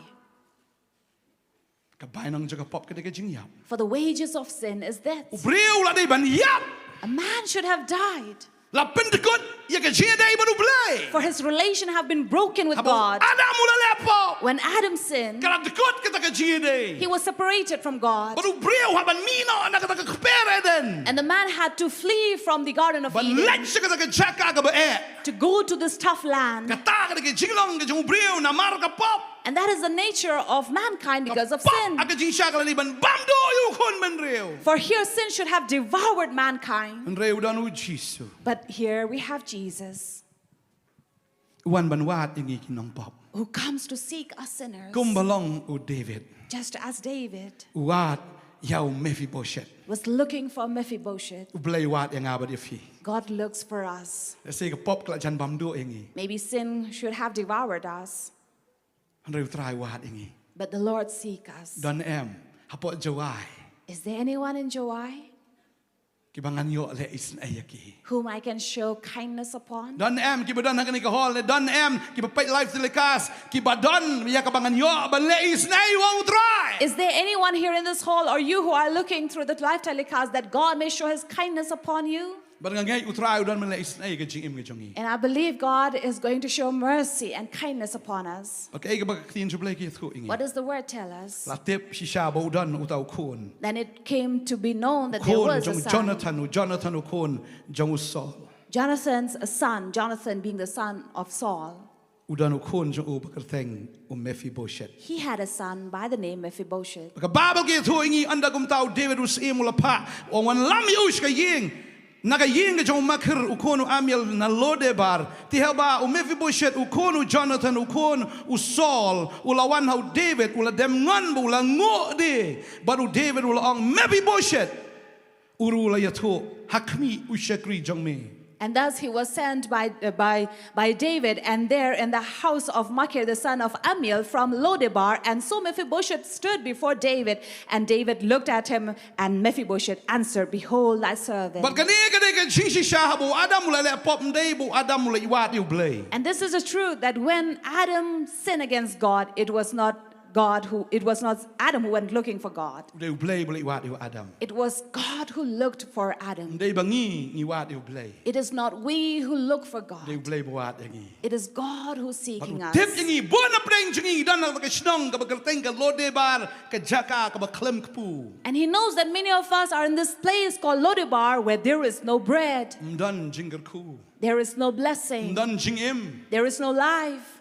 Ka bainong jong ka pop ka dei ka jingïap. For the wages of sin is death. U briew u la dei ban ïap. A man should have died. La pyndkut ïa ka jingïadei bad U Blei. For his relation have been broken with God. Haba u Adam u la leh pop. When Adam sinned, ka la dkut kata ka jingïadei. He was separated from God. Bad u briew u hap ban mih noh na kata ka kper Eden. And the man had to flee from the Garden of Eden. Ban leit sha kata ka jaka kaba eh. To go to this tough land. Kata ka dei ka jinglong ka jong u briew namar ka pop. And that is the nature of mankind because of sin. Ka pop ha ka jingshisha ka la dei ban bam duh ïa u khun bynriew. For here sin should have devoured mankind. Hynrei u don u Jisu. But here we have Jesus. U wan ban wad ïa ngi ki nongpop. Who comes to seek us sinners. Kumba long u David. Just as David. U wad ïa u Mephibosheth. Was looking for Mephibosheth. U Blei u wad ïa nga bad ïa phi. God looks for us. Lehse ka pop ka la jan bam duh ïa ngi. Maybe sin should have devoured us. Hynrei u Trai u wad ïa ngi. But the Lord seek us. Don em hapoh Jowai? Is there anyone in Jowai? Kiba ngan ïoh leh isynei ïa ki. Whom I can show kindness upon? Don em kiba don ha kane ka hall ne don em kiba peit live telecast kiba don ïa kaba ngan ïoh ban leh isynei ïa u Trai? Is there anyone here in this hall or you who are looking through the live telecast that God may show his kindness upon you? Bad nga ngeit u Trai u don ban leh isynei ïa ka jingim ka jong ngi. And I believe God is going to show mercy and kindness upon us. Bad kaei kaba ka ktien jong U Blei ka ïathuh ïa ngi? What does the word tell us? La tip shisha ba u don uta u khun. Then it came to be known that there was a son. U khun jong u Jonathan, u Jonathan u khun jong u Saul. Jonathan's son, Jonathan being the son of Saul. U don u khun jong u ba kyrteng u Mephibosheth. He had a son by the name Mephibosheth. Ka Baibl ka ïathuh ïa ngi ynda kumta u David u syiem u la phah, u ong, wanlam ïa u sha ka ïing, na ka ïing ka jong u Makir u khun u Amiel na Lodebar. Te haba u Mephibosheth u khun u Jonathan u khun u Saul u la wan ha u David, u la dem ngon bad u la nguh de. Bad u David u la ong, Mephibosheth. U ruh u la ïathuh, ha khmih u shakri jong me. And thus he was sent by, uh, by, by David, and there in the house of Makir, the son of Amiel, from Lodebar. And so Mephibosheth stood before David, and David looked at him, and Mephibosheth answered, "Behold thy servant." Bad kane ka dei ka jingshisha haba u Adam u la leh pop, ym dei ba u Adam u la wad ïa U Blei. And this is the truth, that when Adam sinned against God, it was not God who, it was not Adam who went looking for God. U dei U Blei ba u la wad ïa u Adam. It was God who looked for Adam. Ym dei ba ngi ngi wad ïa U Blei. It is not we who look for God. U dei U Blei ba wad ïa ngi. It is God who's seeking us. Bad u tip ïa ngi, bun na pdeng jong ngi don ha ka shnong kaba kyrteng ka Lodebar, ka jaka kaba khlem kpu. And he knows that many of us are in this place called Lodebar, where there is no bread. Ym don jingkyrkhu. There is no blessing. Ym don jingim. There is no life.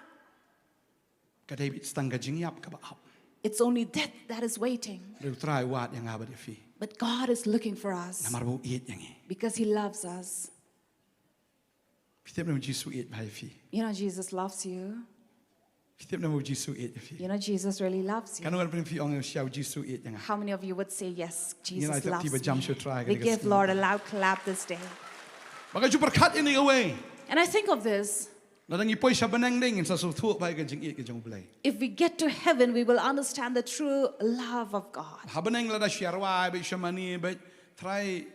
Ka dei beit tang ka jingïap kaba ap. It's only death that is waiting. Hynrei u Trai u wad ïa nga bad ïa phi. But God is looking for us. Namar ba u ïeit ïa ngi. Because he loves us. Phi tip ne em ba u Jisu u ïeit bha ïa phi? You know Jesus loves you. Phi tip ne em ba u Jisu u ïeit ïa phi? You know Jesus really loves you. Katno ngan pyrshang phi ong ïa u Jisu u ïeit ïa nga? How many of you would say, "Yes, Jesus loves me"? Ngin ai tap kti ba jam sha u Trai. We give Lord a loud clap this day. Bad nga ju pyrkhat ïa kane kawei. And I think of this. Lada ngi poi sha bneng de ngin sa sngewthuh bha ïa ka jingïeit ka jong U Blei. If we get to heaven, we will understand the true love of God. Ha bneng lada shu ïa rwai beit, shu ïa mane beit, Trai,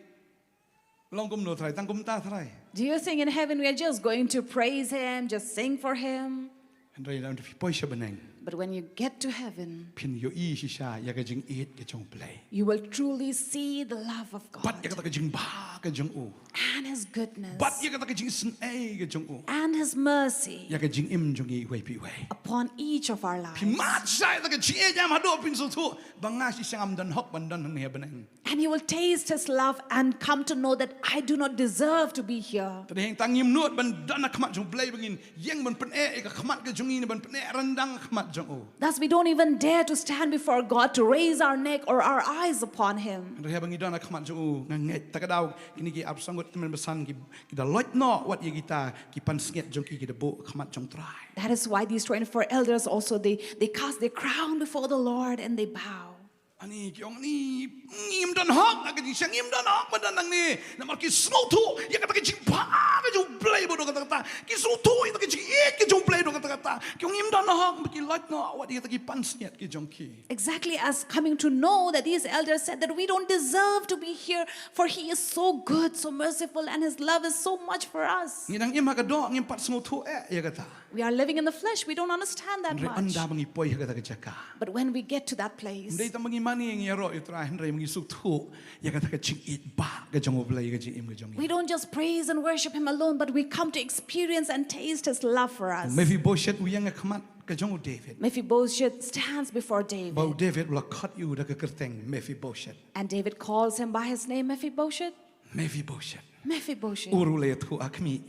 long kumno Trai, tang kumta Trai? Do you think in heaven we are just going to praise him, just sing for him? Hynrei lada phi poi sha bneng, but when you get to heaven, phin ïohi shisha ïa ka jingïeit ka jong U Blei. You will truly see the love of God. Bad ïa kata ka jingbha ka jong u. And his goodness bad ïa kata ka jingisynei ka jong u and his mercy ïa ka jingim jong ngi iwei pa iwei. Upon each of our lives. Phi mad shai ïa kata ka jingïeit jong u haduh phin sngewthuh ba nga shisha ngam don hok ban don hangne ha bneng. And you will taste his love and come to know that I do not deserve to be here. Te hangta ngim nud ban don ha khmat jong u Blei ba ngin ïeng ban pyneh ïa ka khmat ka jong ngi ne ban pyneh ryndang ha khmat jong u. Thus, we don't even dare to stand before God to raise our neck or our eyes upon him. Hynrei haba ngi don ha khmat jong u, nga ngeit ta ka daw kine ki arphew san ngut tymmen basan ki, ki da loit noh wat ïa kita ki pansngiat jong ki, ki da buh ha khmat jong u Trai. That is why these twenty-four elders also, they, they cast their crown before the Lord and they bow. Ani ki ong ni, ngim don hok, ka jingshang ngim don hok ban don hangne. Namar ki sngewthuh ïa kata ka jingbha ka jong u Blei ba don kata kata. Ki sngewthuh ïa kata ka jingïeit ka jong u Blei don kata kata. Ki ong ngim don hok, ki loit noh wat ïa kata ki pansngiat ki jong ki. Exactly as coming to know that these elders said that we don't deserve to be here, for he is so good, so merciful, and his love is so much for us. Ngi dang im ha ka doh, ngim pat sngewthuh eh ïa kata. We are living in the flesh, we don't understand that Hynrei much. Ynda ba ngi poi ha kata ka jaka. But when we get to that place, Ynda tang ba ngi mane ngi ïaroh ïa u Trai, hynrei ba ngi sngewthuh ïa kata ka jingïeit ba ka jong u Blei ka jingim ka jong ngi. We don't just praise and worship him alone, but we come to experience and taste his love for us. Mephibosheth u ïeng ha khmat ka jong u David. Mephibosheth stands before David. Ba u David u la khot ïa u da ka kyrteng Mephibosheth. And David calls him by his name, Mephibosheth. Mephibosheth. Mephibosheth. U ruh u la ïathuh, a khmih,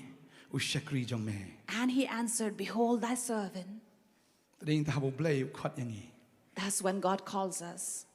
u shakri jong me. And he answered, "Behold thy servant." Te dei haba u Blei u khot ïa ngi. That's when God calls us.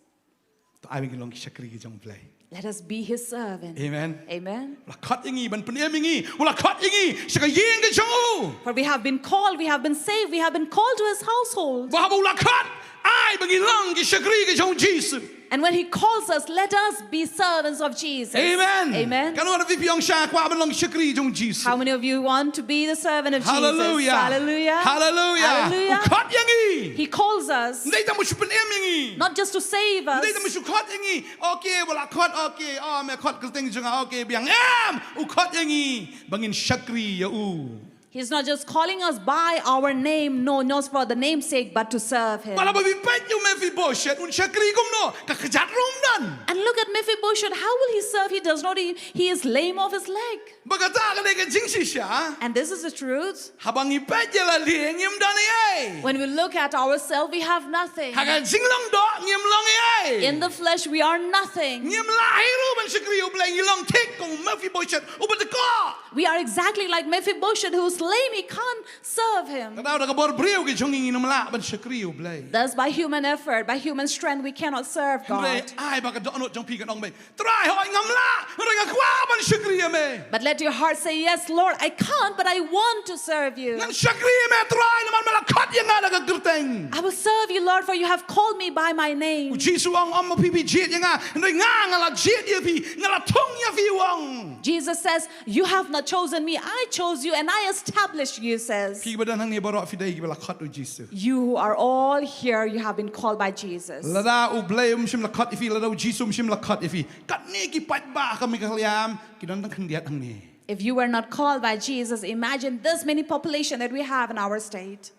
To ai ba ngin long ki shakri ki jong u Blei. Let us be his servant. Amen. Amen. U la khot ïa ngi ban pynim ïa ngi. U la khot ïa ngi sha ka ïing ka jong u. For we have been called, we have been saved, we have been called to his household. Ba haba u la khot, ai ba ngin long ki shakri ki jong u Jisu. And when he calls us, let us be servants of Jesus. Amen. Amen. Katno na phi phi ong sha kwah ban long shakri jong u Jisu? How many of you want to be the servant of Hallelujah. Jesus? Hallelujah. Hallelujah. Hallelujah. U khot ïa ngi. He calls us. Ym dei tang ban shu pynim ïa ngi. Not just to save us. Ym dei tang ban shu khot ïa ngi. Okay, ba la khot, okay. Oh, me khot kyrteng jong nga, okay, biang. Em, u khot ïa ngi ba ngin shakri ïa u. He's not just calling us by our name, no, not for the name's sake, but to serve him. Ba la ba phi peit ïa u Mephibosheth, un shakri kumno, ka kjat ruh ym don. And look at Mephibosheth, how will he serve? He does not, he, he is lame of his leg. Ba kata ka dei ka jingshisha. And this is the truth. Haba ngi peit ïa lade ngim don ei ei. When we look at ourselves, we have nothing. Ha ka jinglong doh ngim long ei ei. In the flesh, we are nothing. Ngim lah hi ruh ban shakri ïa u Blei, ngi long thik kum u Mephibosheth uba dkoh. We are exactly like Mephibosheth, who's lame, he can't serve him. Ka daw da ka bor briew ka jong ngi ngim lah ban shakri ïa u Blei. Thus, by human effort, by human strength, we cannot serve God. Hynrei ai ba ka dohnud jong phi kan ong, Trai, hooid ngam lah, hynrei nga kwah ban shakri ïa me. But let your heart say, "Yes, Lord, I can't, but I want to serve you." Ngan shakri ïa me Trai, namar me la khot ïa nga da ka kyrteng. I will serve you, Lord, for you have called me by my name. U Jisu u ong, ym ma phi phi jied ïa nga, hynrei nga, nga la jied ïa phi, nga la thung ïa phi, u ong. Jesus says, "You have not chosen me, I chose you and I established you," says. Phi ba don hangne baroh phi dei kiba la khot u Jisu. You who are all here, you have been called by Jesus. Lada u Blei um shym la khot ïa phi, lada u Jisu um shym la khot ïa phi, katne ki paidbah ha ka Meghalaya ki don tang khyndiat hangne. If you were not called by Jesus, imagine this many population that we have in our state.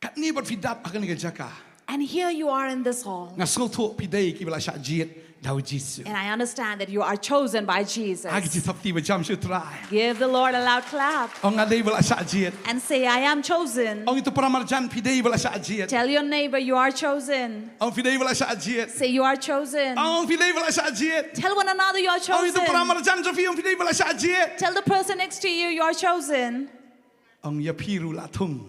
Katne pat phi dap ha kane ka jaka. And here you are in this hall. Nga sngewthuh phi dei kiba la shah jied da u Jisu. And I understand that you are chosen by Jesus. Ai ka jingthap kti ba jam sha u Trai. Give the Lord a loud clap. Ong, nga dei ba la shah jied. And say, "I am chosen." Ong ïa uto para marjan, phi dei ba la shah jied. Tell your neighbor, "You are chosen." Ong, phi dei ba la shah jied. Say, "You are chosen." Ong, phi dei ba la shah jied. Tell one another, "You are chosen." Ong ïa uto para marjan jong phi, ong, phi dei ba la shah jied. Tell the person next to you, "You are chosen." Ong, ïa phi ruh la thung.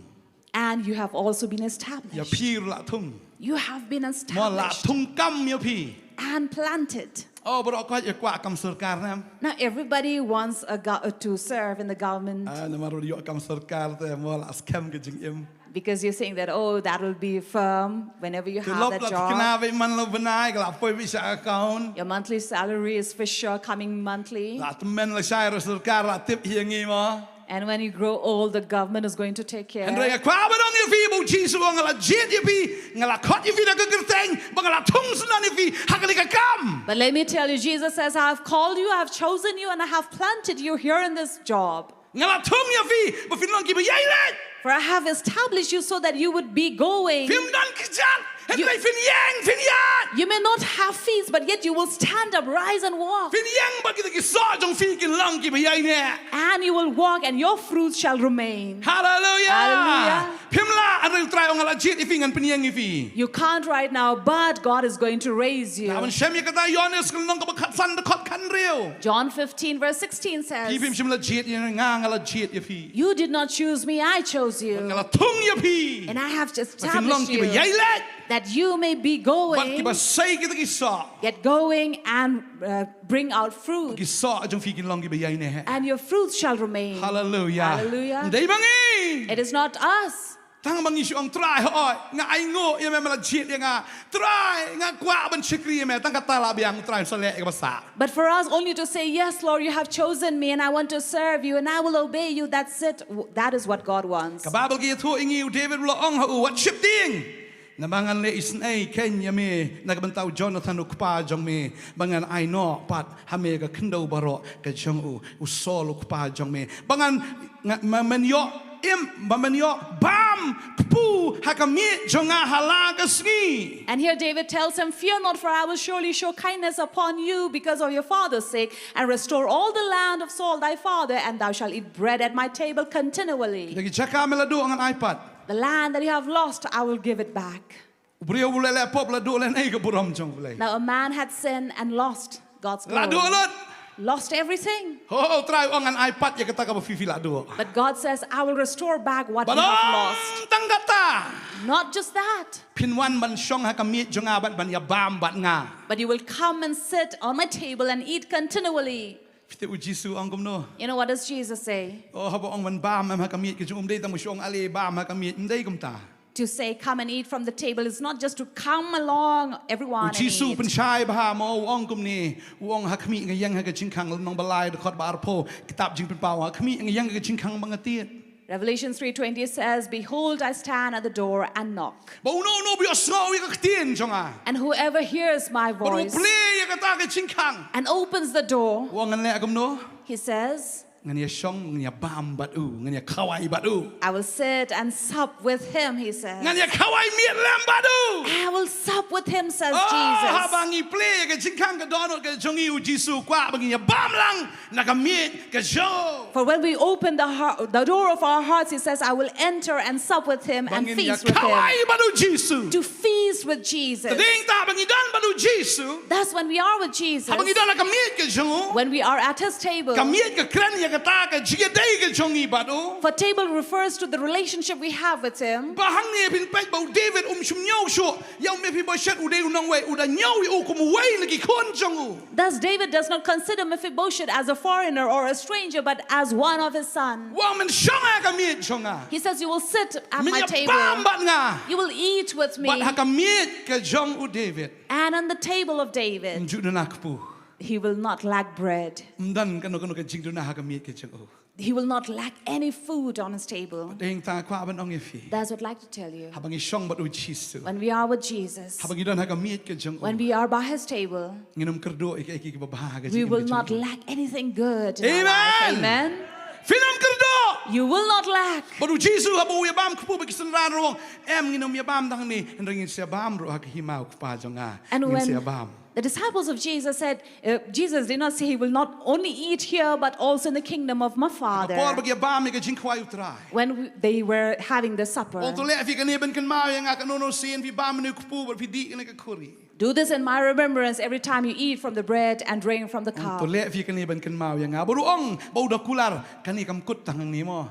And you have also been established. Ïa phi ruh la thung. You have been established. Mo, la thung kam ïa phi. And planted. Oh, baroh kwah ïa kwah kam sorkar ne em? Now everybody wants a go- uh, to serve in the government. Ah, namar ruh ïoh kam sorkar te mo la skhem ka jingim. Because you're saying that, "Oh, that will be firm whenever you have that job." Te lop la thikna beit man la u bnai, ka la poi beit sha account. Your monthly salary is for sure coming monthly. La tymmen lashai ruh sorkar la tip hi ïa ngi mo. And when you grow old, the government is going to take care. Hynrei nga kwah ban ong ïa phi ba u Jisu u ong, nga la jied ïa phi, nga la khot ïa phi da ka kyrteng, ba nga la thung syndon ïa phi ha kane ka kam. But let me tell you, Jesus says, "I have called you, I have chosen you, and I have planted you here in this job." Nga la thung ïa phi ba phin long kiba ïai leit. For I have established you so that you would be going. Phim don kjat, hynrei phin ïeng, phin ïaid. You may not have feet, but yet you will stand up, rise and walk. Phin ïeng bad kita ki soh jong phi kin long kiba ïaineh. And you will walk, and your fruits shall remain. Hallelujah. Hallelujah. Phim lah, hynrei U Trai u ong nga la jied ïa phi, ngan pynïeng ïa phi. You can't right now, but God is going to raise you. Ngan shem ïa kata Ïoannis ka lynnong kaba khatsan dkhot khathynriew. John fifteen verse sixteen says, Phi phim shym la jied ïa nga, nga la jied ïa phi. You did not choose me, I chose you. Nga la thung ïa phi. And I have established you. Ba phin long kiba ïaileit. That you may be going. Bad kiba sei kita ki soh. Get going and uh, bring out fruit. Ki soh jong phi kin long kiba ïaineh. And your fruits shall remain. Hallelujah. Hallelujah. Ym dei ma ngi. It is not us. Tang ma ngi shu ong Trai hooid, nga ainguh ïa me, me la jied ïa nga. Trai, nga kwah ban shakri ïa me, tang kata la biang, Trai sa leh ïa kaba sah. But for us only to say, "Yes, Lord, you have chosen me and I want to serve you and I will obey you," that's it. W- That is what God wants. Ka Baibl ka ïathuh ïa ngi, u David u la ong ha u, wat sheptieng. Namar ngan leh isynei keiñ ïa me na ka bynta u Jonathan u kpa jong me, ba ngan ai noh pat ha me ka khyndew baroh ka jong u, u Saul u kpa jong me, ba ngan, nga, ma, men ïoh im, ba men ïoh bam kpu ha ka miej jong nga ha la ka sngi. And here David tells him, "Fear not, for I will surely show kindness upon you because of your father's sake, and restore all the land of Saul thy father, and thou shalt eat bread at my table continually." Kita ki jaka me la duh ngan ai pat. The land that you have lost, I will give it back. U briew u leh leh pop, la duh leh ei ka burom jong U Blei. Now a man had sinned and lost God's glory. La duh lut. Lost everything. Ho, ho, Trai u ong ngan ai pat ïa kata kaba phi phi la duh. But God says, "I will restore back what you have lost." Balong tang kata. Not just that. Phin wan ban shong ha ka miej jong nga bad ban ïa bam bad nga. But you will come and sit on my table and eat continually. Phi tip u Jisu u ong kumno? You know what does Jesus say? Oh, haba ong ban bam em ha ka miej ka jong u, ym dei tang ba shu ong ale bam ha ka miej, ym dei kumta. To say, "Come and eat from the table," is not just to come along, everyone, and eat. U Jisu u pynshai bha mo, u ong kumne, u ong ha khmih nga ïeng ha ka jingkhang, lynnong ba lai dkhot ba arphew, kitab Jingpynpaw, ha khmih nga ïeng ha ka jingkhang ba nga tied. Revelation three twenty says, "Behold, I stand at the door and knock." Ba uno uno ba ïohsngew ïa ka ktien jong nga. And whoever hears my voice. Bad u plie ïa kata ka jingkhang. And opens the door. U ong ngan leh kumno? He says, Ngan ïa shong, ngan ïa bam bad u, ngan ïa khawai bad u. I will sit and sup with him, he says. Ngan ïa khawai miet lem bad u. I will sup with him, says Jesus. Oh, haba ngi plie ka jingkhang ka dohnud ka jong ngi, u Jisu u kwah ba ngin ïa bam lang na ka miej ka jong u. For when we open the, heart, the door of our hearts, he says, "I will enter and sup with him and feast with him." Ba ngin ïa khawai bad u Jisu. To feast with Jesus. Te dei tang ba ngi don bad u Jisu. Thus, when we are with Jesus, haba ngi don ha ka miej ka jong u, when we are at his table, ka miej ka kren ïa kata ka jingïadei ka jong ngi bad u. For table refers to the relationship we have with him. Ba hangne phin peit ba u David um shym ñiew shuh ïa u Mephibosheth, u dei u nongwei, u da ñiew ïa u kum uwei na ki khun jong u. Thus, David does not consider Mephibosheth as a foreigner or a stranger, but as one of his sons. U ong men shong ha ka miej jong nga. He says, "You will sit at my table. Men ïa bam bad nga." You will eat with me. Bad ha ka miej ka jong u David, and on the table of David, ym ju duna kpu. He will not lack bread. Ym don kano kano ka jingduna ha ka miej ka jong u. He will not lack any food on his table. Te nga kwah ban ong ïa phi. That's what I'd like to tell you. Haba ngi shong bad u Jisu. When we are with Jesus, haba ngi don ha ka miej ka jong u, when we are by his table, ngin ym kyrduh ïa kiei kiei kiba bha ha ka jingim ka jong u. We will not lack anything good in our life. Amen. Amen. Phin ym kyrduh. You will not lack. Bad u Jisu haba u ïa bam kpu bad ki synran ruh u ong, em, ngin ym ïa bam tang hangne, hynrei ngin sa ïa bam ruh ha ka hima u Kpa jong nga. Ngin sa ïa bam. And when the disciples of Jesus said, uh, Jesus did not say he will not only eat here, but also in the kingdom of my Father. Ha ka por ba ki ïa bam ïa ka jingkhawai u Trai. When we, they were having the supper. U ong to leh phi kane ban kynmaw ïa nga, kano kano sien phi bam ïa une u kpu bad phi dih ïa kane ka khuri. Do this in my remembrance every time you eat from the bread and drink from the cup. U ong to leh phi kane ban kynmaw ïa nga. Bad u ong, ba u da kular, kane kam kut tang hangne mo.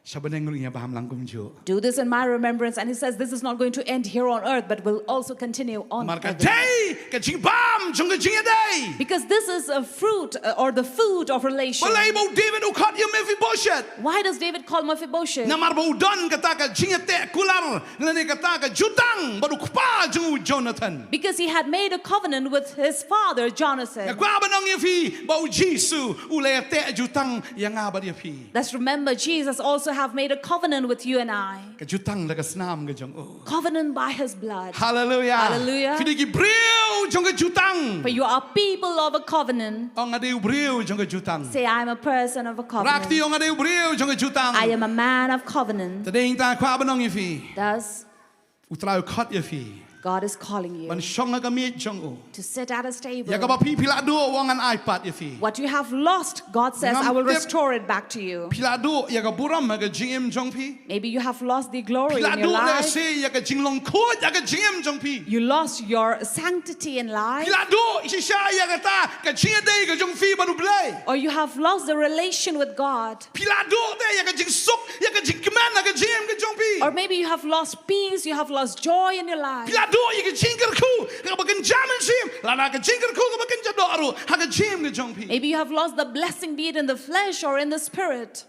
Sha bneng ruh ngin ïa bam lang kumjuh. Do this in my remembrance. And he says, "This is not going to end here on earth, but will also continue on heaven." Namar ka dei ka jingbam jong ka jingïadei. Because this is a fruit, uh, or the food of relation. Balei ba u David u khot ïa u Mephibosheth? Why does David call Mephibosheth? Namar ba u don kata ka jingïateh kular lane kata ka jutang bad u kpa jong u Jonathan. Because he had made a covenant with his father, Jonathan. Nga kwah ban ong ïa phi ba u Jisu u la ïateh jutang ïa nga bad ïa phi. Let's remember, Jesus also have made a covenant with you and I. Ka jutang da ka snam ka jong u. Covenant by his blood. Hallelujah. Hallelujah. Phi dei ki briew jong ka jutang. For you are people of a covenant. Ong nga dei u briew jong ka jutang. Say, I am a person of a covenant. Rakti ong nga dei u briew jong ka jutang. I am a man of covenant. Te dei ta kwah ban ong ïa phi. Thus, U Trai u khot ïa phi. God is calling you Ban shong ha ka miej jong u. To sit at his table. Ïa kaba phi phi la duh u ong ngan ai pat ïa phi. What you have lost, God says, I will restore it back to you. Phi la duh ïa ka burom ha ka jingim jong phi. Maybe you have lost the glory in your life. Phi la duh lehse ïa ka jinglong khuid ha ka jingim jong phi. You lost your sanctity in life. Phi la duh shisha ïa kata ka jingïadei ka jong phi bad U Blei. Or you have lost the relation with God. Phi la duh te ïa ka jingsuk, ïa ka jingkmen, ïa ka jingim ka jong phi. Or maybe you have lost peace, you have lost joy in your life. Phi la duh ïa ka jingkyrkhu kaba kynja mynsiem, lane ka jingkyrkhu kaba kynja doh ruh ha ka jingim ka jong phi. Maybe you have lost the blessing, be it in the flesh or in the spirit.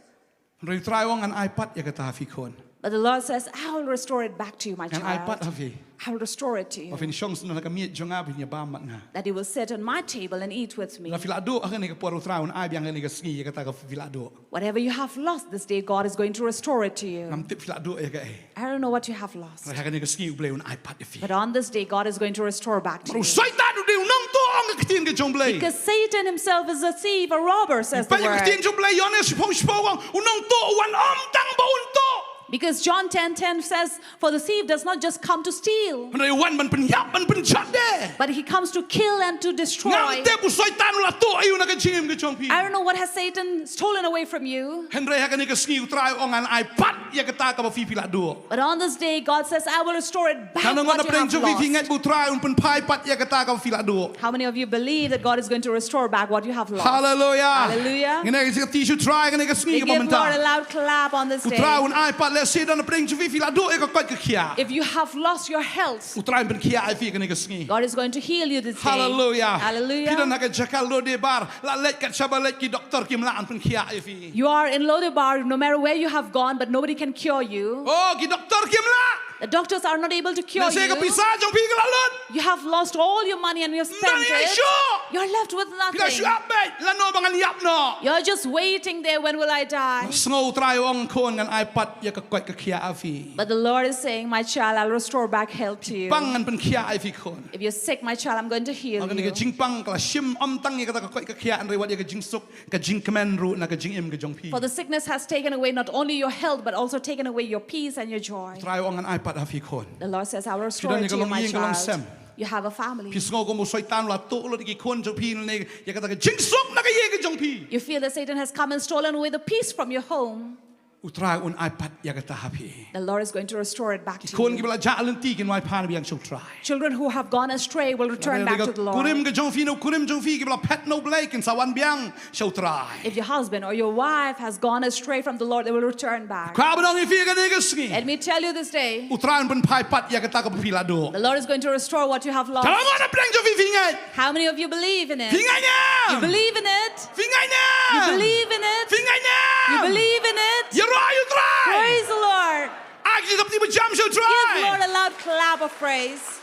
Hynrei U Trai u ong ngan ai pat ïa kata ha phi khun. But the Lord says, I will restore it back to you, my child. Ngan ai pat ha phi. I will restore it to you. Ba phin shong sngewbha ha ka miej jong nga, ba phin ïa bam bad nga. That you will sit on my table and eat with me. Lada phi la duh ha kane ka por, U Trai un ai biang ha kane ka sngi ïa kata kaba phi la duh. Whatever you have lost this day, God is going to restore it to you. Ngam tip phi la duh ïa kaei. I don't know what you have lost. Hynrei ha kane ka sngi U Blei un ai pat ïa phi. But on this day, God is going to restore back to you. Namar u Soitan u dei u nongtuh, ong ka ktien ka jong U Blei. Because Satan himself is a thief, a robber, says the word. Ngi peit ha ka ktien jong U Blei, Ïoannis shiphew shiphew, ong u nongtuh u wan ym tang ba un tuh. Because John ten ten says, For the thief does not just come to steal, hynrei u wan ban pynïap, ban pynjot de. But he comes to kill and to destroy. Ngam tip u Soitan u la tuh aïu na ka jingim ka jong phi. I don't know what has Satan stolen away from you. Hynrei ha kane ka sngi U Trai u ong ngan ai pat ïa kata kaba phi phi la duh. But on this day, God says, I will restore it back what you have lost. Nangno na pdeng jong phi phi ngeit ba U Trai un pynphai pat ïa kata kaba phi la duh. How many of you believe that God is going to restore back what you have lost? Hallelujah. Hallelujah. Ngin ïa ka jingkyrkhu sha U Trai ha kane ka sngi kaba mynta. We give God a loud clap on this day. U Trai un ai pat, lehse don na pdeng jong phi phi la duh ïa ka koit ka khiah. If you have lost your health, U Trai un pynkhiah ïa phi ha kane ka sngi. God is going to heal you this day. Hallelujah. Hallelujah. Phi don ha ka jaka Lodebar, la leit kat shaba leit, ki doktor kim lah ban pynkhiah ïa phi. You are in Lodebar, no matter where you have gone, but nobody can cure you. Oh, ki doktor kim lah. The doctors are not able to cure you. Lehse ka pisa jong phi ka la lut. You have lost all your money and you have spent it. Ym don ei ei shuh. You're left with nothing. Phi la shu ap beit, lano ba ngan ïap noh. You're just waiting there, when will I die? Sngew U Trai u ong, khun, ngan ai pat ïa ka koit ka khiah ha phi. But the Lord is saying, my child, I'll restore back health to you. Pang, ngan pynkhiah ïa phi, khun. If you're sick, my child, I'm going to heal you. Kane ka jingpang ka la shim ym tang ïa kata ka koit ka khiah, hynrei wat ïa ka jingsuk, ka jingkmen ruh na ka jingim ka jong phi. For the sickness has taken away not only your health, but also taken away your peace and your joy. U Trai u ong ngan ai pat ha phi, khun. The Lord says, I will restore it to you, my child. Phi don ïa ka longïing ka longsem. You have a family. Phi sngew kum u Soitan u la tuh lut ïa ki khun jong phi ne ïa kata ka jingsuk na ka ïing ka jong phi. You feel that Satan has come and stolen away the peace from your home. U Trai un ai pat ïa kata ha phi. The Lord is going to restore it back to you. Ki khun kiba la jah lynti kin wan phai biang sha U Trai. Children who have gone astray will return back to the Lord. Ka kurim ka jong phi ne u kurim jong phi kiba la phet na U Blei kin sa wan biang sha U Trai. If your husband or your wife has gone astray from the Lord, they will return back. Kwah ban ong ïa phi ha kane ka sngi. Let me tell you this day. U Trai un pynphai pat ïa kata kaba phi la duh. The Lord is going to restore what you have lost. Tang ma na pdeng jong phi phi ngeit. How many of you believe in it? Phi ngeit ne em? You believe in it? Phi ngeit ne em? You believe in it? Phi ngeit ne em? You believe in it? Ïaroh ïa U Trai. Praise the Lord. Ai ka jingdap kti ba jam sha U Trai. Give the Lord a loud clap of praise.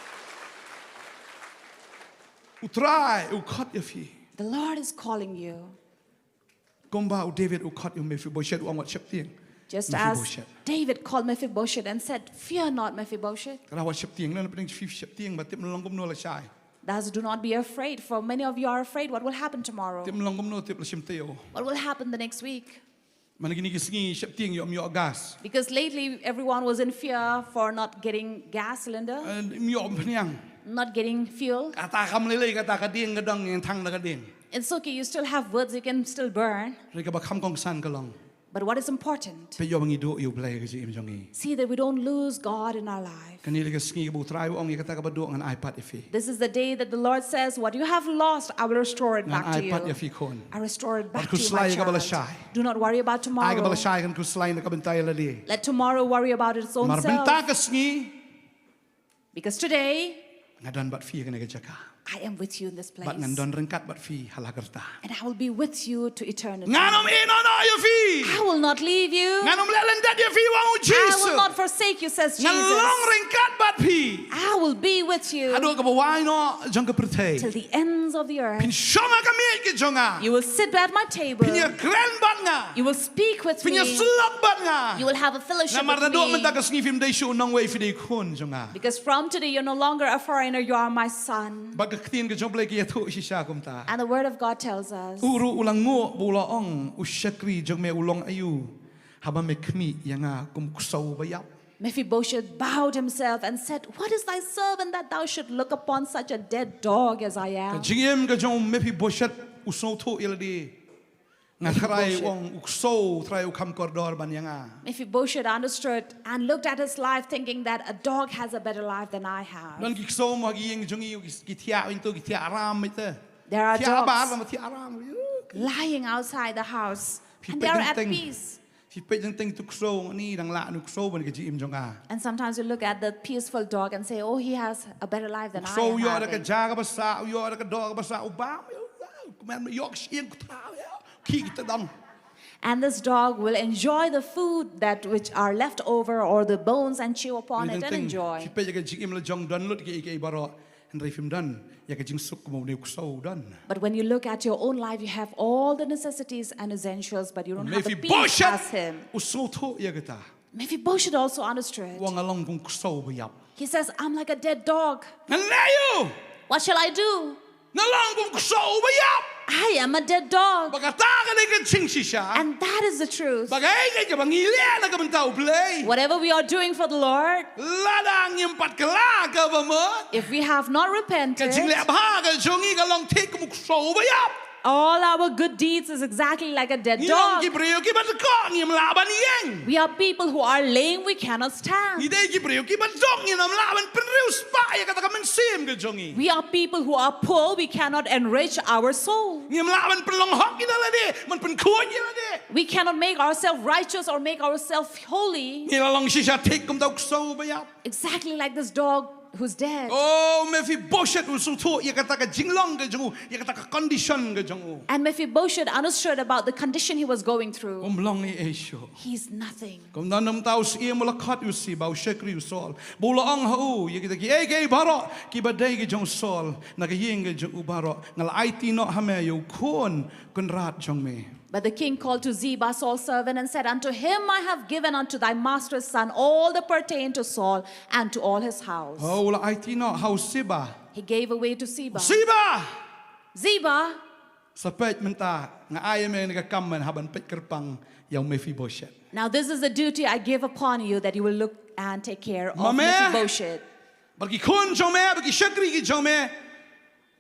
U Trai u khot ïa phi. The Lord is calling you. Kumba u David u khot ïa u Mephibosheth, u ong wat sheptieng, Mephibosheth. Just as David called Mephibosheth and said, Fear not, Mephibosheth. Lada wat sheptieng, lano na pdeng jong phi phi sheptieng, ba tip ban long kumno lashai. Thus, do not be afraid, for many of you are afraid what will happen tomorrow. Tip ban long kumno, tip la shim taïew. What will happen the next week? Mynta kine ki sngi sheptieng ïoh ym ïoh gas. Because lately everyone was in fear for not getting gas cylinder, eh, ym ïoh phniang. Not getting fuel. Kata kam lei lei, kata ka dieng ka dang ïeng thang da ka dieng. It's okay, you still have woods, you can still burn. Hynrei kaba kham kongsan ka long, but what is important, peit ïoh ba ngi duh ïa U Blei ha ka jingim jong ngi. See that we don't lose God in our life. Kane ka dei ka sngi kaba U Trai u ong ïa kata kaba duh ngan ai pat ïa phi. This is the day that the Lord says, what you have lost, I will restore it back to you. Ngan ai pat ïa phi, khun. I restore it back to you, my child. Wat khuslai ïa kaba lashai. Do not worry about tomorrow. Ai kaba lashai, kan khuslai na ka bynta ïa lade. Let tomorrow worry about its own self. Namar mynta ka sngi, because today, nga don bad phi ha kane ka jaka. I am with you in this place. Bad ngan don ryngkat bad phi ha la ka rta. And I will be with you to eternity. Ngan ym ïehnoh noh ïa phi. I will not leave you. Ngan ym leh lyndet ïa phi, u ong u I will Jisu. Not forsake you, says Ngan long Jesus. Ryngkat bad phi. I will be with you Haduh kaba wai noh jong ka pyrthei. Till the ends of the earth. Phin shong ha ka miej ka jong nga. You will sit at my table. Phin ïakren bad nga. You will speak with Phin me. Ïasyllok bad nga. You will have a fellowship Namar with naduh me. Mynta ka sngi phim dei shuh u nongwei, phi dei u khun jong nga. Because from today you're no longer a foreigner, you are my son. Bad ka ktien ka jong U Blei ka ïathuh shisha kumta. And the word of God tells us. U ruh u la nguh bad u la ong, u shakri jong me u long aïu, haba me khmih ïa nga kum u ksew ba ïap. Mephibosheth bowed himself and said, "What is thy servant that thou should look upon such a dead dog as I Ka am?" jingim ka jong u Mephibosheth, u sngewthuh ïa lade. Nga trai, u ong, u ksew trai u kham kordor ban ïa nga. Mephibosheth understood and looked at his life, thinking that a dog has a better life than I have. Don ki ksew mo ha ki ïing jong ngi, ki thiah, ïing tu ki thiah aram ite. There are Thiah bar dogs lama thiah aram. Lying outside the house, Phi and they are at peit teng. Peace. Phi peit teng tu ksew, ni dang lah nu ksew ban ka jingim jong nga. And sometimes you look at the peaceful dog and say, "Oh, he has a better life than I Ksew am ïoh da ka having." Ja kaba sah, ïoh da ka doh kaba sah, u bam, ïoh, ïoh, kumne ïoh ka shyieng, ku thaw, ïoh. Ki kita dang. And this dog will enjoy the food that which are left over or the bones and chew upon Ni it dang and teng, enjoy. Phi peit ïa ka jingim la jong don lut kiei kiei baroh. Hynrei phim don ïa ka jingsuk kumne u ksew u don. But when you look at your own life, you have all the necessities and essentials, but you don't have the peace Mephibosheth, as him. U sngewthuh ïa kata. Mephibosheth also understood. U ong nga long kum u ksew ba ïap. He says, "I'm like a dead dog. Ngan leh aïu? What shall I do? Nga long kum u ksew ba ïap. I am a dead dog." Bad kata ka dei ka jingshisha. And that is the truth. Bad kaei kaei kaba ngi leh na ka bynta U Blei, Whatever we are doing for the Lord, lada ngim pat kylla ka bamut, if we have not ka repented, jingleh bha ka jong ngi ka long thik kum u ksew ba ïap. All our good deeds is exactly like a dead Ngi long dog. ki briew kiba dkoh, ngim lah ban ïeng. We are people who are lame, we cannot stand. Ngi dei ki briew kiba duk, ngim lah ban pynriewspah ïa kata ka mynsiem ka jong ngi. We are people who are poor, we cannot enrich our soul. Ngim lah ban pynlong hok ïa lade, ban pynkhuid ïa lade. We cannot make ourselves righteous or make ourselves holy. Ngi la long shisha thik kumta u ksew ba ïap. Exactly like this dog who's dead. Oh, Mephibosheth u sngewthuh ïa kata ka jinglong ka jong u, ïa kata ka condition ka jong u. And Mephibosheth understood about the condition he was going through. Um long ei ei shuh. He's nothing. Kumta namar u syiem u la khot ïa u Siba, u shakri u Saul, bad u la ong ha u, ïa kita kiei kiei baroh kiba dei ki jong u Saul na ka ïing ka jong u baroh, nga la aiti noh ha me ïa u khun kynrad jong me. But the king called to Ziba, Saul's servant, and said, "Unto him I have given unto thy master's son all that pertain to Saul and to all his house." Oh, u la aiti noh ha u Siba. He gave away to Siba. Siba! Ziba, Sa peit mynta, nga ai ïa me kane ka kam, men hap ban peit kyrpang ïa u Mephibosheth. Now this is the duty I give upon you, that you will look and take care of Ma me, Mephibosheth. Bad ki khun jong me, bad ki shakri ki jong me,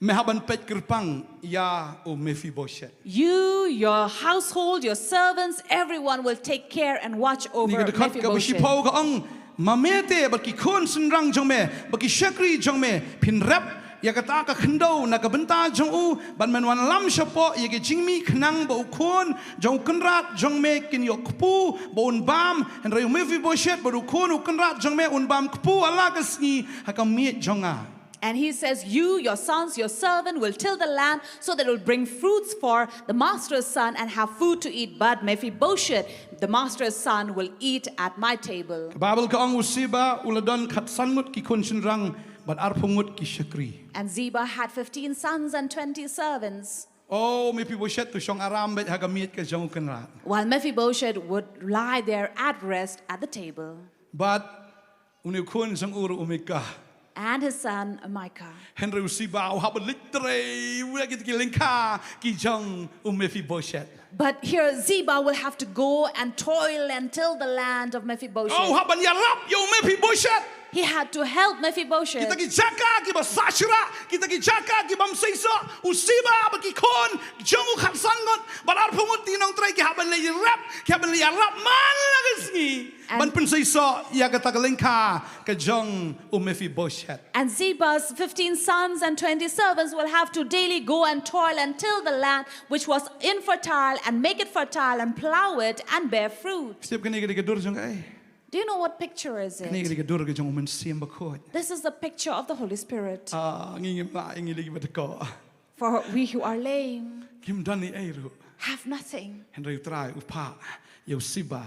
me hap ban peit kyrpang ïa u Mephibosheth. You, your household, your servants, everyone will take care and watch over Mephibosheth. Ni ka dkhot kaba shiphew ka ong, ma me te bad ki khun shynrang jong me bad ki shakri jong me, phin rep ïa kata ka khyndew na ka bynta jong u, ban men wanlam shapoh ïa ka jingmih khnang ba u khun jong u kynrad jong me kin ïoh kpu ba un bam. Hynrei u Mephibosheth bad u khun u kynrad jong me un bam kpu ha la ka sngi ha ka miej jong nga. And he says, you, your sons, your servant will till the land, so that it will bring fruits for the master's son and have food to eat. But Mephibosheth, the master's son, will eat at my table. Ka Baibl ka ong u Siba u la don khatsan ngut ki khun shynrang bad arphew ngut ki shakri. And Ziba had fifteen sons and twenty servants. Oh, Mephibosheth u shong aram beit ha ka miej ka jong u kynrad. While Mephibosheth would lie there at rest at the table. Bad une u khun jong u ruh u Mika. And his son Micah. Hynrei u Siba u hap ban leit trei ïa kita ki lyngkha ki jong u Mephibosheth. But here Ziba will have to go and toil and till the land of Mephibosheth. Oh, u hap ban ïarap ïa u Mephibosheth. He had to help Mephibosheth. Kita ki jaka kiba sah shrah, kita ki jaka ki bym seisoh, u Siba bad ki khun jong u khatsan ngut bad arphew ngut ki nongtrei ki hap ban leit rep, ki hap ban leit ïarap man la ka sngi. Ban pynseisoh ïa kata ka lyngkha ka jong u Mephibosheth. And Ziba's fifteen sons and twenty servants will have to daily go and toil and till the land which was infertile and make it fertile and plow it and bear fruit. Sep kane ka dei ka dur jong kaei? Do you know what picture is it? Kane ka dei ka dur ka jong u Mynsiem Bakhuid. This is the picture of the Holy Spirit. Ah, ngi ngim lah, ngi dei kiba dkoh. For we who are lame. Ngim don ei ei ruh. Have nothing. Hynrei u Trai u phah ïa u Siba.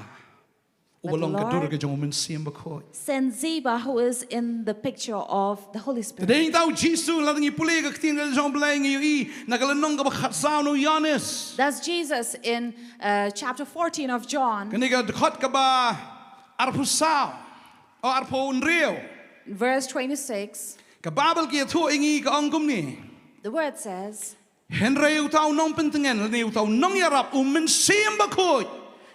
Uba long ka dur ka jong u Mynsiem Bakhuid. Send Ziba, who is in the picture of the Holy Spirit. Dei tang u Jisu, lada ngi pule ka ktien ka jong u Blei ngi ïohi na ka lynnong kaba khatsaw na u Ïoannis. That's Jesus in uh, chapter fourteen of John. Kane ka dkhot kaba arphew saw, o arphew hynriew. Verse twenty-six. Ka Baibl ka ïathuh ïa ngi ka ong kumne. The word says, Hynrei uta u nongpyntngen lane uta u nongïarap, u Mynsiem Bakhuid,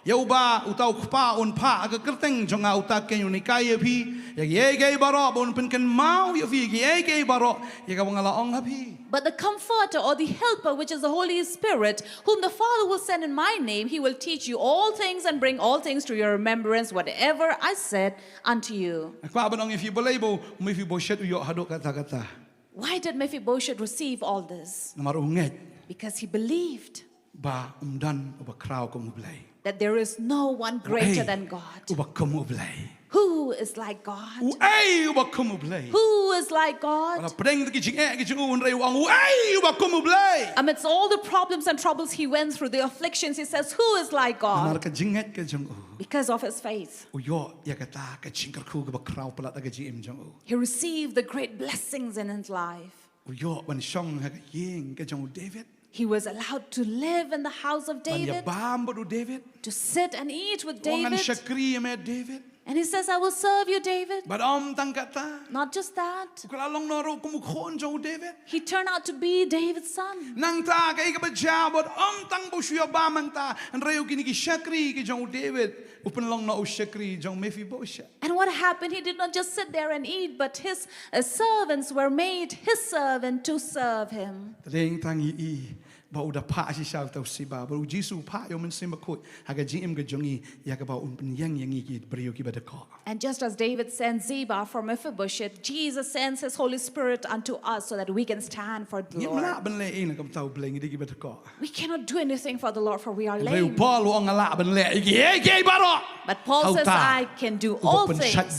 ïa uba uta u Kpa un phah ha ka kyrteng jong nga, uta kein un hikai ïa phi ïa kiei kiei baroh, bad un pynkynmaw ïa phi ïa kiei kiei baroh ïa kaba nga la ong ha phi. But the Comforter or the Helper, which is the Holy Spirit, whom the Father will send in my name, he will teach you all things and bring all things to your remembrance, whatever I said unto you. Nga kwah ban ong ïa phi balei ba u Mephibosheth u ïoh haduh katta katta. Why did Mephibosheth receive all this? Namar u ngeit. Because he believed ba ym don uba khraw kum u Blei. That there is no one greater than God. Uei uba kum u Blei. Who is like God? Uei uba kum u Blei. Who is like God? Bad hapdeng ki jingeh ki jong u, hynrei u ong uei uba kum u Blei. Amidst all the problems and troubles he went through, the afflictions, he says, "Who is like God?" Namar ka jingngeit ka jong u. Because of his faith. U ïoh ïa kata ka jingkyrkhu kaba khraw palat ha ka jingim jong u. He received the great blessings in his life. U ïoh ban shong ha ka ïing ka jong u David. He was allowed to live in the house of David. Ban ïabam bad u David. To sit and eat with David. U ong ngan shakri ïa me David. And he says, "I will serve you, David." Bad ym tang kata. Not just that. U la long noh ruh kum u khun jong u David. He turned out to be David's son. Nangta kaei kaba jia bad ym tang ba u shu ïabam hangta, hynrei u kine ki shakri ki jong u David, u pynlong noh u shakri jong u Mephibosheth. And what happened? He did not just sit there and eat, but his uh, servants were made his servant to serve him. Te dei tang ïa i ba u da phah shisha uta u Siba, ba u Jisu u phah ïa u Mynsiem Bakhuid ha ka jingim ka jong ngi, ïa kaba un pynïeng ïa ngi ki briew kiba dkoh. And just as David sent Ziba for Mephibosheth, Jesus sends his Holy Spirit unto us so that we can stand for the Lord. Ngim lah ban leh ei na ka bynta u Blei, ngi dei kiba dkoh. We cannot do anything for the Lord, for we are lame. Hynrei u Paul u ong nga lah ban leh ei ei ei baroh. But Paul says, "I can do all things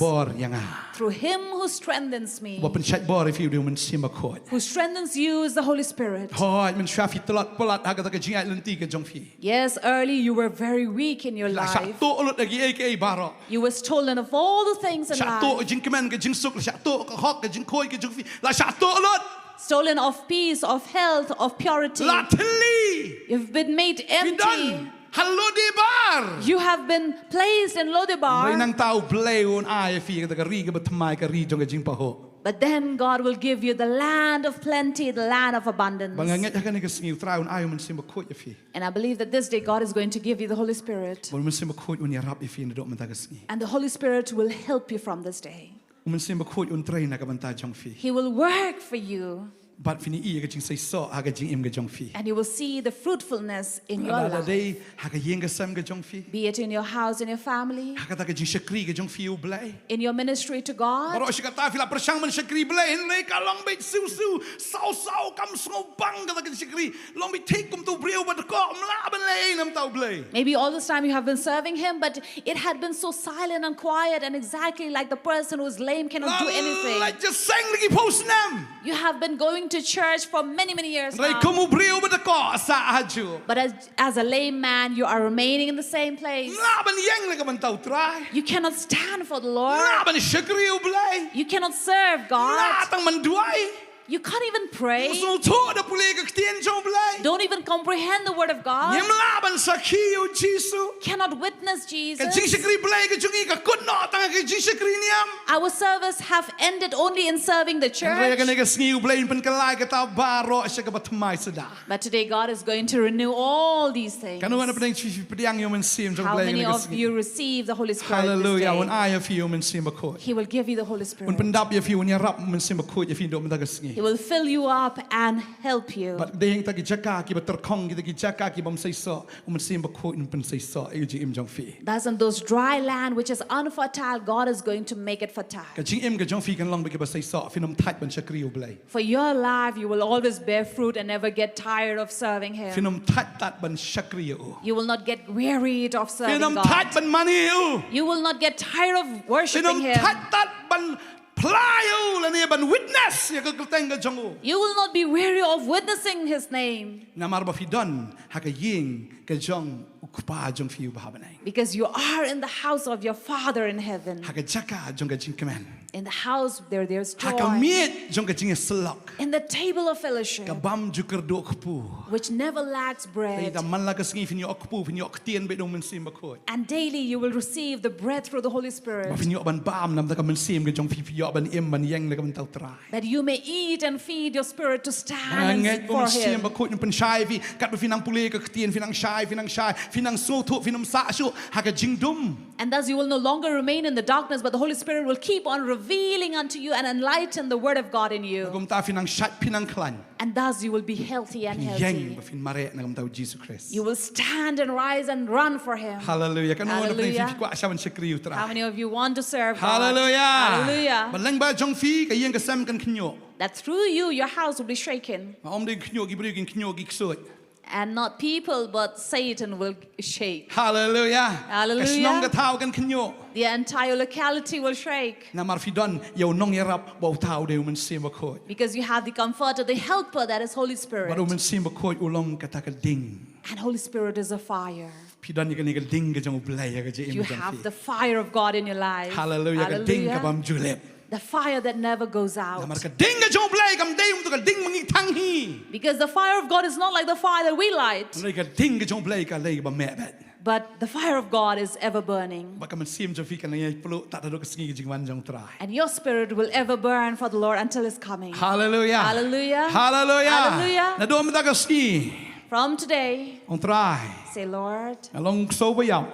through him who strengthens me." Uba pynshait bor ïa phi u dei u Mynsiem Bakhuid. Who strengthens you is the Holy Spirit. Hooid, mynshuwa phi tlot palat ha kata ka jinglynti ka jong phi. Yes, early you were very weak in your life. La shah tuh lut ha kiei kiei baroh. You were stolen of all the things in life. Shah tuh ka jingkmen ka jingsuk, la shah tuh ka hok ka jingkhuid ka jong phi. La shah tuh lut. Stolen of peace, of health, of purity. La thylli. You've been made empty. Phi don ha Lodebar. You have been placed in Lodebar. Hynrei nangta u Blei un ai ïa phi kata ka ri kaba thymmai, ka ri jong ka jingpahuh. But then God will give you the land of plenty, the land of abundance. Bad nga ngeit ha kane ka sngi u Trai un ai u Mynsiem Bakhuid ïa phi. And I believe that this day God is going to give you the Holy Spirit. Bad u Mynsiem Bakhuid un ïarap ïa phi naduh mynta ka sngi. And the Holy Spirit will help you from this day. U Mynsiem Bakhuid un trei na ka bynta jong phi. He will work for you. Bad phin ïohi ïa ka jingseisoh ha ka jingim ka jong phi. And you will see the fruitfulness in your life. Lada dei ha ka ïing ka sem ka jong phi. Be it in your house, in your family. Ha kata ka jingshakri ka jong phi ïa u Blei. In your ministry to God. Baroh shi katta phi la pyrshang ban shakri Blei, hynrei ka long beit siw siw, saw saw, kam sngewbang kata ka jingshakri. Long beit thik kum uta u briew ba dkoh, ym lah ban leh ei na ka bynta u Blei. Maybe all this time you have been serving him, but it had been so silent and quiet and exactly like the person who is lame cannot do anything. La leit seng da ki phew snem. You have been going to church for many, many years now. Hynrei kum u briew ba dkoh sah hajuh. But as, as a lame man, you are remaining in the same place. Ym lah ban ïeng na ka bynta u Trai. You cannot stand for the Lord. Ym lah ban shakri u Blei. You cannot serve God. Ym lah tang ban duwai. You can't even pray. Ym sngewthuh da pule ka ktien jong u Blei. Don't even comprehend the word of God. Ngim lah ban sakhi ïa u Jisu. Cannot witness Jesus. Ka jingshakri Blei ka jong ngi ka kut noh tang ka jingshakri niam. Our service have ended only in serving the church. Hynrei ha kane ka sngi u Blei un pynkylla ïa kata baroh sha kaba thymmai suda. But today God is going to renew all these things. Katno na pdeng phi pdiang ïa u Mynsiem jong u Blei ha kane ka sngi? How many of you receive the Holy Spirit this day? Hallelujah. Un ai ïa phi u Mynsiem Bakhuid. He will give you the Holy Spirit. Un pyndap ïa phi, un ïarap u Mynsiem Bakhuid ïa phi naduh mynta ka sngi. He will fill you up and help you. Bad dei hangta ki jaka kiba tyrkhong, kita ki jaka ki bym seisoh, u Mynsiem Bakhuid un pynseisoh ïa ka jingim jong phi. Thus, in those dry land which is unfertile, God is going to make it fertile. Ka jingim ka jong phi kan long ba kiba seisoh, phin ym thait ban shakri ïa U Blei. For your life, you will always bear fruit and never get tired of serving Him. Phin ym thait tad ban shakri ïa u. You will not get wearied of Phin serving ym thait God. Ban mane ïa u. You will not get tired of Phin worshiping ym Him. Thait tad ban plie ïa u lane ban witness ïa ka kyrteng ka jong u. You will not be weary of witnessing His name. Namar ba phi don ha ka ïing ka jong U Kpa jong phi uba ha bneng. Because you are in the house of your Father in heaven. Ha ka jaka jong ka jingkmen. In the house there there's joy. Ha ka miej jong ka jingïasyllok. In the table of fellowship. Ka bym ju kyrduh kpu. Which never lacks bread. Te man la ka sngi phin ïoh kpu, phin ïoh ktien beit da U Mynsiem Bakhuid. And daily you will receive the bread through the Holy Spirit. Ba phin ïoh ban bam namar ka mynsiem ka jong phi, phin ïoh ban im ban ïeng na ka bynta U Trai. That you may eat and feed your spirit to stand Nga and ngeit seek ba U for Mynsiem Him. Bakhuid un pynshai ïa phi, katba phi nang pule ka ktien, phi nang shai, phi nang shai, phi nang sngewthuh, phi nang sah shuh ha ka jingdum. And thus you will no longer remain in the darkness, but the Holy Spirit will keep on revealing unto you and enlighten the word of God in you. Kumta phi nang shait, phi nang khlaiñ. And thus you will be healthy and Phin ïeng healthy. Ba phin mareh na ka bynta U Jisu Khrist. You will stand and rise and run for Him. Hallelujah. Katno na phi, Hallelujah. Phi kwah shah ban shakri ïa U Trai. How many of you want to serve God? Hallelujah. Hallelujah. Ba lyngba jong phi ka ïing ka sem kan khynñiuh. That through you, your house will be shaken. Ym dei khynñiuh ki briew, kin khynñiuh ki ksuid. And not people, but Satan will shake. Hallelujah. Hallelujah. Ka shnong ka thaw kan khynñiuh. The entire locality will shake. Namar phi don ïa u nongïarap ba uta u dei U Mynsiem Bakhuid. Because you have the comforter, the helper, that is Holy Spirit. Bad U Mynsiem Bakhuid u long kata ka ding. And Holy Spirit is a fire. Phi don ïa kane ka ding ka jong U Blei ïa ka jingim jong phi. You have the fire of God in your life. Hallelujah. Ka ding ka bym ju lip. The fire that never goes out. Namar ka ding ka jong U Blei kam dei kum ka ding ma ngi thang hi. Because the fire of God is not like the fire that we light. Hynrei ka ding ka jong U Blei ka dei kaba meh beit. But the fire of God is ever burning. Bad ka mynsiem jong phi kan nang ïai pluh tad haduh ka sngi ka jingwan jong U Trai. And your spirit will ever burn for the Lord until His coming. Hallelujah. Hallelujah. Hallelujah. Hallelujah. Naduh mynta ka sngi. From today, Ong Trai. Say, Lord, Nga long ksew ba ïap.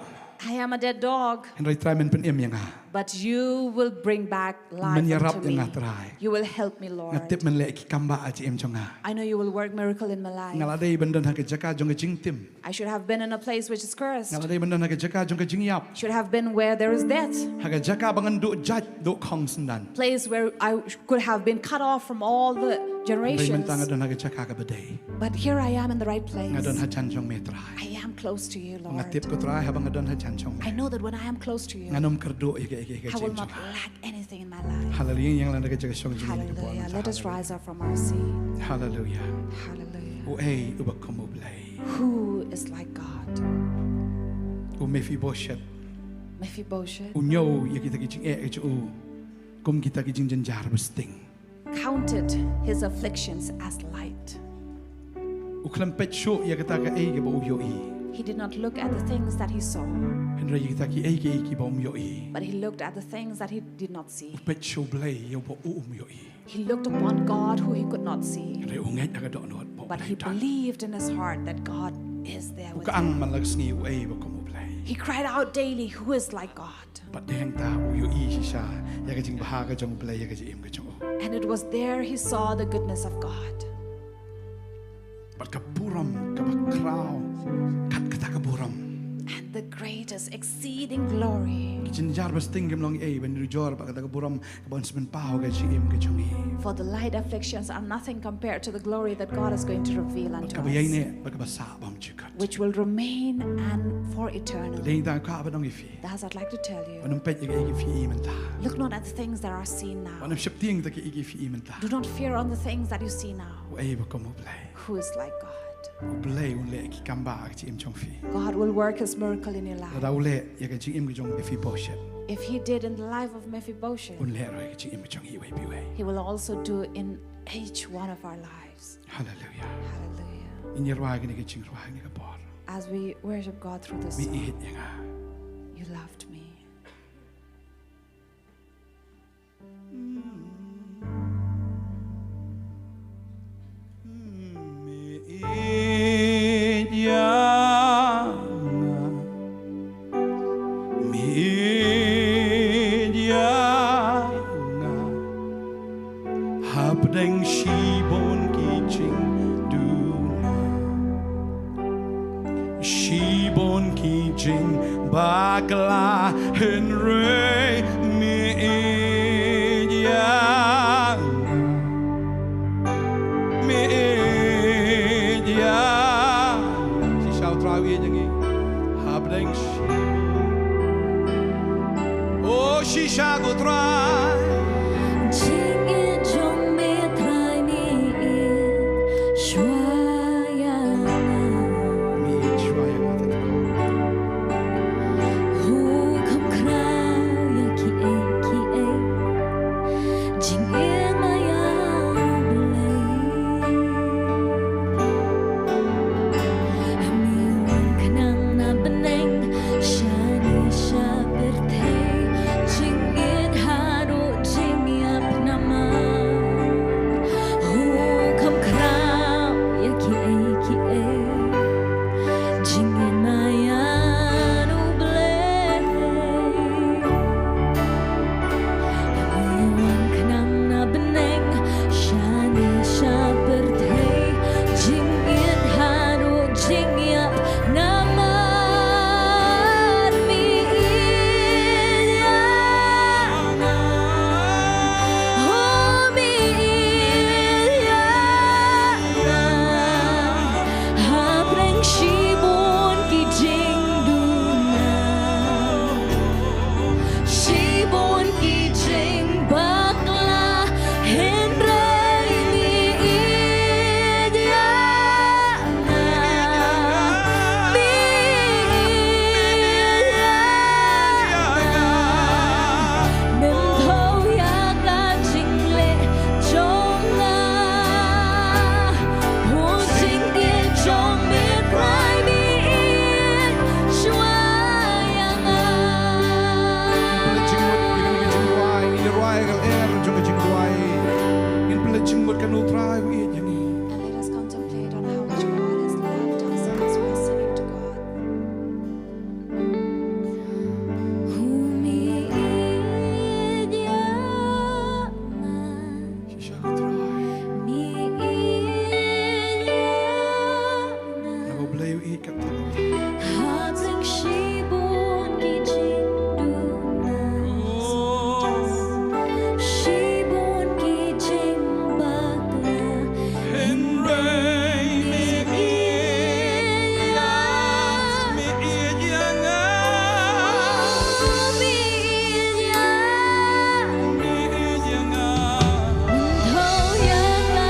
I am a dead dog, Hynrei Trai men pynim ïa nga. But you will bring back life Men ïarap unto ïa nga, me. Trai. You will help me, Lord. Nga tip men leh ki kam ba ha ka jingim jong nga. I know you will work miracle in my life. Nga la dei ban don ha ka jaka jong ka jingtim. I should have been in a place which is cursed. Nga la dei ban don ha ka jaka jong ka jingïap. Should have been where there is death. Ha ka jaka ba ngan duh jait duh khong syndon. Place where I could have been cut off from all the Hynrei generations. Mynta nga don ha ka jaka kaba dei. But here I am in the right place. Nga don hajan jong me, Trai. I am close to you, Nga Lord. Tip ko, Trai, haba nga don hajan jong me, I know that when I am close to you, ngan ym kyrduh ïa kaei kaei ha ka I will jingim not jong nga. Lack anything in my life. Hallelujah. Ïeng lang na ka jaka shong jong ngi. Hallelujah. Let us rise up from our seat. Hallelujah. Hallelujah. Uei uba kum U Blei? Who is like God? U Mephibosheth Mephibosheth, u ñiew ïa kita ki jingeh ki jong u kum kita ki jingjynjar ba sting. Counted his afflictions as light. U khlem peit shuh ïa kata kaei kaba u ïohi. He did not look at the things that he saw, Hynrei ïa kita kiei kiei kiba um ïohi, but he looked at the things that he did not see. U peit sha U Blei ïa uba u um ïohi. He looked upon God who he could not see, Hynrei u ngeit ha ka dohnud ba U Blei u don. But he believed in his heart that God is there U with kyang him. Man la ka sngi uei ba kum U Blei. He cried out daily, "Who is like God?" Bad dei hangta u ïohi shisha ïa ka jingbha ka jong U Blei ïa ka jingim ka jong u. And it was there he saw the goodness of God. Bad ka burom kaba khraw kat kata ka burom. And the greatest, exceeding glory. Ki jingjynjar ba sting kim long ei ban ujor bad kata ka burom kaba un sa pynpaw ha ka jingim ka jong ngi. For the light afflictions are nothing compared to the glory that God is going to reveal Bad unto kaba ïai us, neh bad kaba sah bymjukut. Which will remain and for eternal. Dei hangta ka ba nong ïa phi. Thus, I'd like to tell you, Ban ym peit ïa kaei kaei phi i mynta. Look not at the things that are seen now. Ban ym sheptieng ïa kaei kaei phi i mynta. Do not fear on the things that you see now. Uei ba kum U Blei. Who is like God? U Blei un leh ki kam ba ha ka jingim jong phi. God will work his miracle in your life. Lada u leh ïa ka jingim ka jong Mephibosheth, If he did in the life of Mephibosheth, un leh ruh ïa ka jingim ka jong i uei pa uei. He will also do in each one of our lives. Hallelujah. Hallelujah. Ngin ïa rwai kane ka jingrwai kane ka por. As we worship God through this Me song, i ïeit ïa nga. You loved me. Me i ïeit ïa nga. Me i ïeit ïa nga. Hapdeng shi Bun ki jingbakla hynrei me ïeit ïa nga. Me ïeit ïa nga. Shisha U Trai u ïeit ïa ngi. Hapdeng shi. Oh, shisha ko Trai. Jingïeit jong me Trai me ïeit shuwa ïa nga. Me ïeit shuwa ïa nga te Trai. Hu kham khraw ïa kiei kiei. Jingïeit ma ïa U Blei. Me wan khnang na bneng shane sha pyrthei. Jingïeit haduh jingïap namar. Hu kham khraw ïa kiei kiei. Jingïeit ma ïa U Blei. Wan khnang na bneng shane sha pyrthei. Jingïeit haduh jingïap namar me ïeit ïa nga. Oh, me ïeit ïa nga. Hapdeng shibun ki jingduna, shibun ki jingbakla, hynrei me ïeit ïa nga. Me ïeit ïa nga. Mem thaw ïa ka jingleh jong nga. Hu jingïeit jong me Trai me ïeit shuwa ïa nga. Ngin pynleit jingmut ïa kane ka jingduwai, ngin ïa rwai ka lyer jong ka jingduwai. Ngin pynleit jingmut kano Trai u ïeit ïa ngi. And let us contemplate on how much God has loved us as we are singing to God. Hu me ïeit ïa nga. Shisha ko Trai. Me ïeit ïa nga. Naba U Blei u ïeit katto. Hapdeng shibun ki jingduna. Shibun ki jingbakla. Hynrei me ïeit ïa nga. Me ïeit ïa nga. Me ïeit ïa nga. Me ïeit ïa nga. Thaw ïa ka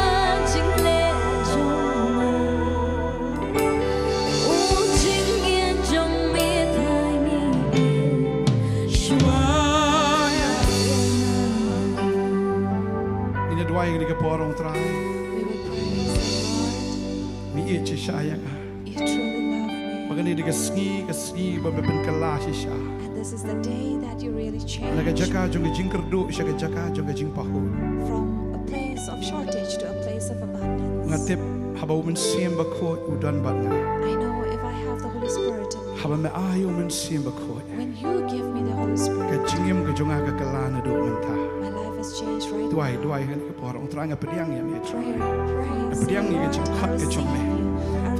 jingleh jong nga. U jingïeit jong me Trai me ïeit shuwa ïa nga. Ngin ïa duwai kane ka por ong Trai. We will pray and say, Lord, me ïeit shisha ïa nga. You truly love me. Ba kane dei ka sngi, ka sngi ba me pynkylla shisha. And this is the day that you really change. Na ka jaka jong ka jingkyrduh sha ka jaka jong ka jingpahud. From a place of shortage to a place of abundance. Nga tip haba U Mynsiem Bakhuid u don bad nga. I know if I have the Holy Spirit in me. Haba me ai ïa U Mynsiem Bakhuid. When you give me the Holy Spirit. Ka jingim ka jong nga ka kylla naduh mynta. My life has changed right now. Duwai, duwai ha kane ka por. Ong Trai nga pdiang ïa me Trai. Pray, pray, say, Lord, I receive you. Nga pdiang ïa ka jingkhot ka jong me.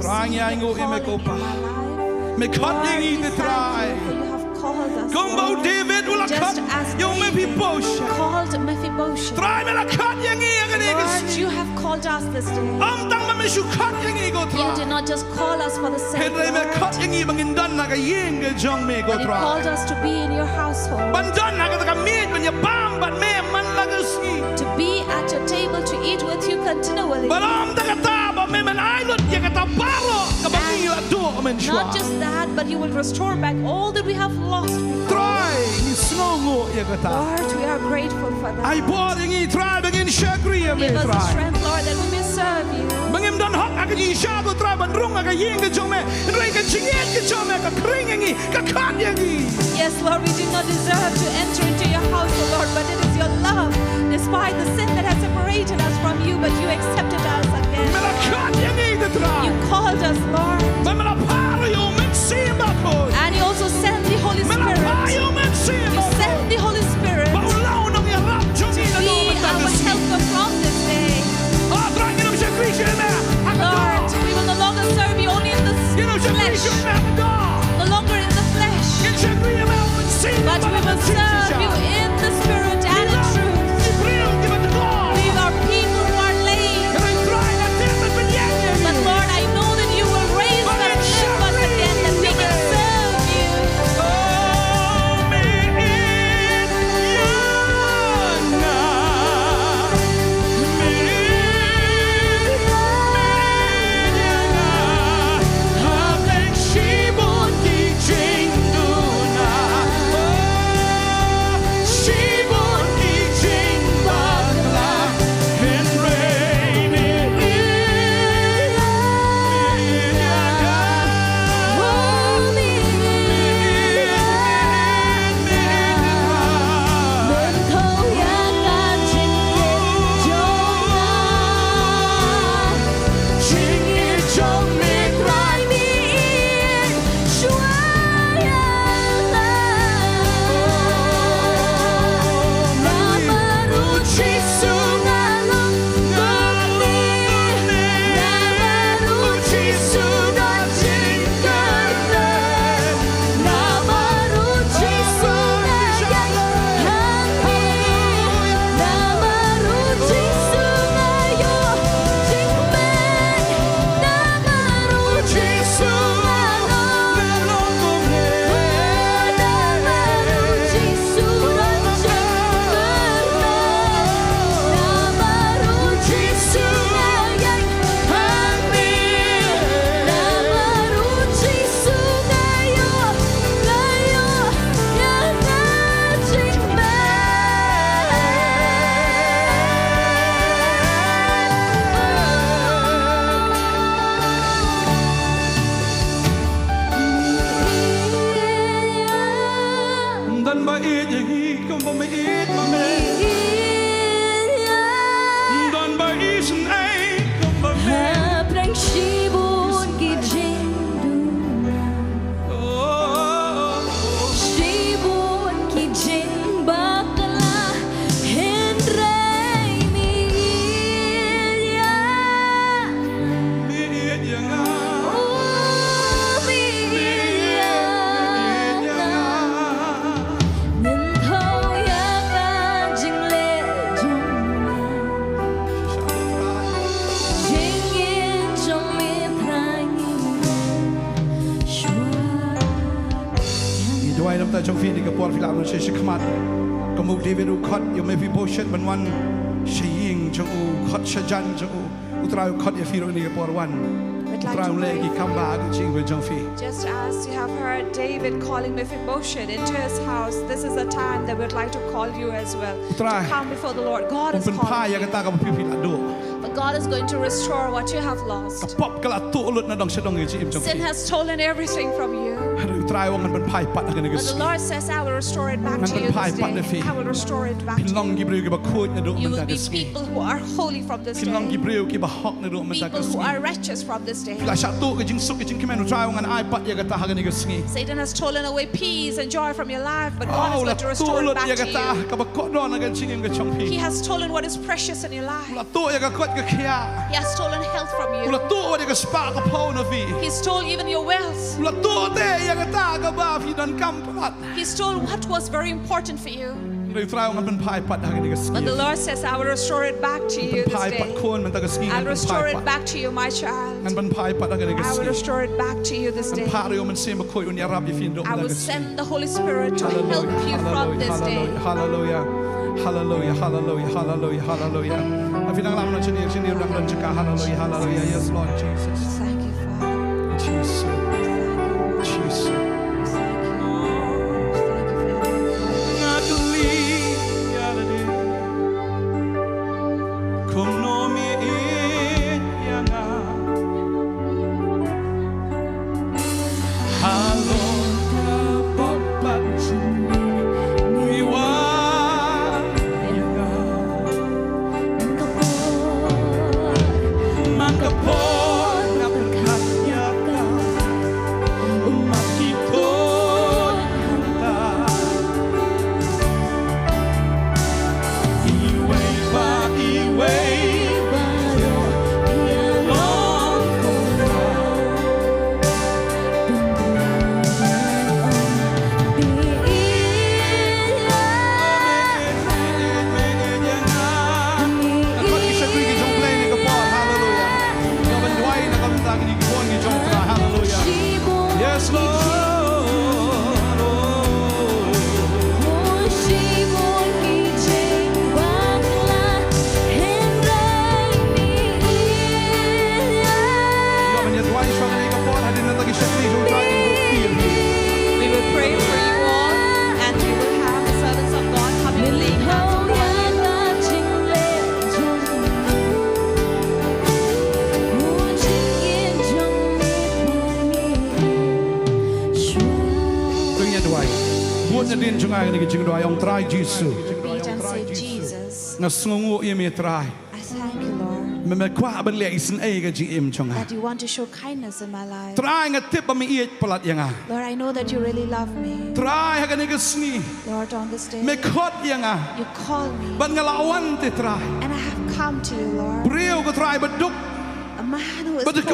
Trai ngi ainguh ïa me ko Pa. Me khot ïa ngi te Trai. Lord, we thank you for you have called us, Lord. Kumba u David u la khot ïa u Mephibosheth. Just as David called Mephibosheth. Trai me la khot ïa ngi ïa kane ka sngi. Lord, you have called us this day. Ym tang ba me shu khot ïa ngi ko Trai. You did not just call us for the sake, Lord. Hynrei me khot ïa ngi ba ngin don ha ka ïing ka jong me ko Trai. But you called us to be in your household. Ban don ha kata ka miej ban ïa bam bad me man la ka sngi. To be at your table to eat with you continually. Bad ym tang kata ba me men ai lut ïa kata baroh kaba ngi la duh mynshuwa. And not just that, but you will restore back all that we have lost before. Trai, ngi sngewnguh ïa kata. Lord, we are grateful for that. Ai bor ïa ngi Trai ba ngin shakri ïa me Trai. Give us the strength, Lord, that we may serve you. Ba ngim don hok ha ka jingshisha ko Trai ban rung ha ka ïing ka jong me. Hynrei ka jingïeit ka jong me ka khring ïa ngi, ka khot ïa ngi. Yes, Lord, we do not deserve to enter into your house, O Lord, but it is your love, despite the sin that has separated us from you, but you accepted us again. Me la khot ïa ngi te Trai. You called us, Lord. Ba me la phah ïa u Mynsiem Bakhuid. And you also sent the Holy Spirit. Me la phah ïa u Mynsiem Bakhuid. You sent the Holy Spirit. Ba u long u nongïarap jong ngi naduh mynta ka sngi. To be our helper from this day. Oh Trai, ngin ym shakri shuh ïa me ha ka doh. Lord, we will no longer serve you only in the flesh. Ngin ym shakri shuh ïa me ha ka doh. Ïa ngi kumba me ïeit ma me. Me ïeit ïa nga. Don ba isynei kumba me. Hapdeng shibun ki jingduna. Oh. Shibun ki jingbakla. Hynrei me ïeit ïa nga. Me ïeit ïa nga. Oh, me ïeit ïa nga. Ngin thew ïa ka jingleh jong me. Jingim jong me Trai ngi shuwa. Ngi duwai na ka bynta jong phi ha kane ka por, phi lah ban shu shah khmat. Kum u David u khot ïa u Mephibosheth ban wan sha ïing jong u, khot shajan jong u. U Trai u khot ïa phi ruh ha kane ka por, wan. We'd like to pray for you. U Trai un leh ki kam bha ha ka jingim jong phi. Just as you have heard David calling Mephibosheth into his house, this is a time that we'd like to call you as well to come before the Lord. God is calling you. U Trai un pynphai ïa kata kaba phi, phi la duh. But God is going to restore what you have lost. Ka pop ka la tuh lut na dong sha dong ha ka jingim jong phi. Sin has stolen everything from you. Hynrei U Trai u ong ngan pynphai pat ha kane ka sngi. But the Lord says, "I will restore it back to you this day." Ngan pynphai pat ïa phi. I will restore it back to you. Phin long ki briew kiba khuid naduh mynta ka sngi. You will be people who are holy from this day. Phin long ki briew kiba hok naduh mynta ka sngi. People who are righteous from this day. Phi la shah tuh ka jingsuk ka jingkmen, U Trai u ong ngan ai pat ïa kata ha kane ka sngi. Satan has stolen away peace and joy from your life, but God is going to restore it back to you. Oh, u la tuh lut ïa kata kaba kordor ha ka jingim ka jong phi. He has stolen what is precious in your life. U la tuh ïa ka koit ka khiah. He has stolen health from you. U la tuh ïa ka spah ka phew na phi. He stole even your wealth. U la tuh te ïa kata kaba phi donkam palat. He stole what was very important for you. Hynrei U Trai u ong ngan pynphai pat ha kane ka sngi. But the Lord says, "I will restore it back to you this day." Ngan pynphai pat khun mynta ka sngi, ngan pynphai pat. I'll restore it back to you, my child. Ngan pynphai pat ha kane ka sngi. I will restore it back to you this day. Ngan phah ïa u Mynsiem Bakhuid un ïarap ïa phi naduh mynta ka sngi. I will send the Holy Spirit to help you from this day. Hallelujah, hallelujah, hallelujah, hallelujah, hallelujah, hallelujah. Phi nang lam na shane, shane dang don jaka. Hallelujah, hallelujah. Yes, Lord Jesus. Thank you, Father. Jisu. Thank you, Lord. Jisu. Thank you, Lord. Thank you for your love. Nga kylli ïa lade kumno me ïeit ïa nga. Halor ka pop pat jong ngi, me wad ïa nga. Man ka por, man ka por nga pyrkhat ïa ka, ma ki thoh hangta. Iwei pa iwei baroh ki long kumno. Nga khot ki shakri ki jong U Blei ha kane ka por. Haleluya. Nga ban duwai na ka bynta kine ki khun ki jong U Trai. Haleluya. Yes, Lord. Nga ban ïa duwai shuwa kane ka por, hadien nangta ki shakri jong U Trai kin buh kti ïa phi. We will pray for you all, and we will have the servants of God coming and laying hands upon you. To ngin ïa duwai. Bud nadien jong nga ha kane ka jingduwai, ong Trai Jisu. Repeat and say, "Jesus." Nga sngewnguh ïa me Trai. I thank you, Lord, me, me kwah ban leh isynei ha ka jingim jong nga. That you want to show kindness in my life. Trai, nga tip ba me ïeit palat ïa nga. Lord, I know that you really love me. Trai, ha kane ka sngi, Lord, on this day, me khot ïa nga. You call me. Bad nga la wan te Trai. And I have come to you, Lord. Briew ko Trai ba duk, a man who is poor, ba duk,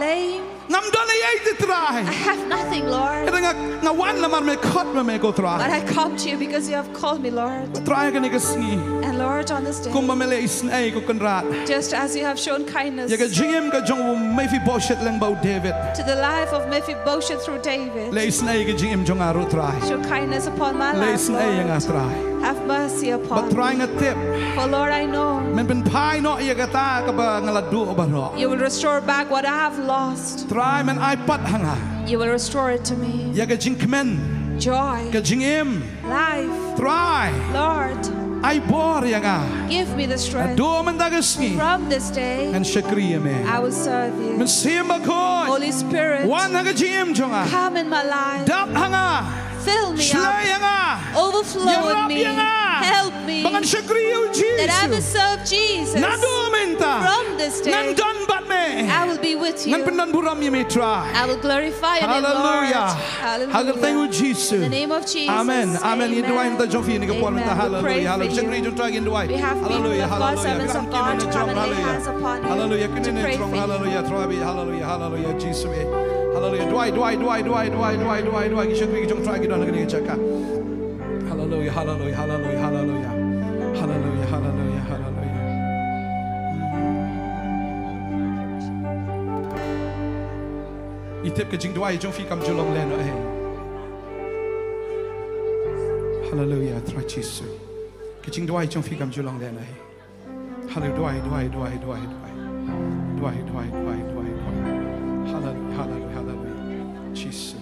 lame. Ngam don ei ei te Trai. I have nothing, Lord. Hynrei nga, nga wan namar me khot ma me ko Trai. But I come to you because you have called me, Lord. Trai, ha kane ka sngi, and Lord, on this day, kumba me leh isynei ko Kynrad, just as you have shown kindness, ïa ka jingim ka jong u Mephibosheth lyngba u David, to the life of Mephibosheth through David, leh isynei ka jingim jong nga ruh Trai. Show kindness upon my life, Lord. Leh isynei ïa nga Trai. Have mercy upon me. Bad Trai, nga tip, for Lord, I know, men pynphai noh ïa kata kaba nga la duh baroh. You will restore back what I have lost. Trai, men ai pat ha nga, you will restore it to me, ïa ka jingkmen, joy, ka jingim, life. Trai, Lord, ai bor ïa nga. Give me the strength. Naduh mynta ka sngi, from this day, ngan shakri ïa me. I will serve you. Mynsiem Bakhuid, Holy Spirit, wan ha ka jingim jong nga. Come in my life. Dap ha nga. Fill me up. Shlei ïa nga. Overflow in me. Ïarap ïa nga. Help me. Ba ngan shakri ïa u Jisu. That I may serve Jesus. Naduh mynta. From this day. Ngan don bad me. I will be with you. Ngan pyndon burom ïa me Trai. I will glorify your name, Lord. Hallelujah. Hallelujah. Ha ka kyrteng u Jisu. In the name of Jesus. Amen. Amen. Ngin duwai mynta jong phi ha kane ka por mynta. Amen. Hallelujah. Hallelujah. Shakri jong Trai ngin duwai. We have people of God, servants of God to come and lay hands upon you, to pray for you. Hallelujah. Hallelujah. Trai, hallelujah. Hallelujah. Jisu eh. Hallelujah. Duwai, duwai, duwai. Ki shakri ki jong Trai ki don ha kane ka jaka. Hallelujah, hallelujah, hallelujah, hallelujah. Hallelujah, hallelujah, hallelujah. Ngi tip ka jingduwai jong phi kam ju long lehnohei. Hallelujah, Trai Jisu. Ka jingduwai jong phi kam ju long lehnohei. Hallelujah, duwai, duwai, duwai, duwai, duwai. Duwai, duwai, duwai, duwai, duwai. Hallelujah, hallelujah, hallelujah. Jisu.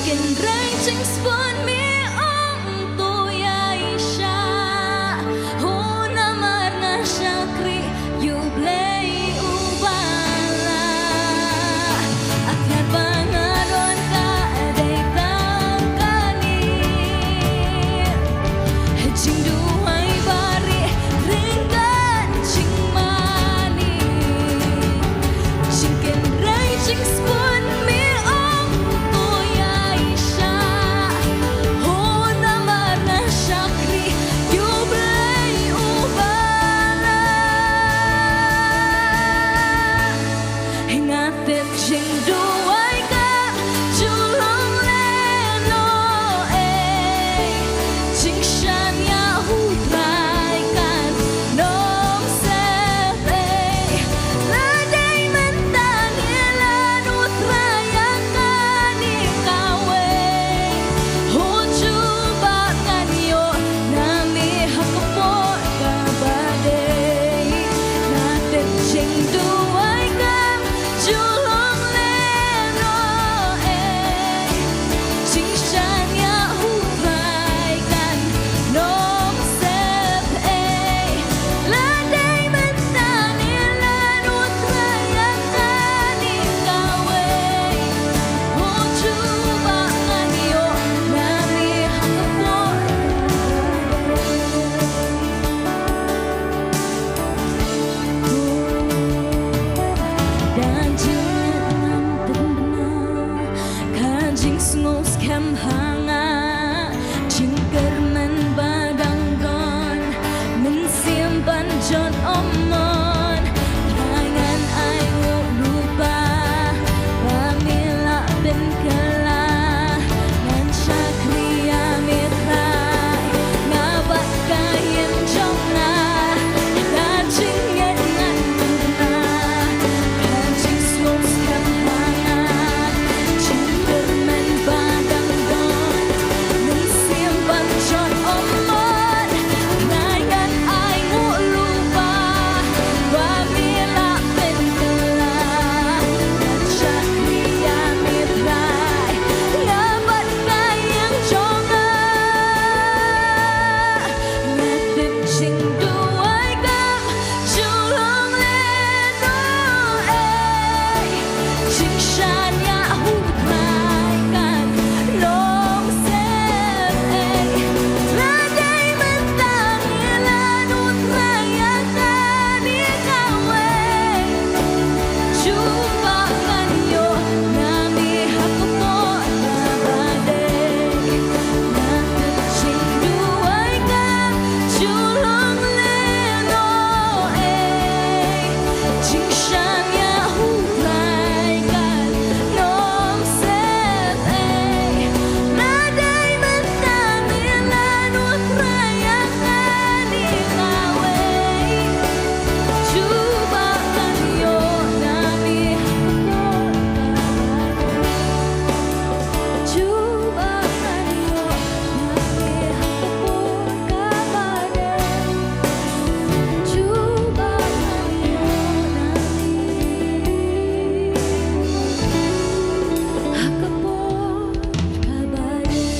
Kynrei jingspun me ong to ïa i sha. Ho namar nga shakri ïa u Blei uba la. Ap ïa ba nga don ka dei tang kane. Jingduwai ba rieh ryngkat jingmane. Jingkynrei jingspun me ong to ïa i sha. Ho namar nga shakri ïa u Blei uba la. Nga tip jingduwai kam ju long lehnohei. Jingshaniah U Trai kan ym sepei. Lada mynta ngi la nud Trai ïa kane kawei. Ho Jubab ngan ïoh na me ha ka por kaba dei. Nga tip jingduwai kam ju long lehnohei. Jingshaniah U Trai kan ym sepei. Lada mynta ngi la nud Trai ïa kane kawei. Ho Jubab ngan ïoh na me ha ka por. Da jingngeit ngan pynbna ka jingsngewskhem ha nga. Jingkyrmen ba dang don, mynsiem ban jot ym mon. Trai ngan ainguh lypa ba me la pynkylla. Ngan shakri ïa me Trai, nga bad ka ïing jong nga. Da jingngeit ngan pynbna ka jingsngewskhem ha nga. Jingkyrmen ba dang don, mynsiem ban jot ym mon. Trai ngan ainguh lypa ba me la pynkylla. Ngan shakri ïa me Trai, nga bad ka ïing jong nga. Nga tip jingduwai kam ju long lehnohei. Jingshaniah U Trai kan ym sepei. Lada mynta ngi la nud Trai ïa kane kawei. Jubab ngan ïoh na me ha ka por kaba dei. Nga tip jingduwai kam ju long lehnohei. Jingshaniah U Trai kan ym sepei. Lada mynta ngi la nud Trai ïa kane kawei. Jubab ngan ïoh na me ha ka por kaba dei. Jubab ngan ïoh na me ha ka por kaba dei. Jubab ngan ïoh na me ha ka por kaba dei.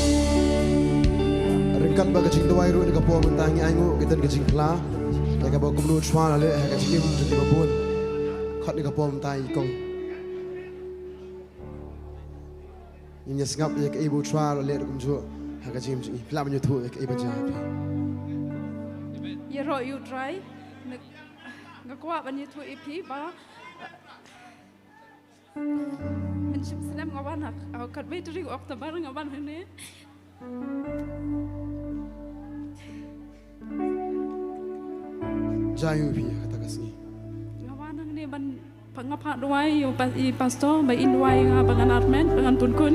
Ryngkat bad ka jingduwai ruh, ha kane ka por mynta ngi ainguh kita ki jingphla ïa kaba kumno U Trai u la leh ha ka jingim jong kiba bun. Khot ha kane ka por mynta i kong. Ngin ïa sngap ïa kaei ba U Trai u la leh kumjuh ha ka jingim jong i. Phi lah ban ïathuh ïa kaei ba jia ha phi. Ïaroh ïa U Trai, nga kwah ban ïathuh ïa phi ba mynshem snem nga wan ha, ha katwei tarik October nga wan hangne. Jia ïa phi ha kata ka sngi. Nga wan hangne ban, nga phah duwai ïa u pa-, i pastor ba in duwai ïa nga ba ngan armet, ba ngan pun khun.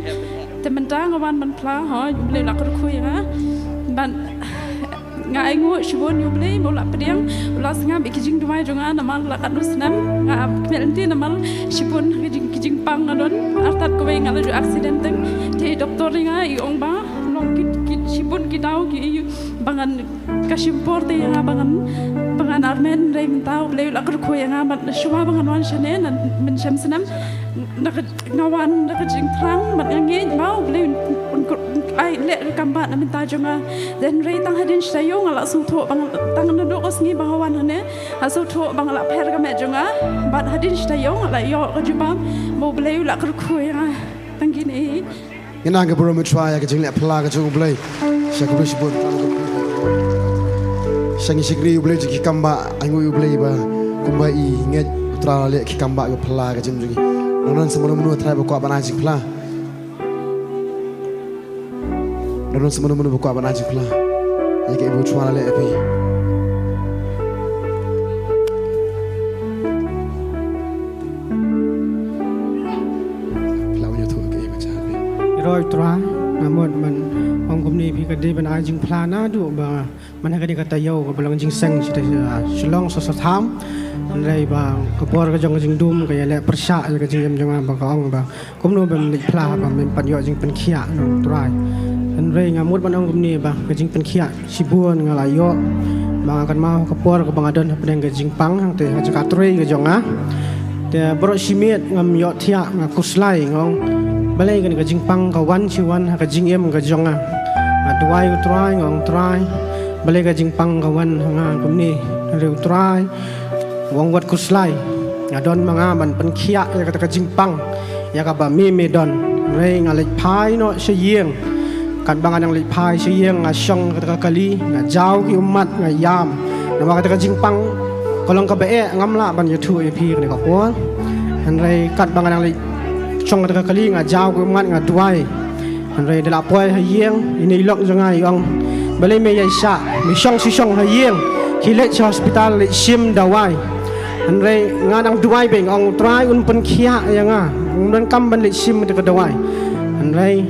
Te mynta nga wan ban phla, hooid, U Blei u la kyrkhu ïa nga. Ban, nga ainguh shibun ïa U Blei ba u la pdiang, u la sngap ïa ki jingduwai jong nga namar la katno snem nga ap kmen lynti namar shibun ki jing, ki jingpang nga don, artat kawei nga la ju accident teng. Te i doktor ïa nga i ong ba long ki, ki shibun ki daw ki ba ngan ka shim por te ïa nga ba ngan, ba ngan armet, hynrei mynta U Blei u la kyrkhu ïa nga bad shuwa ba ngan wan shane na mynshem snem. Na ka, nga wan na ka jingthrang, bad nga ngeit ba U Blei un, un, un ai leh ka kam bad na bynta jong nga. Hynrei tang hadien shi taïew nga la sngewthuh ba nga, tang naduh ka sngi ba nga wan hangne, nga sngewthuh ba nga la pher ka met jong nga. Bad hadien shi taïew nga la ïoh ka jubab ba U Blei u la kyrkhu ïa nga. Tang kine. Ngin ai ka burom U Trai ïa ka jingleh phylla ka jong U Blei. Sha ka Blei shibun. Sha ngi shakri U Blei jong ki kam ba, ai nguh U Blei ba kumba i ngeit U Trai leh ki kam ba, ïa phylla ka jingim jong ngi. Don sa mano mano Trai ba kwah ban ai jingphylla? Don sa mano mano ba kwah ban ai jingphylla ïa kaei ba U Trai leh ïa phi? Phylla ban ïathuh kaei ba jia phi. Ïaroh Trai, nga mut ban ong kumne, phi ka dei ban ai jingphylla naduh ba man ha kane ka taïew kaba long jingseng sha Shillong sha Southampton. Hynrei ba ka bor ka jong ka jingdum ka ïaleh pyrshah ïa ka jingim jong nga ba ka ong ba kumno ban leit phylla ba mem pat ïoh jingpynkhiah na U Trai. Hynrei nga mut ban ong kumne ba ka jingpynkhiah shibun nga la ïoh. Ba nga kynmaw ka por kaba nga don hapdeng ka jingpang hangtei ha jaka trei ka jong nga. Te baroh shi miet ngam ïoh thiah, nga khuslai, nga ong balei kane ka jingpang ka wan shi wan ha ka jingim ka jong nga. Nga duwai U Trai, nga ong Trai, balei ka jingpang ka wan ha nga kumne? Hynrei U Trai u ong wat khuslai, nga don ma nga ban pynkhiah ïa kata ka jingpang ïa kaba me me don. Hynrei nga leit phai noh sha ïing. Katba nga dang leit phai sha ïing nga shong kata ka kali, nga jaw ki ummat, nga ïam. Namar kata ka jingpang ka long kaba eh, ngam lah ban ïathuh ïa phi kane ka por. Hynrei katba nga dang leit shong kata ka kali nga jaw ki ummat, nga duwai. Hynrei da la poi ha ïing, ine i lok jong nga i ong, balei me ïaishah, me shong shi shong ha ïing, khie leit sha hospital leit shim dawai. Hynrei nga dang duwai beit, nga ong Trai un pynkhiah ïa nga, un donkam ban leit shim kata ka dawai. Hynrei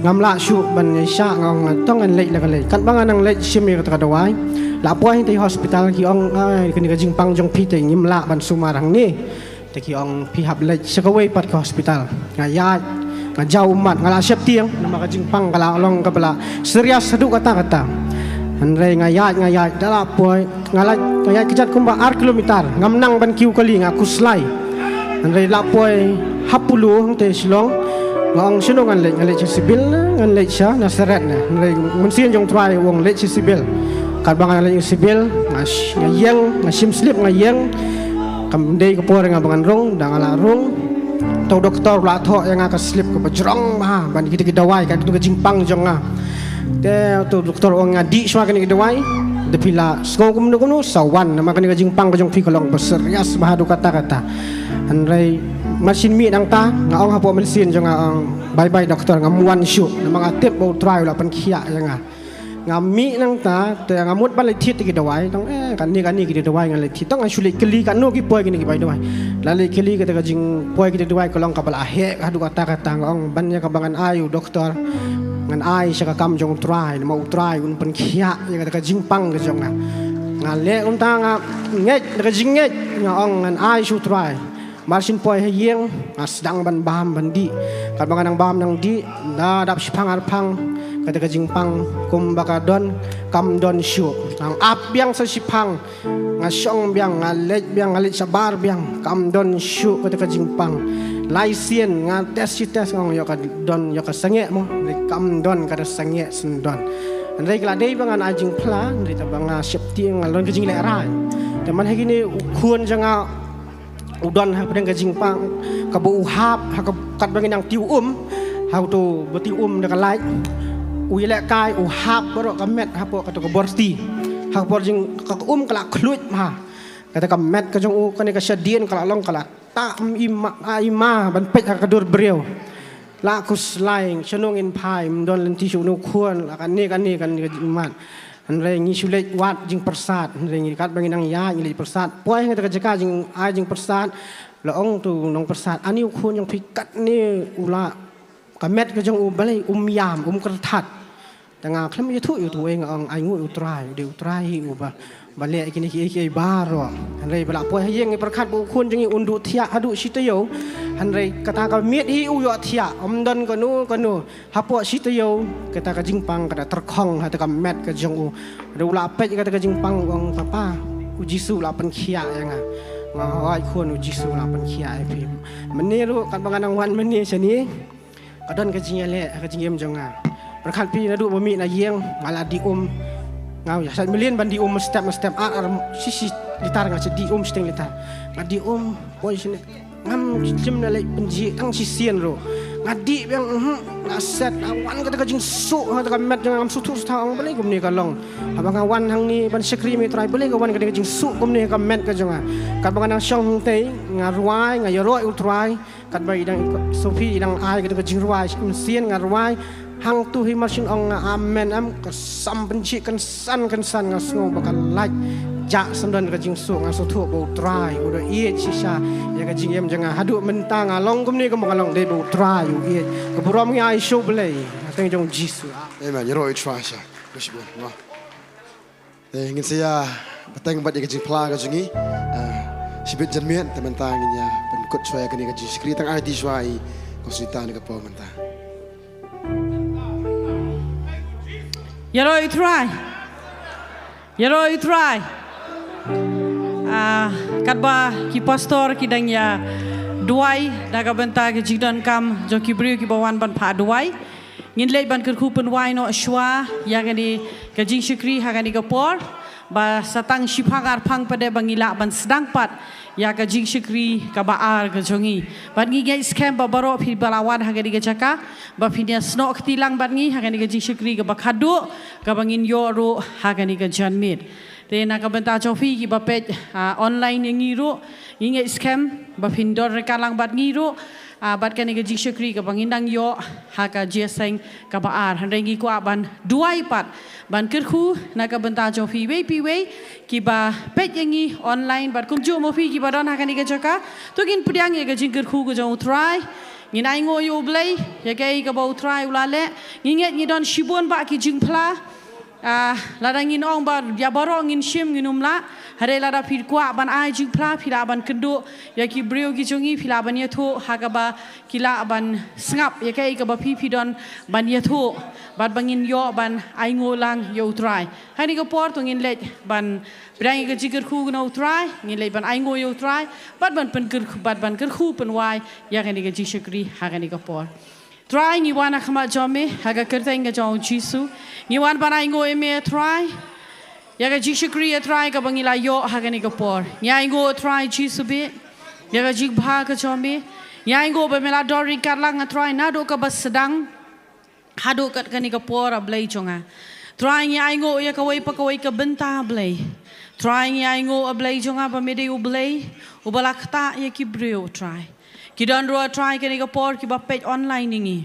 ngam lah shuh ban ïaishah, nga ong to ngan leit la ka leit. Katba nga dang leit shim ïa kata ka dawai, la poi hangtei hospital ki ong, ai, kane ka jingpang jong phi te ngim lah ban sumar hangne. Te ki ong phi hap leit sha kawei pat ka hospital. Nga ïaid, nga jaw ummat, nga la sheptieng namar ka jingpang ka la long kaba la serious haduh katta katta. Hynrei nga ïaid, nga ïaid, da la poi, nga la, nga ïaid kjat kumba ar kilometer, ngam nang ban kiew kali, nga khuslai. Hynrei la poi ha Polo hangtei Shillong, nga ong shano ngan leit, ngan leit sha Civil ne ngan leit sha Nazareth ne? Hynrei mynsiem jong U Trai u ong leit sha Civil. Katba nga leit sha Civil, nga sh-, nga ïeng, nga shim slip, nga ïeng. Kam dei ka por nga ba ngan rung, da nga la rung, uto u doktor u la thoh ïa nga ka slip kaba jrong bha ban kito ki dawai, kato ka jingpang jong nga. Te uto u doktor u ong ïa nga, dih shuwa kine ki dawai. Da phi la sngew kumno kumno sa wan, namar kane ka jingpang ka jong phi ka long ba serious bha haduh katta katta. Hynrei mar shu mih nangta nga ong hapoh mynsiem jong nga, ong bye bye doktor, ngam wan shuh namar nga tip ba U Trai u la pynkhiah ïa nga. Nga mih nangta, te nga mut ban leit thied ïa ki dawai, tang eh kane kane ki dawai ngan leit thied, tang nga shu leit kylli katno ki poi kine ki bai dawai. La leit kylli, kata ka jingpoi kine ki dawai ka long kaba la heh haduh katta katta. Nga ong ban ïa kaba ngan ai, u doktor, ngan ai sha ka kam jong U Trai, namar U Trai un pynkhiah ïa kata ka jingpang ka jong nga. Nga leh kumta, nga ngeit da ka jingngeit, nga ong ngan ai sha U Trai. Mar shu poi ha ïing nga sdang ban bam ban dih. Katba nga dang bam dang dih, da dap shiphang arphang, kata ka jingpang kumba ka don kam don shuh. Nga ap biang sa shiphang, nga shong biang, nga leit biang, nga leit shabar biang, kam don shuh kata ka jingpang. Lai sien nga test shi test, nga ong ïoh ka don, ïoh ka sangeh mo, hynrei kam don kata sangeh syndon. Hynrei ka la dei ba ngan ai jingphla, hynrei te ba nga sheptieng, nga long ka jinglehrain. Te man ha kine u khun jong nga u don hapdeng ka jingpang kaba u hap, ha ka, katba ngi nang tiew um, ha uto ba tiew um da ka light, u ïalehkai u hap baroh ka met hapoh kato ka borti. Ha ka por jing ka um ka la khluit bha. Kata ka met ka jong u, kane ka shadien ka la long ka la tah im, im, im ban peit ha ka dur briew. La khuslai, shano ngin phai, ym don lynti shuh une u khun, la kane kane kane ka jingmat. Hynrei ngi shu leit wad jingpyrsad, hynrei ngi katba ngi nang ïaid ngi leit pyrsad. Poi ha kata ka jaka jingai jingpyrsad, la ong uto u nongpyrsad, ani u khun jong phi katne u la, ka met ka jong u balei um ïam, um kyrthat. Te nga khlem ïathuh ïa uto uwei, nga ong ai nguh ïa U Trai, u dei U Trai hi uba ba leh kine kiei kiei baroh. Hynrei ba la poi ha ïing ngi pyrkhat ba u khun jong ngi un duh thiah haduh shi taïew. Hynrei kata ka miet hi u ïoh thiah, ym don kano kano. Hapoh shi taïew kata ka jingpang ka da tyrkhong ha kata ka met ka jong u. Hynrei u la peit kata ka jingpang, u ong, Papa, U Jisu u la pynkhiah ïa nga. Nga ai khun u Jisu la pynkhiah ïa phi. Mynne ruh katba nga nang wan mynne shane, ka don ka jingïaleh ha ka jingim jong nga. Pyrkhat phi naduh ba mih na ïing nga la dih um. Nga ïa sat mlien ban dih um step step ar ar shi shi litar nga shu dih um shiteng litar. Nga dih um poi shane. Ngam shim na leh pynjih tang shisien ruh. Nga dih biang, mhm, nga set, nga wan kata ka jingsuk ha kata ka met jong nga, ngam sngewthuh shuh ong balei kumne ka long. Haba nga wan hangne ban shakri me Trai, balei ka wan kata ka jingsuk kumne ha ka met ka jong nga. Katba nga nang shong hangtei nga rwai, nga ïaroh ïa u Trai. Katba i dang, Sophie i dang ai kata ka jingrwai, shisien nga rwai. Hangtu hi mar shin ong nga amen, em, ka sam pynjih kynsan kynsan, nga sngew ba ka lait jah syndon ka jingsuk. Nga sngewthuh ba u Trai u da ïeit shisha ïa ka jingim jong nga. Haduh mynta nga long kumne kumba nga long dei ba u Trai u ïeit. Ka burom ngi ai sha U Blei. Ha ka kyrteng jong u Jisu. Amen. Ïaroh ïa u Trai sha. Ka shibun. Te ngin sa ïa bteng bad ïa ka jingphla ka jong ngi. Ah, shibit janmiet te mynta ngin ïa pynkut shuwa ïa kane ka jingshakri, tang ai di shuwa i Kong Sunita na ka por mynta. Ïaroh ïa u Trai. Ïaroh ïa u Trai. Ah, katba ki pastor ki dang ïa duwai da ka bynta ka jingdonkam jong ki briew kiba wan ban phah duwai. Ngin leit ban kyrkhu pynwai noh shuwa ïa kane ka jingshakri ha kane ka por. Ba sa tang shiphang arphang pat de ba ngi lah ban sdang pat ïa ka jingshakri kaba ar ka jong ngi. Bad ngi ngeit skhem ba baroh phi ba la wan ha kane ka jaka ba phin ïa snoh kti lang bad ngi ha kane ka jingshakri kaba khadduh kaba ngin ïoh ruh ha kane ka janmiet. Te na ka bynta jong phi kiba peit, ah, online ïa ngi ruh, ngi ngeit skhem ba phin don ryngkat lang bad ngi ruh, ah, bad kane ka jingshakri kaba ngin nang ïoh ha ka jingïaseng kaba ar. Hynrei ngi kwah ban duwai pat ban kyrkhu na ka bynta jong phi iwei pa iwei kiba peit ïa ngi online bad kumjuh mo phi kiba don ha kane ka jaka. To ngin pdiang ïa ka jingkyrkhu ka jong u Trai. Ngin ainguh ïa U Blei ïa kaei kaba u Trai u la leh. Ngi ngeit ngi don shibun bah ki jingphla. Ah, lada ngin ong ba ïa baroh ngin shim ngin ym lah. Hynrei lada phi kwah ban ai jingphla phi lah ban kynduh ïa ki briew ki jong ngi, phi lah ban ïathuh ha kaba ki lah ban sngap ïa kaei kaba phi phi don ban ïathuh bad ba ngin ïoh ban ainguh lang ïa u Trai. Ha kane ka por to ngin leit ban pdiang ïa ka jingkyrkhu na u Trai, ngin leit ban ainguh ïa u Trai bad ban pynkyrkhu bad ban kyrkhu pynwai ïa kane ka jingshakri ha kane ka por. Trai, ngi wan ha khmat jong me ha ka kyrteng ka jong u Jisu. Ngi wan ban ainguh ïa me, Trai, ïa ka jingshakri, Trai, kaba ngi la ïoh ha kane ka por. Ngi ainguh, Trai Jisu beit, ïa ka jingbha ka jong me. Ngi ainguh ba me la don ryngkat lang, Trai, naduh kaba sdang haduh kat kane ka por, A Blei jong nga. Trai, ngi ainguh ïa kawei pa kawei ka bynta, A Blei. Trai, ngi ainguh, A Blei jong nga, ba me dei U Blei uba la ktah ïa ki briew, Trai. Ki don ruh, Trai, kane ka por kiba peit online ïa ngi,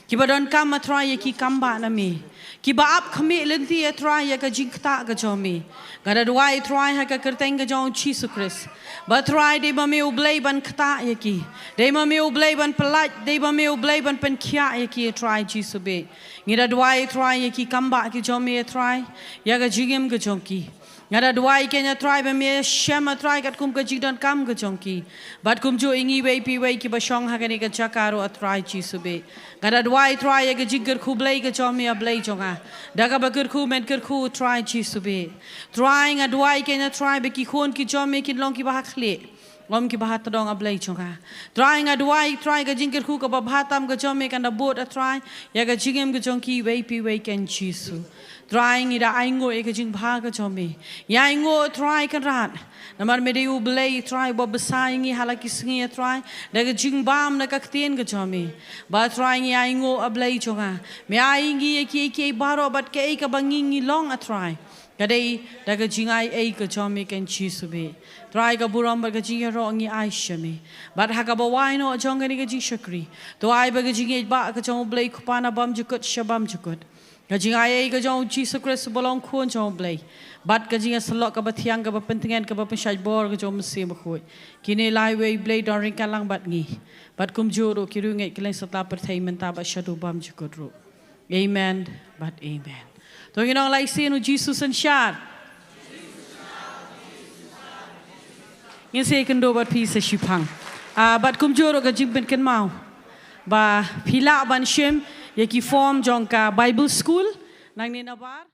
kiba donkam, A Trai, ïa ki kam bah na me, kiba ap khmih lynti, A Trai, ïa ka jingktah ka jong me. Nga da duwai, Trai, ha ka kyrteng ka jong u Jisu Khrist, ba, Trai, dei ma me U Blei ban ktah ïa ki, dei ma me U Blei ban pyllait, dei ma me U Blei ban pynkhiah ïa ki, Trai Jisu beit. Ngi da duwai, Trai, ïa ki kam bah ki jong me, Trai, ïa ka jingim ka jong ki. Nga da duwai kein, A Trai, ba me shem, A Trai, katkum ka jingdonkam ka jong ki. Bad kumjuh ïa ngi iwei pa iwei kiba shong ha kane ka jaka ruh, A Trai Jisu beit. Nga da duwai, Trai, ïa ka jingkyrkhu Blei ka jong me, A Blei jong nga. Da kaba kyrkhu men kyrkhu, Trai Jisu beit. Trai, nga duwai kein, A Trai, ba ki khun ki jong me kin long kiba ha khlieh, ym kiba ha tdong, A Blei jong nga. Trai, nga duwai, Trai, ka jingkyrkhu kaba bha tam ka jong me kan da bud, A Trai, ïa ka jingim ka jong ki iwei pa iwei kein, Jisu. Trai, ngi da ainguh ïa ka jingbha ka jong me. Ngi ainguh, Trai Kynrad, namar me dei U Blei, Trai, uba bsa ïa ngi ha la ki sngi, A Trai, da ka jingbam na ka ktien ka jong me. Ba, Trai, ngi ainguh, A Blei jong nga, me ai ïa ngi ïa kiei kiei baroh bad kaei kaba ngi ngi long, A Trai, ka dei da ka jingai ei ka jong me kein, Jisu beit. Trai, ka burom bad ka jingïaroh ngi ai sha me. Bad ha kaba wai noh jong kane ka jingshakri, to ai ba ka jingïeit bah ka jong U Blei Kpa na bymjukut sha bymjukut, ka jingai ei ka jong u Jisu Khrist uba long Khun jong U Blei, bad ka jingïasyllok kaba thiang, kaba pyntngen, kaba pynshait bor ka jong U Mynsiem Bakhuid, kine lai iwei, Blei, don ryngkat lang bad ngi, bad kumjuh ruh ki riewngeit kylleng satlak pyrthei mynta bad shaduh bymjukut ruh. Amen bad amen. To ngin ong lai sien, U Jisu synshar. Ngin sa ïakynduh bad phi sa shiphang. Ah, bad kumjuh ruh ka jingpynkynmaw ba phi lah ban shim ïa ki form jong ka Bible School nangne nabar.